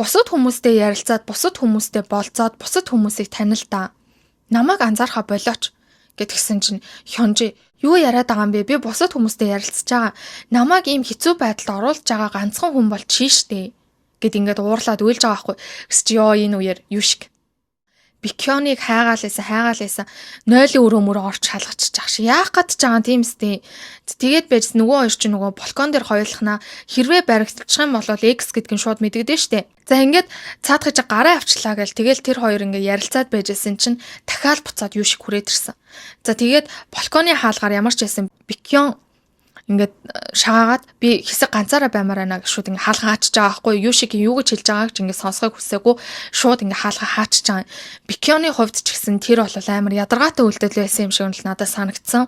Бусад хүмүүстэй ярилцаад, бусад хүмүүстэй болцоод, бусад хүмүүсийг танил та. Намайг анзаархаа болооч гэтгсэн чинь Хёнжи юу яриад байгаа юм бэ? Би бусад хүмүүстэй ярилцж байгаа. Намайг ийм хэцүү байдалд оруулж байгаа ганцхан хүн бол чи штэ гэд ингээд уурлаад уйлж байгаа байхгүй. Гэс чи ёо, энэ үеэр юу шиг Бикёныг хайгаал байсан, хайгаал байсан. Нойлын өрөө мөрөө орч шалгачих шиг. Яах гээд ч байгаа тийм үстэй. Тэгээд байж нөгөө хоёр чинь нөгөө балкон дээр хоёулахнаа хэрвээ баригдчих юм бол X гэдг нь шууд мэдэгдэн штэ. За, ингээд цаадах чи гараа авчлаа гэл тэгэл тэр хоёр ингээд ярилцаад байжсэн чинь дахиад буцаад юу шиг хүрээд ирсэн. За, тэгээд балконы хаалгаар ямар ч байсан Бикён ингээд шагаагаад би хэсэг ганцаараа баймаар байна гэж шууд ингээд хаалга хаачиж байгаа байхгүй юу, шиг юу гэж хэлж байгааг ч ингээд сонсохыг хүсээгүй, шууд ингээд хаалга хаачиж байгаа. Бикёны хувьд ч гэсэн тэр бол амар ядаргаатай үйлдэл байсан юм шиг нь л надад санагдсан.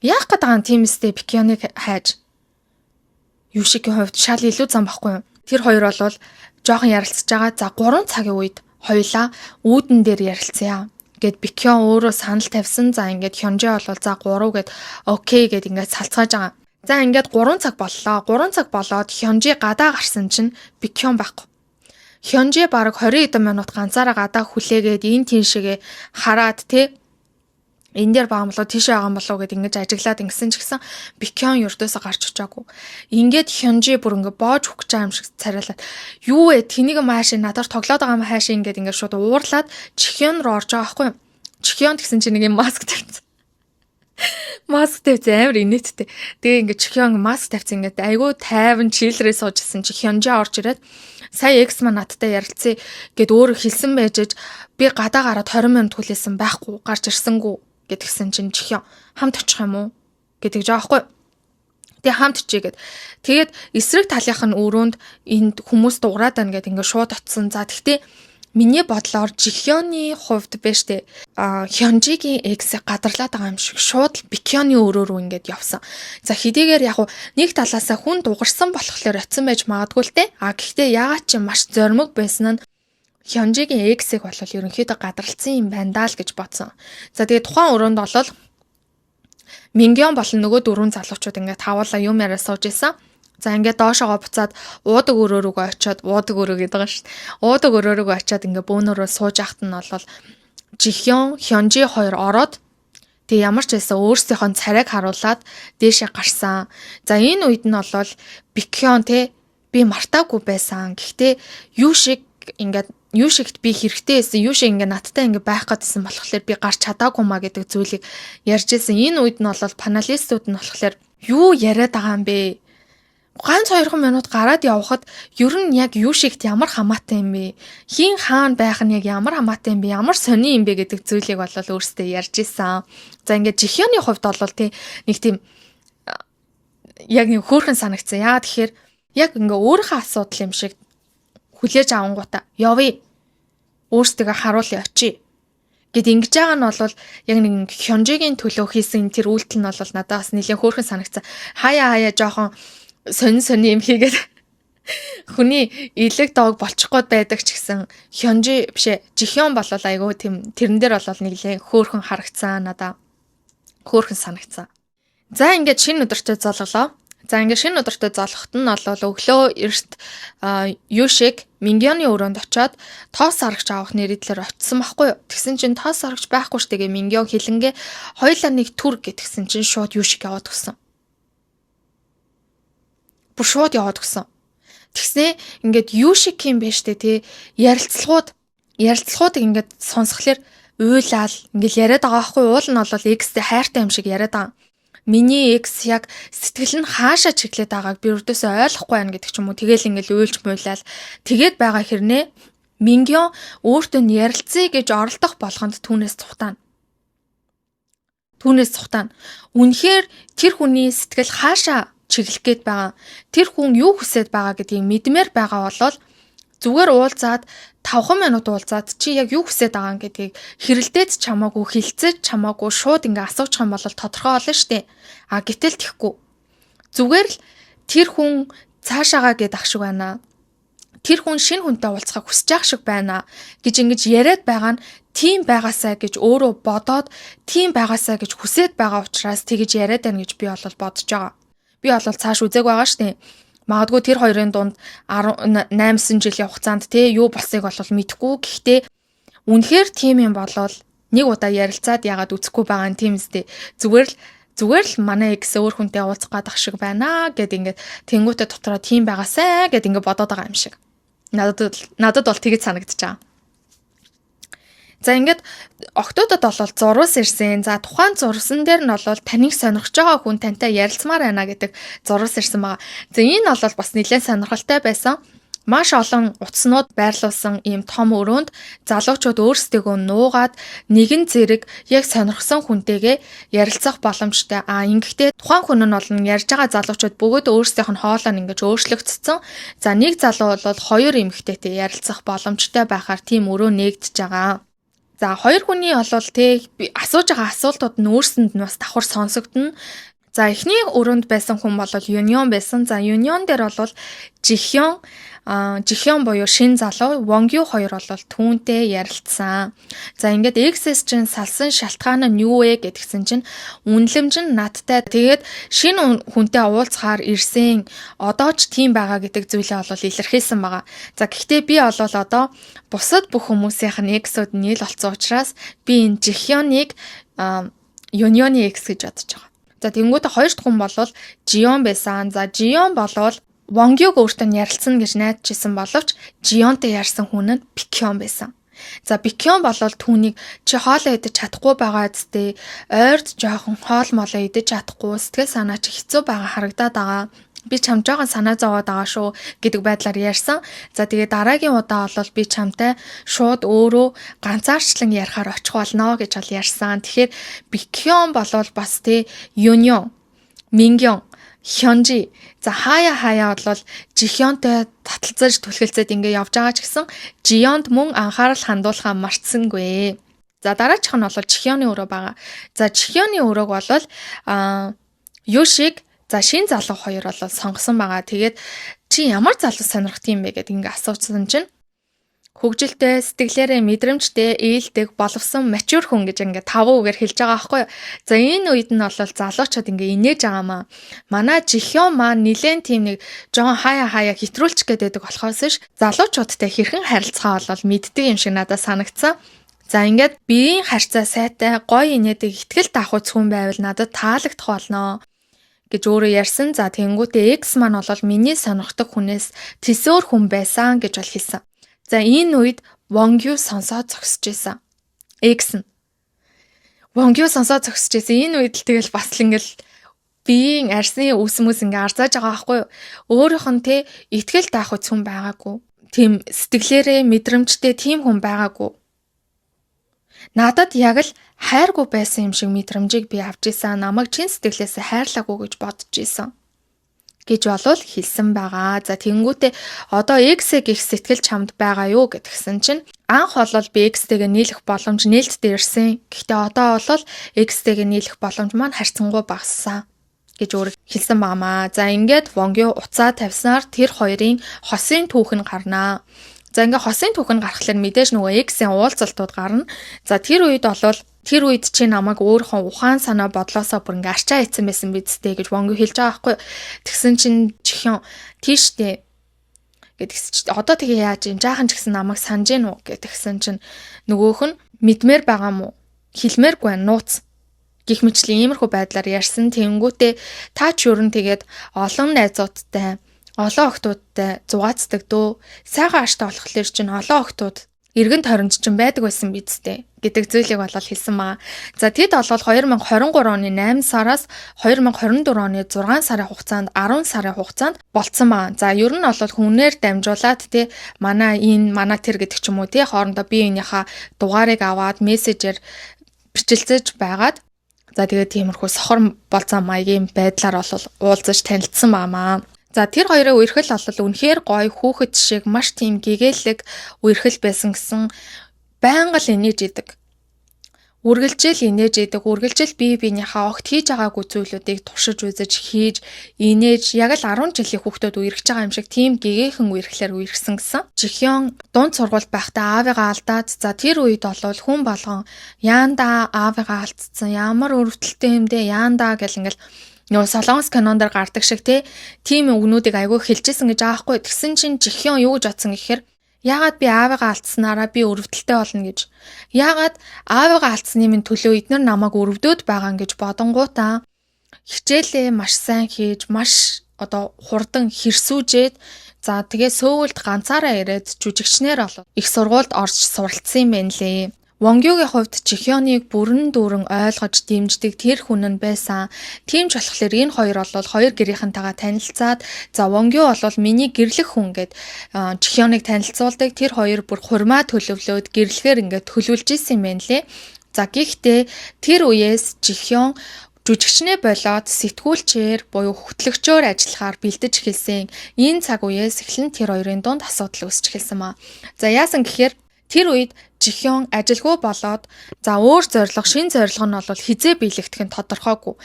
Яах гээд байгаа юм тийм үстэй Бикёныг хайж. Юшигийн хувьд шал илүү зам байхгүй юу? Тэр хоёр бол жоохон ярилцж байгаа. За, 3 цагийн үед Хоёлаа үүдэн дээр ярилцъя гэд Бикён өөрөө санал тавьсан. За, ингээд Хёнжи бол за 3 гэд okay гэд ингээд салцгааж байгаа. За, ингээд 3 цаг боллоо. 3 цаг болоод Хёнжи гадаа гарсан чинь Бикён байхгүй. Хёнжи бараг 20 хэдэн минут ганцаараа гадаа хүлээгээд, энэ тийшээгээ хараад, те, энэ дээр байгаа болоо, тийшээ байгаа болоо гэд ингэж ажиглаад ингэсэн ч гэсэн Бикён ердөөсөө гарч очиагүй. Ингээд Хёнжи бүр ингээ боож өгч байгаа юм шиг царайлаад, юу вэ, тэнийг мааши надаар тоглоод байгаа юм хаашаа ингээд ингээд шууд уурлаад Чихён руу орж байгаа байхгүй юу? Чихён гэсэн чинь нэг юм маск тавьсан. Маск тавьсан, амар инээдтэй. Тэгээ ингээд Чихён маск тавьсан, ингээд айгүй тайван chill рээ суужсэн чи Хёнжи орж ирээд, сая ex маань надтай ярилцъя гэд өөрөө хэлсэн байж би гадаа гараад 20 минут хүлээсэн, байхгүй, гарч ирсэнгүү гэдгсэн чинь Чихён хамт очих юм уу гэдэг жаахгүй. Тэгээ хамт очие гэд. Тэгээд эсрэг талынх нь өрөөнд энд хүмүүс дуграад байна гэд ингээд шууд очсон. За, тэгтээ миний бодлоор Жихёны хувьд биш тэ, а Хёнжигийн ex гадарлаад байгаа юм шиг шууд Бикёны өрөө рүү ингээд явсан. За, хэдийгээр яг нэг талаасаа хүн дугарсан болохоор очисон байж магадгүй л те. А гэхдээ яагаад чи маш зоримог байсан нь Хёнжигийн ex ийг бол ерөнхийдөө гадралцсан юм байна даа л гэж бодсон. За, тэгээ тухайн өрөөнд болол Мингён болон нөгөө дөрвөн залуучууд ингээд тавуулаа юм яриа сууж исэн. За, ингээд доошоогоо буцаад уудаг өрөө рүүгээ очиод, уудаг өрөө гэдэг байгаа шүү дээ. Уудаг өрөө рүүгээ очиод ингээд бөөнөрөө сууж ахт нь бол Жихён, Хёнжи хоёр ороод, тэг ямар ч байсан өөрсдийнхөө царайг харуулад дээшээ гарсан. За, энэ үед нь бол Бикён те, би мартаагүй байсан. Гэхдээ юу шиг ингээд юу шигт би хэрэгтэй байсан, юу шиг ингээ надтай ингээ байх гэдсэн болохоор би гарч чадаагүй маа гэдэг зүйлийг ярьж ирсэн. Энэ үед нь бол panelist үүд нь болохоор юу яриад байгаа юм бэ? Ганц 2 минут гараад явхад ер нь яг юу шигт ямар хамаатай юм бэ? Хин хаан байх нь яг ямар хамаатай юм бэ? Ямар сони юм бэ гэдэг зүйлийг бол өөрсдөө ярьж исэн. За, ингээд Жихёны хувьд бол тий, нэг тийм яг нэг хөөрхөн санагдсан. Яагаад тэгэхээр яг ингээ өөрийнхөө асуудал юм шиг хүлээж авангуудаа явъя. Өөрсдөө харуулъя, очие гэд ингэж байгаа нь бол яг нэг Хёнжигийн төлөө хийсэн тэр үйлдэл нь бол надад бас нэлээд хөөрхөн санагдсан. Хаяа хаяа жоохон сонин сонин юм хийгээд хүний элэг дог болчих гээд байдаг ч гэсэн Хёнжи биш ээ, Жихён болол айгүй тийм тэрэн дээр бол нэлээд хөөрхөн харагцсан, надаа хөөрхөн санагдсан. За, ингээд шинэ өдөртөө золголоо. За, ингээд шинэ өдөртөө золоход нь бол өглөө эрт Юшиг Мингёны өрөөнд очиод тоос сарагч авах нэрийдлэр очисон байхгүй юу. Тэгсэн чинь тоос сарагч байхгүй штэ гэ Мингён хэлэнгээ хоёлаа нэг түр гэтгсэн чинь шууд Юшиг яваад өгсөн. Бүр шууд яваад өгсөн. Тэгснээ ингээд Юшиг юм бэ штэ тий, ярилцлагуудыг ингээд сонсхолоор уйлаал ингээд яриад байгаа байхгүй. Уул нь бол ex тэй хайртай юм шиг яриад байгаа. Миний ex яг сэтгэл нь хаашаа чиглээд байгааг би өрдөөсөө ойлгохгүй байна гэдэг ч юм уу. Тэгэл ингээл уйлж муйлал тэгээд байгаа хэрнээ Мингён өөртөө нь ярилцъя гэж оролдох болгонд түүнээс цухтаана. Түүнээс цухтаана. Үнэхээр тэр хүний сэтгэл хаашаа чиглэх гээд байгаа, тэр хүн юу хүсээд байгаа гэдгийг мэдмээр байгаа болол зүгээр уулзаад, 5 минут уулзаад, чи яг юу хүсээд байгаа гэдгийг хэрэлдээд ч хамаагүй, хилцээд ч хамаагүй шууд ингээ асуучих юм бол тодорхой болно штэ. А гэтэл тэхгүй. Зүгээр л тэр хүн цаашаагаа гээд ах шиг байна. Тэр хүн шинэ хүнтэй уулзахыг хүсэж ах шиг байна гэж ингэж яриад байгаа нь тийм байгаасаа гэж өөрөө бодоод, тийм байгаасаа гэж хүсээд байгаа учраас тэгэж яриад байна гэж би бол бодож байгаа. Би бол цааш үзег байгаа штэ. Магадгүй тэр хоёрын дунд 8 жилийн хугацаанд те юу болсныг бол мэдэхгүй. Гэхдээ үнэхээр тийм юм болвол нэг удаа ярилцаад ягаад үзэхгүй байгаа юм, тийм үстэй. Зүгээр л манай ex өөр хүнтэй уулзах гадах шиг байна гэд ингээд тэнгуүтэ дотроо тийм байгаасай гэд ингээд бодоод байгаа юм шиг. Надад бол тэгэж санагдаж байгаа. За, ингээд октоодод бол зурвас ирсэн. За, тухайн зурсан дээр нь бол таныг сонирхож байгаа хүн тантай ярилцмаар байна гэдэг зурвас ирсэн байгаа. За, энэ бол бас нэлээд сонирхолтой байсан. Маш олон утаснууд байрлуулсан ийм том өрөөнд залуучууд өөрсдийгөө нуугаад нэгэн зэрэг яг сонирхсон хүнтэйгээ ярилцах боломжтой. А ингэхдээ тухайн хүн нь болон ярьж байгаа залуучууд бөгөөд өөрсдийнх нь хоолой нь ингэж өөрчлөгдсөн. За, нэг залуу бол хоёр эмэгтэйтэй ярилцах боломжтой байхаар тийм өрөө нээгдэж байгаа. За, хоёр хүний болвол те асууж байгаа асуултууд нь өөрсөнд нь бас давхар сонсогдоно. За, эхний өрөөнд байсан хүн бол Юнион байсан. За, Юнион дээр бол Жихён буюу шин залуу Вонгю хоёр бол түүнтэй ярилцсан. За, ингээд ex-ээс чинь салсан шалтгаан нь юу вэ гэдгсэн чинь үнэлэмж нь надтай. Тэгээд шинэ хүнтэй уулзахаар ирсэн. Одоо ч тийм байгаа гэдэг зүйлээ бол илэрхийлсэн байгаа. За, гэхдээ би бол одоо бусад бүх хүмүүсийнх нь ex-үүд нийл болсон учраас би энэ Жихёныг Юнионы ex гэж бодож байгаа. За, тэгэнгүүтээ хоёр дахь хүн бол Жион байсан. За, Жион болвол Вонгюг өөртөө нь ярилцсан гэж найдаж исэн боловч Жионтой ярьсан хүн нь Бикён байсан. За, Бикён болвол түүнийг чи хоолоо идэж чадахгүй байгаа үстэй, ойрд жоохон хоол молоо идэж чадахгүй, сэтгэл санаа чи хэцүү байгаа харагдаад байгаа, би чам жоохон санаа зовоод байгаа шүү гэдэг байдлаар ярьсан. За, тэгээ дараагийн удаа бол би чамтай шууд өөрөө ганцаарчлан ярихаар очих болно гэж бол ярьсан. Тэгэхээр Бикён болвол бас тэ Юнион, Мингён, Хёнжи, за хаяа хаяа бол Жихёнтой таталцаж түлхэлцээд ингээ явж байгаа ч гэсэн Жионд мөн анхаарал хандуулахаа мартсангүй. За, дараачих нь бол Чихёны өрөө байгаа. За, Чихёны өрөөг бол Юшиг, за шин залуу хоёр бол сонгосон байгаа. Тэгээд чи ямар залуу сонирхох юм бэ гэдэг ингээ асуусан чинь хөгжилтэй, сэтгэлээрээ мэдрэмжтэй, ээлдэг, боловсон, mature хүн гэж ингээ таван үгээр хэлж байгаа байхгүй юу. За, энэ үед нь бол залуучууд ингээ инээж байгаамаа. Манай Жихён маань нилээн тийм нэг жоон хаяа хаяа хэтрүүлчих гээд байдаг болохоос ш залуучуудтай хэрхэн харилцахаа бол мэддэг юм шиг надад санагдсан. За, ингээд биеийн харьцаа сайтай, гоё инээдэг, итгэл даах хүн байвал надад таалагдах болно гэж өөрөө ярьсан. За, тэгэнгүүтээ ex маань бол миний сонирхдаг хүнээс тэсөөр хүн байсан гэж бол хэлсэн. За, энэ үед Вонгю сонсоод зогсож исэн. Ex нь. Вонгю сонсоод зогсож исэн. Энэ үед л тэгэл бас л ингээл биеийн арсны үс мүс ингээ арзааж байгаа байхгүй юу? Өөрийнх нь те итгэл даах үс хүн байгаагүй. Тийм сэтгэлээрээ мэдрэмжтэй тийм хүн байгаагүй. Надад яг л хайргүй байсан юм шиг мэдрэмжийг би авч исэн. Намайг чин сэтгэлээсээ хайрлаагүй гэж бодож исэн гэж болвол хэлсэн байгаа. За, тэгэнгүүтээ одоо ex гих сэтгэл чамд байгаа юу гэдгсэн чинь анх бол би ex-тэйгээ нийлэх боломж нээлттэй ирсэн. Гэхдээ одоо бол ex-тэйгээ нийлэх боломж маань харьцангуй багассан гэж өөр хэлсэн байгаамаа. За, ингээд Вонгю уцаа тавьснаар тэр хоёрын хосын түүх нь гарнаа. За, ингээ хосын түүх нь гаргахлаар мэдээж нөгөө ex-ийн уулзалтууд гарна. За, тэр үед болвол тэр үед чи намайг өөрийнхөө ухаан санаа бодлоосоо бүр ингээ арчаа хийцэн байсан биз дээ гэж Вонгю хэлж байгаа байхгүй. Тэгсэн чинь Чихён тийштэй гэдгсэн чинь одоо тэгээ яаж юм, жаахан ч гэсэн намайг санаж гин үү гэдгсэн чинь нөгөөх нь мэдмээр байгаа мó, хэлмээргүй нууц гих мэтлийн иймэрхүү байдлаар ярьсан. Тэнгүүтээ та ч ер нь тэгээд олон найзуудтай, олон охтуудтай зугаацдаг дөө. Сайхан ааштай болохоор чинь олон охтууд эргэн тойронд чинь байдаг байсан биз дээ гэдэг зүйлийг болол хэлсэн байгаа. За, тэд бол 2023 оны 8 сараас 2024 оны 6 сарын хугацаанд, 10 сарын хугацаанд болцсон байгаа. За, ер нь бол хүнээр дамжуулаад те манай энэ, манай тэр гэдэг ч юм уу, те хоорондоо бие биенийхээ дугаарыг аваад мессежээр бичилцэж байгаад, за тэгээд тиймэрхүү сохор болцоо маягийн байдлаар бол уулзаж танилцсан баамаа. За, тэр хоёрын үерхэл бол үнэхээр гоё, хүүхэд шиг маш тийм гэгээлэг үерхэл байсан гэсэн, байнга л инээж идэг. Үргэлжил инээж идэг, үргэлжил бие биенийхээ огт хийж байгаагүй зүйлүүдийг туршиж үзэж хийж инээж, яг л 10 жилийн хүүхдүүд үерхэж байгаа юм шиг тийм гэгээхэн үерхлээр үерхсэн гэсэн. Жихён дунд сургуульд байхдаа аавыгаа алдаад, за тэр үед бол хүн болгон яанда аавыгаа алдсан, ямар өрөвдөлттэй юм бэ, яанда гэл ингээл нөгөө солонгос кинон дээр гардаг шиг те тийм үгнүүдийг айгүй хэлжсэн гэж байгаа хгүй. Тэгсэн чинь Жихён юу гэж бодсон гэхээр яагаад би аавыгаа алдсанараа би өрөвдөлттэй болно гэж. Яагаад аавыгаа алдсны минь төлөө эднэр намайг өрөвдөөд байгаа гэж бодонгуудаа хичээлээ маш сайн хийж, маш одоо хурдан хэрсүүжээд, за тэгээ Сөүлд ганцаараа ирээд жүжигчнэр болов их сургуульд орж суралцсан юм байна лээ. Вонгюгийн хувьд Чихёныг бүрэн дүүрэн ойлгож дэмждэг тэр хүн нь байсан. Тийм ч болохоор энэ хоёр бол хоёр гэрийнхэнтэйгээ танилцаад, за Вонгю бол миний гэрлэх хүн гэд Чихёныг танилцуулдаг. Тэр хоёр бүр хурмаа төлөвлөөд гэрлэхээр ингээд төлөвлөж исэн юм байна лээ. За, гэхдээ тэр үеэс Чихён жүжигчнээ болоод сэтгүүлчээр буюу хөтлөгчөөр ажиллахаар бэлдэж эхэлсэн. Энэ цаг үеэс эхлэн тэр хоёрын дунд асуудал үүсч эхэлсэн маа. За, яасан гэхээр тэр үед Жихён ажилгүй болоод, за, өөр зорилго, шинэ зорилго нь бол хэзээ биелэгдэх нь тодорхойгүй.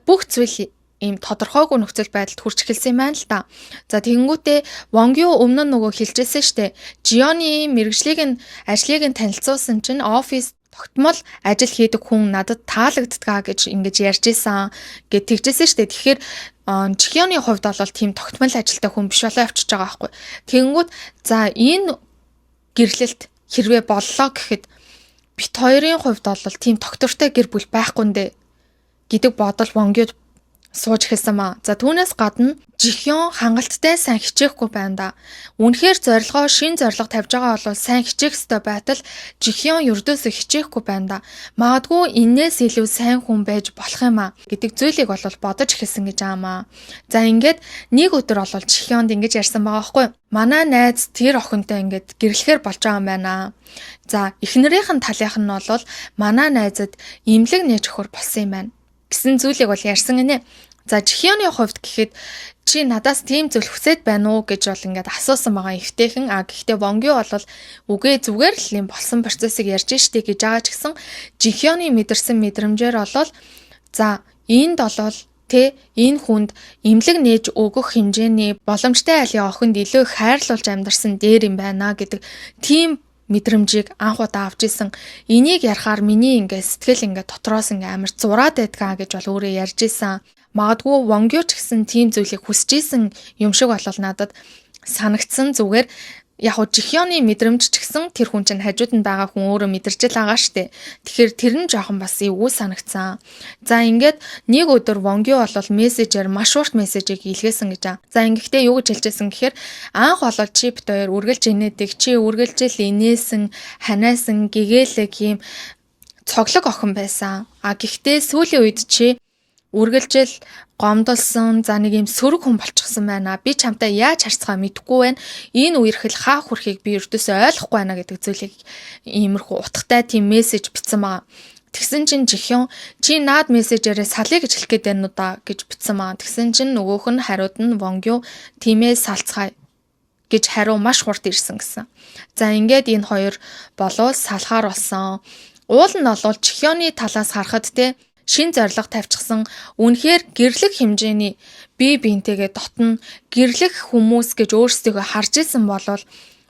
Бүх зүйл ийм тодорхойгүй нөхцөл байдалд хүрч эхэлсэн юм байна л да. За, тэгэнгүүтээ Вонгю өмнө нь нөгөө хэлжсэн штэ. Жионы мэргэжлийг нь, ажлыг нь танилцуулсан чинь офис тогтмол ажил хийдэг хүн надад таалагддаг гэж ингэж ярьж исэн гэд тэгжсэн штэ. Тэгэхээр Чихёны хувьд бол тийм тогтмол ажилтай хүн биш болоо явчихж байгаа байхгүй. Тэгэнгүүт, за, энэ гэрлэлт хэрвээ боллоо гэхэд бид хоёрын хувьд бол тийм тогтвортой гэр бүл байхгүй нэ гэдэг бодол Вонгюд сууж эхэлсэн маа. За, түүнээс гадна Жихён хангалттай сайн хичээхгүй байна да. Үнэхээр зорилгоо, шинэ зорилго тавьж байгаа бол сайн хичээх ёстой байтал Жихён ердөөсөө хичээхгүй байна да. Магадгүй энээс илүү сайн хүн байж болох юм а гэдэг зүйлийг бол бодож эхэлсэн гэж аамаа. За, ингээд нэг өдөр бол Жихёнд ингэж ярьсан байгаа байхгүй. Манай найз тэр охинтой ингээд гэрлэхээр болж байгаа юм байна. За, эхнэрийнх нь талынх нь бол манай найзад эмнэлэг нээж өгөхөр болсон юм байна гэсэн зүйлийг бол ярьсан гинэ. За, Жихёны хувьд гэхэд чи надаас тийм зүйл хүсээд байна уу гэж бол ингээд асуусан байгаа эвтэйхэн. А гэхдээ Вонгю бол үгүй, зүгээр л юм болсон процессыг ярьж штэ гэж байгаа ч гэсэн Жихёны мэдэрсэн мэдрэмжээр болол, за, энд болол тэ энэ хүнд эмнэлэг нээж өгөх хэмжээний боломжтой айлын охинд илүү их хайрлуулж амьдарсан дээр юм байна гэдэг тийм мэдрэмжийг анх удаа авч исэн. Энийг ярахаар миний ингээ сэтгэл ингээ дотроос ингээ амар зураад байдгаа гэж бол өөрөө ярьж исэн. Магадгүй Вонгю ч гэсэн тийм зүйлийг хүсэж исэн юм шиг болол надад санагдсан. Зүгээр яг хуу Жихёны мэдрэмж ч гэсэн тэр хүн чинь хажууд нь байгаа хүн, өөрөө мэдэрч л байгаа штэ. Тэгэхээр тэр нь жоохон бас эвгүй санагдсан. За, ингээд нэг өдөр Вонгю бол мессежээр маш урт мессежийг илгээсэн гэж аа. За, ингэхдээ юу гэж хэлжсэн гэхээр анх болол чи бид хоёр үргэлж инээдэг, чи үргэлжил инээсэн, ханиасан, гэгээлэг юм цоглог охин байсан. А гэхдээ сүүлийн үед чи үргэлжил гомдолсон, за, нэг юм сөрөг хүн болчихсон байна. Би чамтай яаж харьцахаа мэдэхгүй байна. Энэ үерхэл хаа хүрэхийг би ердөөсөө ойлгохгүй байна гэдэг зүйлийг иймэрхүү утгатай тийм мессеж бичсэн байгаа. Тэгсэн чинь Жихён чи наад мессежээрээ салъя гэж хэлэх гээд байна уу да гэж бичсэн маа. Тэгсэн чинь нөгөөх нь хариуд нь Вонгю тиймээ, салцгаая гэж хариу маш хурд ирсэн гэсэн. За, ингээд энэ хоёр болвол салахаар болсон. Уул нь болвол Чихёны талаас харахад те шинэ зорилго тавьчихсан, үнэхээр гэрлэх хэмжээний бие биентэйгээ дотно гэрлэх хүмүүс гэж өөрсдийгөө харж исэн болвол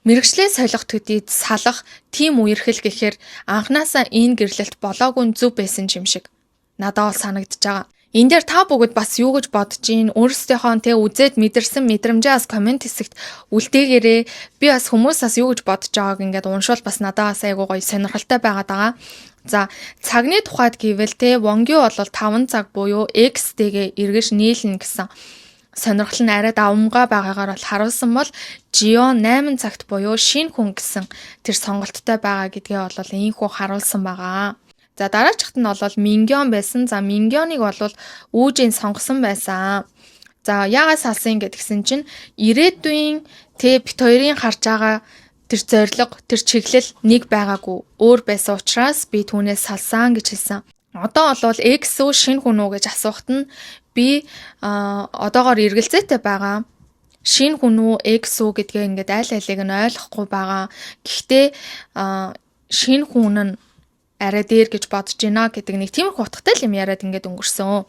мэргэжлээ солих төдийд салах тийм үерхэл гэхээр анханасаа энэ гэрлэлт болоогүй нь зөв байсан юм шиг надад бол санагдаж байгаа. Энэ дээр та бүгд бас юу гэж бодож гин, өөрсдийнхөө тэ үзээд мэдэрсэн мэдрэмжээ бас comment хэсэгт үлдээгээрээ. Би бас хүмүүс бас юу гэж бодож байгааг ингээд уншвал бас надад бас айгуу гоё сонирхолтой байгаад байгаа. За, цагны тухайд гэвэл те Вонгю бол 5 цаг буюу X-тэйгээ эргэж нийлнэ гэсэн сонирхол нь арай давамгай байгаагаар бол харуулсан бол Жион 8 цагт буюу шинэ хүн гэсэн тэр сонголттой байгаа гэдгээ бол ийхүү харуулсан байгаа. За, дараачихт нь бол Мингён байсан. За, Мингёныг бол Үүжийн сонгосон байсан. За, яагаад салсан гэдгсэн чинь ирээдүйн тэ бид хоёрын харж байгаа тэр зорилго, тэр чиглэл нэг байгаагүй. Өөр байсан учраас би түүнээс салсан гэж хэлсэн. Одоо бол ex үү, шинэ хүн үү гэж асуухад нь би одоогоор эргэлзээтэй байгаа. Шинэ хүн үү, ex үү гэдгээ ингээд аль алийг нь ойлгохгүй байгаа. Гэхдээ шинэ хүн нь арай дээр гэж бодож байна гэдэг нэг тиймэрхүү утгатай л юм яриад ингээд өнгөрсөн.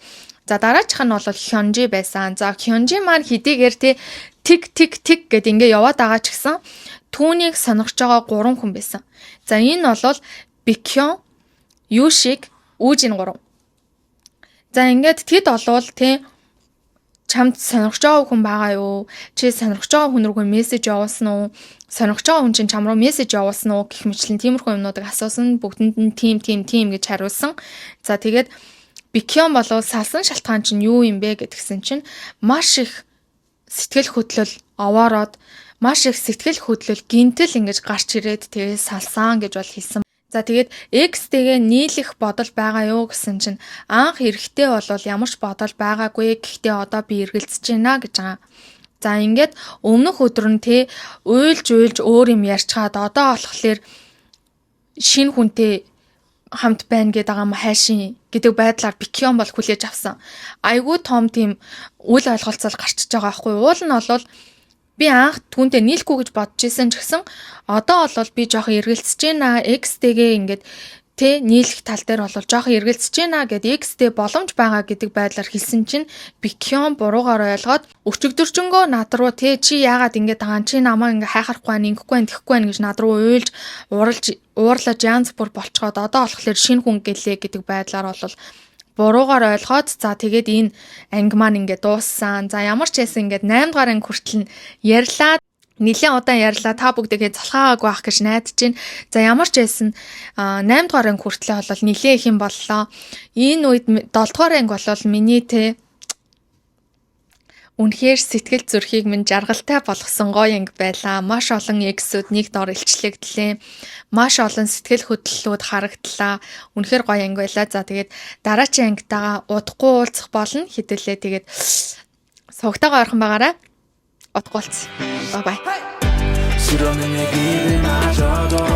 За, дараачих нь бол Хёнжи байсан. За, Хёнжи маань хэдийгээр те тик тик тик гэд ингээ яваад байгаа ч гэсэн түүнийг сонирхож байгаа гурван хүн байсан. За, энэ бол Бикхён, Юшиг, Үүжин гурав. За, ингээд тэд олвол те чамд сонирхож байгаа хүн байгаа юу? Чи сонирхож байгаа хүн рүүгээ мессеж явуулсан уу? Сонирхож байгаа хүн чинь чам руу мессеж явуулсан уу гэх мэтлэн тиймэрхүү юмнуудыг асуусан. Бүгдэнд нь тийм, тийм, тийм гэж хариулсан. За, тэгээд Бикён болвол салсан шалтгаан чинь юу юм бэ гэдгсэн чинь маш их сэтгэл хөдлөл овоороод, маш их сэтгэл хөдлөл, гэмтэл ингэж гарч ирээд тэгээд салсан гэж бол хэлсэн. За, тэгээд ex-тэйгээ нийлэх бодол байгаа юу гэсэн чинь анх эрэхтэй бол ямар ч бодол байгаагүй. Гэхдээ одоо би эргэлзэж байна гэж байгаа. За, ингээд өмнөх өдөр нь те уйлж уйлж өөр юм ярьчхаад одоо болохоор шинэ хүнтэй хамт байна гэдэг байгаа юм хайшин гэдэг байдлаар Бикён бол хүлээж авсан. Айгүй том тийм үл ойлголцол гарчиж байгаа байхгүй. Уул нь бол Би анх түүнтэй нийлэхгүй гэж бодож исэн ч гэсэн одоо бол би жоохон эргэлзэж байна. Ex-тэйгээ ингээд тэ нийлэх тал дээр бол жоохон эргэлзэж байна гэд ex-тэй боломж байгаа гэдэг байдлаар хэлсэн чинь Бэкхён буруугаар ойлгоод өчигдөржингөө над руу тэ чи яагаад ингэж байгаа, чи намайг ингээ хайхарахгүй байна, ингэхгүй байна, тэхгүй байна гэж над руу уйлж ууралж уурлаж янз бүр болцоход одоо болохоор шинэ хүн гэлээ гэдэг байдлаар бол буруугаар ойлгоод, за, тэгээд энэ анги маань ингээд дууссан. За, ямар ч байсан ингээд 8 дугаар анги хүртэл нь ярьлаа, нэлээд удаан ярьлаа. Та бүгдээ залхаагаагүй байх гэж найдаж байна. За, ямар ч байсан 8 дугаар анги хүртлээ бол нэлээд их юм боллоо. Энэ үед 7 дугаар анги бол миний те үнэхээр сэтгэл зүрхийг минь жаргалтай болгосон гоё анги байлаа. Маш олон ex-үүд нэг дор илчлэгдлээ. Маш олон сэтгэл хөдлөлүүд харагдлаа. Үнэхээр гоё анги байлаа. За, тэгээд дараачийн ангитайгаа удахгүй уулзах болно. Хэдүүлээ тэгээд сувагтайгаа ойрхон байгаарай. Удахгүй уулзъя. Bye bye. 실없는 얘기들마저도